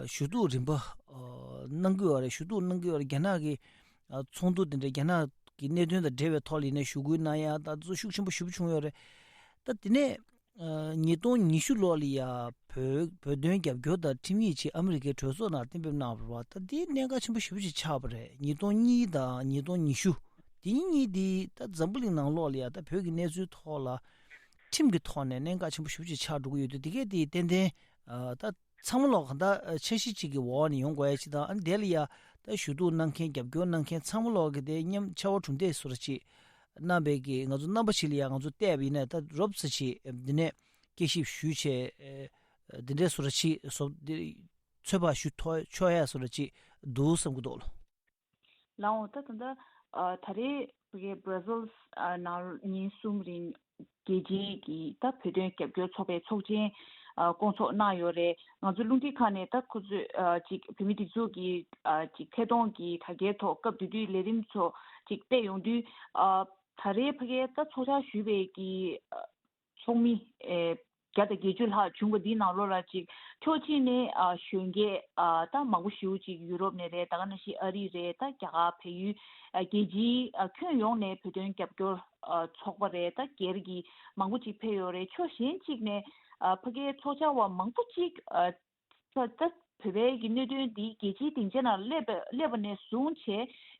ཞུ་གཏུག་རིམ་པ་ཨ་གནང་གི་ཡོད་རེད། ཞུ་གཏུག་གནང་གི་ཡོད་རེད། རྒྱ་ནག་གི་ཨ་ཚོགས་འདུ་དེ་འདྲ་རྒྱ་ནག་གི་གནད་དོན་དང་འབྲེལ་བའི་ཐོག་ལ་ཡིན་ན་ཞུ་སྐུལ་གནང་ཡ་ད་གཙོ་ཤུགས་ཆེན་པོ་ཞེ་པོ་བྱུང་ཡོད་རེད། ད་དེ་ནས་ཨ་ཉིས་སྟོང་ཉི་ཤུ་ལོ་ལ་ཡ་བོད་བོད་དོན་རྒྱབ་སྐྱོར་དང་ཁྲིམས་ཡིག་ཅིག་ཨ་མི་རི་ཀས་གྲོས་ཚོགས་ནང་གཏན་འབེབས་གནང་བ་རེད་བ། ད་དེ་གནད་འགག་ཆེན་པོ་ཞེ་པོ་ཅིག་ཆགས་པ་རེད། ཉིས་སྟོང་གཉིས་དང་ཉིས་སྟོང་ཉི་ཤུ་དེ་གཉིས་དེ་ད་འཛམ་བུ་གླིང་ནང་ལོགས་ལ་ཡ་ད་བོད་ཀྱི་གནས་ཚུལ་ཐོག་ལ། ཁྲིམས་ཀྱི་ཐོག་ནས་གནད་འགག་ཆེན་པོ་ཞེ་པོ་ཅིག་ཆགས་འགྲོ་གི་ཡོད་དུས་དེ་གས་དེ་ཏན་ཏན་ཨ་ད་ཚང་མ་ལོག་གང་ལྟར་འཆར་གཞི་གཅིག་གི་འོག་ནས་ཡོང་དགོས་ཡ་ཅིག་དང་། ཨ་ནི་དེ་ལ་ཡ་ད་ཞུ་གཏུག་གནང་མཁན་རྒྱབ་སྐྱོར་གནང་མཁན་ཚང་མ་ལོག་གི་དེ་མཉམ་ཕྱར་བ་གྲུ་འདེགས་བཟོ་འདྲ་ཅིག་གནང་བའི་གི་ང་ཚོ་རྣམ་པ་ཅིག་ལ་ཡ་ང་ཚོ་བལྟས་པ་ཡིན་ན་ད་རོབ་ཙམ་ཅིག་འདི་ནས་དགྱེས་ཞིབ་ཞུས་བྱས་འདི་འདྲའི་བཟོ་འདྲ་ཅིག་བཟོ་འདི་ཚོད་དཔག་ཞུ་ཐུབ་ཆོག་ཡ་བཟོ་འདྲ་ཅིག་འདུག་བསམ་གི་འདུག་ལོ། ལའོ། ད་ད་ལྟ་ཨ་ད་རེས་ཕ་གི་Brussels་ཨ་ནང་ཉིན་གསུམ་རིང་རྒྱལ་སྤྱིའི་གི་ད་བོད་དོན་རྒྱབ་སྐྱོར་ཚོགས་པའི་ཚོགས་ཆེན་ཨ་བསྐོང་ཚོགས་གནང་ཡོད་རེད། ང་ཚོ་རླུང་འཕྲིན་ཁང་ནས་ད་ཁོ་ཚོས་ཨ་ཅིག་བོད་མི་སྒྲིག་འཛུགས་ཀྱི་ཨ་ཅིག་ཐད་གཏོང་གི་དྲ་རྒྱའི་ཐོག་སྐབས་དེ་དུས་ལས་རིམ་ཚོ་ཅིག་སྤེལ་ཡོང་དུས་ཨ་ད་རེས་ཕ་གི་ད་ཚོགས་བཅར་ཞུས་པའི་གི་ཨ་ཚོགས་མི་ཨེ་བརྒྱ་དང་བརྒྱད་ཅུ་ལྷག་བྱུང་བ་འདིའི་ནང་ལོགས་ལ་ཅིག་ཕྱོགས་གཅིག་ནས་ཨ་གཞོན་སྐྱེས་ཨ་ད་མང་པོ་ཞེ་པོ་ཅིག་ཡུ་རོབ་ནས་རེད། ད་ག་ནང་བཞིན་ཨ་རི་རེད། ད་རྒྱ་གར་བལ་ཡུལ་ཨ་རྒྱལ་སྤྱིའི་ཨ་ཁྱོན་ཡོངས་ནས་བོད་དོན་རྒྱབ་སྐྱོར་ཨ་ཚོགས་པ་རེད། ད་སྒེར་གྱི་མང་པོ་ཅིག་ཕེབས་ཡོད་རེད། ཕྱོགས་གཞན་གཅིག་ནས་ཨ་ཕ་གིའི་ཚོགས་བཅར་བ་མང་པོ་ཅིག་ཨ་ད་ད་བོད་པའི་གི་གནད་དོན་འདི་རྒྱལ་སྤྱིའི་སྡིངས་ཆ་ནང་སླེབས་པ་སླེབས་པ་ནས་བཟུང་བྱས་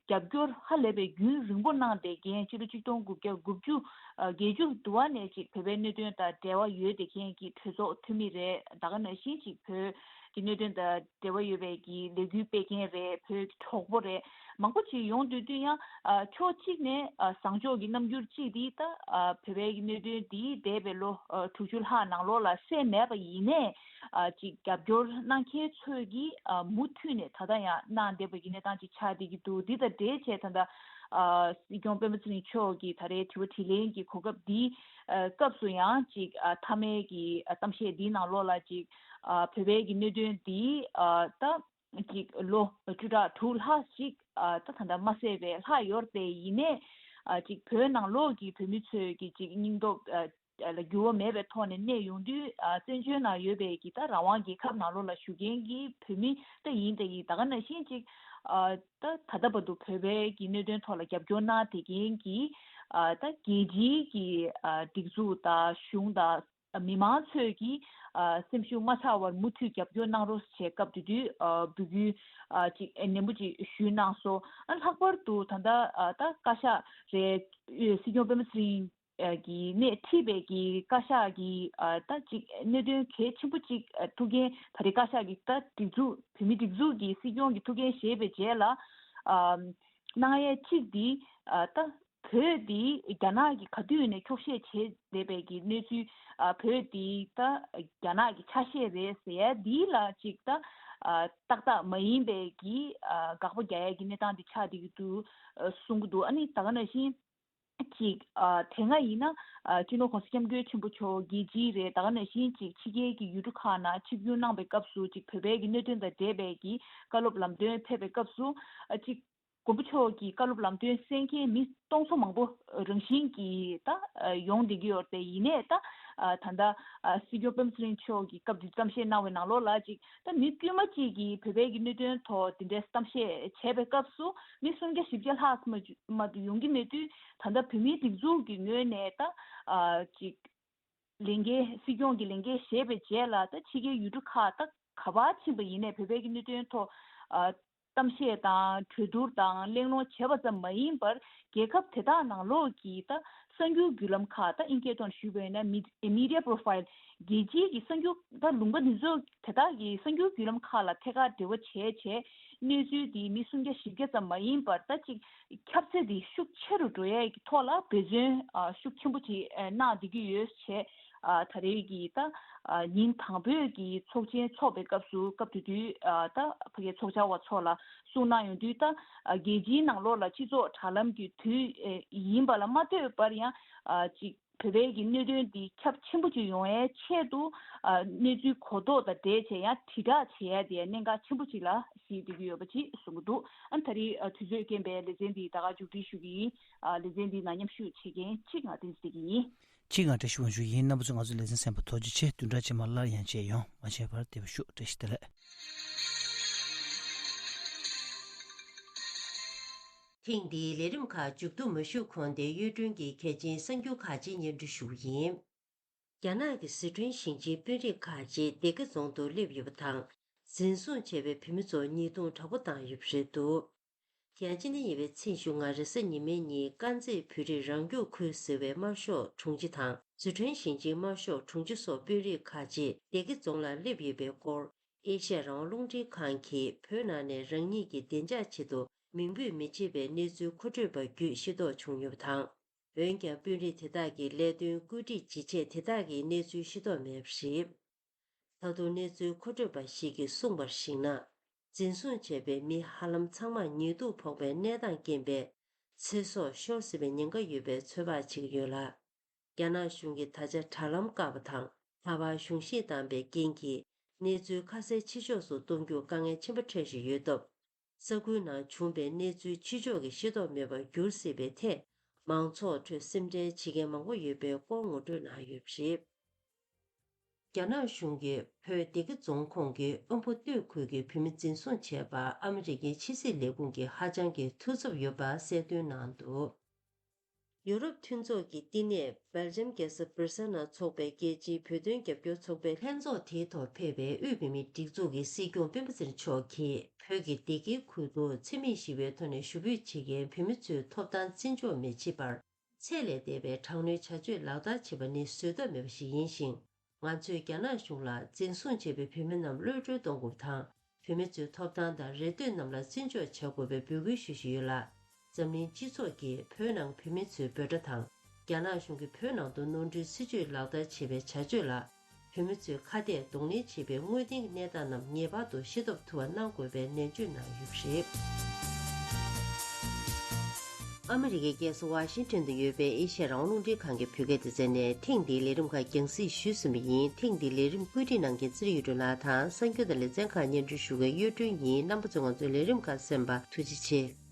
རྒྱབ་སྐྱོར་ཧ་ལས་པའི་རྒྱུན་རིང་པོ་གནང་བསྡད་མཁན། ཕྱི་ལོ་ཆིག་སྟོང་དགུ་བརྒྱ་དགུ་བཅུ་ཨ་བརྒྱད་ཅུ་དུ་བ་ནས་ཅིག་བོད་པའི་གནད་དོན་དང་འབྲེལ་བ་ཡོད་བསྡད་མཁན་གྱི་གྲོས་ཚོགས་འཐུས་མི་རེད། ད་ག་ནང་བཞིན་ཅིག་བོད་ཀྱི་གནད་དོན་དང་འབྲེལ་བ་ཡོད་པའི་གི་ལས་འགུལ་སྤེལ་མཁན་རེད། བོད་ཀྱི་གྲོགས་པོ་རེད། མང་པོ་ཅིག་ཡོང་དུས་དུས་ཡང་ཨ་ཕྱོགས་གཅིག་ནས་ཨ་བཟང་ཕྱོགས་ཀྱི་རྣམ་འགྱུར་གཅིག་འདི་ད་ཨ་བོད་པའི་གི་གནད་དོན་འདི་འདས་པའི་ལོ་ཨ་དྲུག་ཅུ་ལྷག་ནང་ལོགས་ལ་སེལ་མེད་པ་ཡིན་ནའི་ཨ་ཅིག་རྒྱབ་སྐྱོར་གནང་མཁན་ཚོས་ཀྱིས་ཨ་མུ་མཐུད་ནས་ད་ལྟ་ཡང་གནང་བསྡད་པ་གི་གནས་སྟངས་ཅིག་ཆགས་བསྡད་ཀྱི་འདུག་འདི་དང་འབྲེལ་བྱས་ད་ལྟ་ཨ་སྲིད་སྐྱོང་སྤེན་པ་ཚེ་རིང་མཆོག་གིས་ད་རེས་དྲི་བ་དྲིས་ལན་གྱི་གོ་སྐབས་འདིའི་ཨ་སྐབས་སུ་ཡང་ཅིག་ཨ་མཐའ་མའི་གི་ཨ་གཏམ་བཤད་འདིའི་ནང་ལོགས་ལ་ཅིག་ཨ་བོད་པའི་གི་གནད་དོན་འདི་ཨ་ད་ཅིག་ལོ་བཅུ་ཕྲག་དྲུག་ལྷག་ཅིག་ཨ་ད་ད་ལྟ་མ་སེལ་བའི་ལྷག་ཡོད་རེད་དེ། ཡིན་ནའི་ཨ་ཅིག་བོད་ནང་ལོགས་ཀྱི་བོད་མི་ཚོས་ཀྱི་ཅིག་སྙིང་སྟོབས་ཨ་ལ་འགྱུར་བ་མེད་པའི་ཐོག་ནས་གནས་ཡོང་དུས་ཨ་བཙན་བྱོལ་ནང་ཡོད་པའི་གི་ད་རང་དབང་རྒྱལ་ཁབ་ནང་ལོགས་ལ་བཞུགས་མཁན་གྱི་བོད་མི་ད་ཡིན་ད་ཡིན་ད་ག་ནང་བཞིན་ཅིག་ཨ་ད་ད་ལྟ་བར་དུ་བོད་པའི་གི་གནད་དོན་ཐོག་ལ་རྒྱབ་སྐྱོར་གནང་བསྡད་མཁན་གྱི་ཨ་ད་རྒྱལ་སྤྱིའི་གི་ཨ་སྒྲིག་འཛུགས་དང་གཞུང་དང་། མི་མང་ཚོས་ཀྱིས་ཨ་སེམས་ཤུགས་མ་ཆག་པར་མུ་མཐུད་རྒྱབ་སྐྱོར་གནང་རོགས་ཞེས་སྐབས་དེ་དུས་ཨ་འབོད་སྐུལ་ཨ་ཅིག་ནན་པོ་ཅིག་ཞུས་གནང་སོང་། ཨ་ལྷག་པར་དུ་ད་ལྟ་ཨ་ད་བཀའ་ཤག་རེད། སྲིད་སྐྱོང་སྤེན་པ་ཚེ་རིང་ཨ་གིས་སྣེ་ཁྲིད་པའི་གི་བཀའ་ཤག་གི་ཨ་ད་ཅིག་གནད་དོན་གལ་ཆེན་པོ་ཅིག་ཨ་ཐུགས་འགན་ད་རེས་བཀའ་ཤག་གི་ད་སྒྲིག་འཛུགས་བོད་མིའི་སྒྲིག་འཛུགས་ཀྱི་སྲིད་སྐྱོང་གི་ཐུགས་འགན་བཞེས་པའི་རྗེས་ལ་ཨ་གནང་ཡས་གཅིག་འདི་ཨ་ད། བོད་འདི་རྒྱ་ནག་གིས་ག་དུས་ནས་འཁྱོག་བཤད་བྱས་བསྡད་པའི་གི་གནས་ཚུལ། ཨ་བོད་འདི་ད་རྒྱ་ནག་གི་ཆ་ཤས་རེད་ཟེར་ཡ་འདི་ལ་ཅིག་ད་ཨ་ཏག་ཏག་མ་ཡིན་པའི་གི་ཨ་དགག་པ་རྒྱག་ཡ་གི་གནས་སྟངས་འདི་ཆགས་བསྡད་ཀྱི་འདུག་ཨ་གསུང་གི་འདུག་ཨ་ནི་ད་ག་ནང་བཞིན་ཅིག་ཨ་དེ་སྔ་ཡིན་ན་ཨ་སྤྱི་ནོར་༸གོང་ས་༸སྐྱབས་མགོན་ཆེན་པོ་མཆོག་རྒྱལ་སྤྱིའི་རེད། ད་ག་ནང་བཞིན་ཅིག་ཕྱི་རྒྱལ་གྱི་ཡུལ་གྲུ་ཁག་ནང་ཆིབས་བསྒྱུར་གནང་པའི་སྐབས་སུ་ཅིག་བོད་པའི་གི་གནད་དོན་དང་འབྲེལ་བའི་གི་བཀའ་སློབ་ལམ་སྟོན་ཕེབས་པའི་སྐབས་སུ་ཨ་ཅིག་མགོན་པོ་མཆོག་གི་བཀའ་སློབ་ལམ་སྟོན་གསན་མཁན་མི་སྟོང་ཚོ་མང་པོ་རང་བཞིན་གྱིས་ད་ཡོང་བསྡད་ཀྱི་ཡོད་རེད། ཡིན་ནའི་ད་ ཨ་ད་ལྟ་ཨ་སྲིད་སྐྱོང་སྤེན་པ་ཚེ་རིང་མཆོག་གིས་སྐབས་དེ་གཏམ་བཤད་གནང་བའི་ནང་ལོགས་ལ་ཅིག་ད་མི་དཀྱུས་མ་གཅིག་གིས་བོད་པའི་གི་གནད་དོན་ཐོག་དེ་འདྲའི་གཏམ་བཤད་བྱས་པའི་སྐབས་སུ་མི་སུམ་བརྒྱ་བཞི་བརྒྱ་ལྷག་ཙམ་མ་ཡོང་གི་མེད་དུས། ད་ལྟ་བོད་མིའི་སྒྲིག་འཛུགས་ཀྱི་ངོས་ནས་ད་ཨ་ཅིག་ལས་འགན་སྲིད་སྐྱོང་གི་ལས་འགན་བཞེས་པའི་རྗེས་ལ་ད་ཕྱི་རྒྱལ་ཡུལ་གྲུ་ཁག་ད་ག་པར་ཕྱིན་པ་ཡིན་ནའི་བོད་པའི་གི་གནད་དོན་ཐོག་ཨ་གཏམ་བཤད་དང་གྲོས་བསྡུར་དང་གླེང་སློང་བྱས་པ་ཙམ་མ་ཡིན་པར། རྒྱལ་ཁབ་དེ་དག་ནང་ལོགས་ཀྱི་ད་གསར་འགྱུར་བརྒྱུད་ལམ་ཁག་ད་ཨིན་སྐད་ཐོག་ནས་ཞུས་པ་ཡིན་ན་མི་media profile རྒྱལ་སྤྱིའི་གི་གསར་འགྱུར་ད་ལུང་པ་འདི་ཚོ་དེ་དག་གི་གསར་འགྱུར་བརྒྱུད་ལམ་ཁག་ལ་ཐད་ཀར་འབྲེལ་བ་བྱས་བྱས་གནས་ཚུལ་འདི་མི་སུམ་བརྒྱ་བཞི་བརྒྱ་ཙམ་མ་ཡིན་པར་ད་ཅིག་ཁྱབ་ཚད་འདི་ཤུགས་ཆེ་རུ་འགྲོ་ཡས་ཀྱི་ཐོག་ལ་འབད་བརྩོན་ཨ་ཤུགས་ཆེན་པོ་ཅིག་ཨ་གནང་བསྡད་ཀྱི་ཡོད་ཅེས་ཨ་ད་རེས་ཀྱི་ད་ཨ་ཉིན་དང་པོའི་གི་ཚོགས་ཆེན་འཚོགས་པའི་སྐབས་སུ་སྐབས་དེ་དུས་ཨ་ད་ཕ་གིའི་ཚོགས་བཅར་བ་ཚོ་ལ་གསུངས་གནང་ཡོང་དུས། ད་ཨ་རྒྱལ་སྤྱིའི་ནང་ལོགས་ལ་སྤྱི་ཚོགས་དྲ་ལམ་གྱི་དུས་ཨེ་ཡིན་པ་ལ་མ་ལྟོས་པར་ཡང་ཨ་ཅིག་བོད་པའི་གི་གནད་དོན་འདི་ཁྱབ་ཆེན་པོ་ཅིག་ཡོང་ཡའི་ཆེད་དུ་ཨ་གནས་ཚུལ་གོ་རྟོགས་དང་འབྲེལ་བྱས་ཡང་དྲིལ་བསྒྲགས་བྱེད་ཡ་དེ་གནད་འགག་ཆེན་པོ་ཅིག་ལ་གཟིགས་བསྡད་ཀྱི་ཡོད་པ་ཅིག་གསུང་གི་འདུག་ཨ་ད་རེས་ཨ་དུས་ཚོད་རྐྱེན་པས་ལེ་ཚན་འདི་ད་ག་མཇུག་སྒྲིལ་ཞུ་གི་ཡིན། ཨ་ལེ་ཚན་འདི་ནང་མཉམ་ཞུགས་བྱེད་མཁན་གཅིག་ང་བསྟན་འཛིན་བདེ་སྐྱིད་ཡིན། གཅིག་ང་བཀྲ་ཤིས་དབང་ཕྱུག་ཡིན། རྣམ་པ་ཚོ་ང་ཚོའི་ལེ་ཚན་གསན་པར་ཐུགས་རྗེ་ཆེ། བདུན་ཕྲག་རྗེས་མ་སླར་ཡང་མཇལ་ཡོང་། མ་མཇལ་བར་བདེ་པོ་བཞུགས། བཀྲ་ཤིས་བདེ་ལེགས། ཐེངས་འདིའི་ལས་རིམ་ཁག་མཇུག་བསྡོམས་མ་ཞུས་གོང་དེ་གཡུ་སྒྲོན་གྱིས་གལ་ཆེན་གསར་འགྱུར་ཁག་ཅིག་སྙན་སྒྲོན་ཞུ་གི་ཡིན། རྒྱ་ནག་གི་སི་ཁྲོན་ཞིང་ཆེན་དཔོན་རིགས་ཁག་ཅིག་སྡེ་དགེ་རྫོང་དུ་སླེབས་ཡོད་པ་དང་། འཛིན་བཟུང་བྱས་པའི་བོད་མི་ཚོ་ཉེས་རྡུང་དྲག་པོ་བཏང་ཡོད་པ་རེད་འདུག་རྒྱལ་སྤྱི་ནས་ཉེ་བའི་ཚེས་བཅུ་ལྔ་རེས་གཟའ་ཉི་མའི་ཉིན་དཀར་མཛེས་བོད་རིགས་རང་སྐྱོང་ཁུལ་ཟེར་བའི་དམར་ཤོག་དྲུང་ཆེ་དང་། སི་ཁྲོན་ཞིང་ཆེན་དམར་ཤོག་དྲུང་ཆེ་སོགས་དཔོན་རིགས་ཁག་ཅིག་སྡེ་དགེ་རྫོང་ལ་སླེབས་ཡོད་པའི་སྐོར་ཨེ་ཤ་ཡ་རང་དབང་རླུང་འཕྲིན་ཁང་གིས་བོད་ནང་ནས་རང་ཉིད་ཀྱི་བདེ་འཇགས་ཆེད་དུ་མིང་འབོད་མི་བྱེད་པའི་གནས་ཚུལ་མཁོ་སྤྲོད་པ་བརྒྱུད་ཤེས་རྟོགས་བྱུང་ཡོད་པ་དང་། འོན་ཀྱང་དཔོན་རིགས་དེ་དག་གི་ལས་དོན་བཀོད་སྒྲིག་ཇི་བྱས་དེ་དག་གི་གནས་ཚུལ་ཤེས་རྟོགས་མེད་པ་རེད། ད་དུང་གནས་ཚུལ་མཁོ་སྤྲོད་པ་ཞིག་གིས་གསུངས་པར་གཞིགས་ན། འཛིན་བཟུང་བྱས་པའི་མི་ཧ་ལམ་ཚང་མར་ཉེས་རྡུང་ཕོག་པའི་གནས་སྟངས་རྐྱེན་པས། ཚེ་སྲོག་ཤོར་སྲིད་པའི་ཉེན་ཁ་ཡོད་པའི་ཚོད་དཔག་བྱེད་ཀྱི་ཡོད་ལ། རྒྱ་ནག་གཞུང་གིས་ད་ཆ་དྲ་ལམ་བཀག་པ་དང་། ད་བར་གཞུང་བཞེས་བཏང་པའི་རྐྱེན་གྱིས་གནས་ཚུལ་ཁ་གསལ་ཕྱི་ཕྱོགས་སུ་གཏོང་རྒྱུར་དཀའ་ངལ་ཆེན་པོ་འཕྲད་བཞིན་ཡོད་སྟབས། ས་ཁུལ་ནང་བྱུང་བའི་གནས་ཚུལ་ཕྱི་ཕྱོགས་ཀྱིས་ཤེས་རྟོགས་མེད་པར་འགྱུར་སྲིད་པའི་ཐད། མང་ཚོགས་ཁྲོད་སེམས་ཁྲལ་བྱེད་མཁན་མང་པོ་ཡོད་པའི་སྐོར་ངོ་སྤྲོད་གནང་ཡོད་པ་རེད། རྒྱ་ནག་གཞུང་གིས་བོད་སྡེ་དགེ་རྫོང་ཁོངས་ཀྱི་དབོན་པོ་སྟོད་ཁུལ་གྱི་བོད་མི་འཛིན་བཟུང་བྱས་པར་ཨ་མི་རི་ཀའི་ཕྱི་སྲིད་ལས་ཁུངས་ཀྱིས་ཧ་ཅང་གི་ཐུགས་འཚབ་ཡོད་པ་གསལ་སྟོན་གནང་འདུག་ཡོ་རོབ་མཐུན་ཚོགས་ཀྱི་བསྟི་གནས་སྦེལ་ཇམ་རྒྱལ་ས་སྦུར་སེལ་ནང་འཚོགས་པའི་རྒྱལ་སྤྱིའི་བོད་དོན་རྒྱབ་སྐྱོར་ཚོགས་པའི་ལྷན་ཚོགས་དེའི་ཐོག་ཕེབས་པའི་དབུས་བོད་མིའི་སྒྲིག་འཛུགས་ཀྱི་སྲིད་སྐྱོང་སྤེན་པ་ཚེ་རིང་མཆོག་གིས་བོད་ཀྱི་སྡེ་དགེའི་ཁུལ་དུ་འཚེ་མེད་ཞི་བའི་ཐོག་ནས་ཞུ་འབོད་བྱེད་མཁན་བོད་མི་ཚོའི་ཐོབ་ཐང་བརྩི་འཇོག་མི་བྱེད་པར། ཚད་ལས་འདས་པའི་དྲག་གནོན་བྱ་སྤྱོད་ལག་བསྟར་བྱེད་པ་ནི་བཟོད་ཐབས་མེད་པ་ཞིག་ཡིན་ཞིང་། ང་ཚོས་རྒྱ་ནག་གཞུང་ལ་འཛིན་བཟུང་བྱས་པའི་བོད་མི་རྣམས་གློད་གྲོལ་གཏོང་དགོས་པ་དང་། བོད་མི་ཚོའི་ཐོབ་ཐང་དང་རེ་འདོད་རྣམས་ལ་བརྩི་འཇོག་བྱ་དགོས་པའི་འབོད་སྐུལ་ཞུ་བཞིན་ཡོད་ལ། འཛམ་གླིང་སྤྱི་ཚོགས་ཀྱིས་བོད་ནང་བོད་མི་ཚོའི་འབོད་སྒྲ་དང་། རྒྱ་ནག་གཞུང་གིས་བོད་ནང་དུ་ནོར་འཁྲུལ་སྲིད་བྱུས་ལག་བསྟར་བྱེད་པའི་བྱ་སྤྱོད་ལ། བོད་མི་ཚོས་ཁ་གཏད་གདོང་ལེན་བྱེད་པའི་དངོས་བདེན་གྱི་གནས་སྟངས་རྣམས་ངེས་པར་དུ་ཤེས་རྟོགས་ཐུབ་པ་གནང་དགོས་པའི་ནན་བརྗོད་གནང་ཡོད་པ་རེད། ཨ་མི་རི་ཀའི་རྒྱལ་ས་ཝ་ཤིང་ཊོན་དུ་ཡོད་པའི་ཨེ་ཤ་ཡ་རང་དབང་རླུང་འཕྲིན་ཁང་གི་བོད་སྐད་སྡེ་ཚན་ནས་ཐེངས་འདིའི་ལས་རིམ་ཁག་རྒྱང་སྲིང་ཞུས་ཟིན་པ་ཡིན། ཐེངས་འདིའི་ལས་རིམ་བཀོད་སྒྲིག་གནང་མཁན་ཙིར་གཡུ་སྒྲོན་ལགས་དང་གསར་འགྱུར་དང་ལེ་ཚན་ཁག་སྙན་སྒྲོན་ཞུ་མཁན་གཡུ་སྒྲོན་ཡིན། རྣམ་པ་ཚོས་ང་ཚོའི་ལས་རིམ་ཁག་གསན་པར་ཐུགས་རྗེ་ཆེ།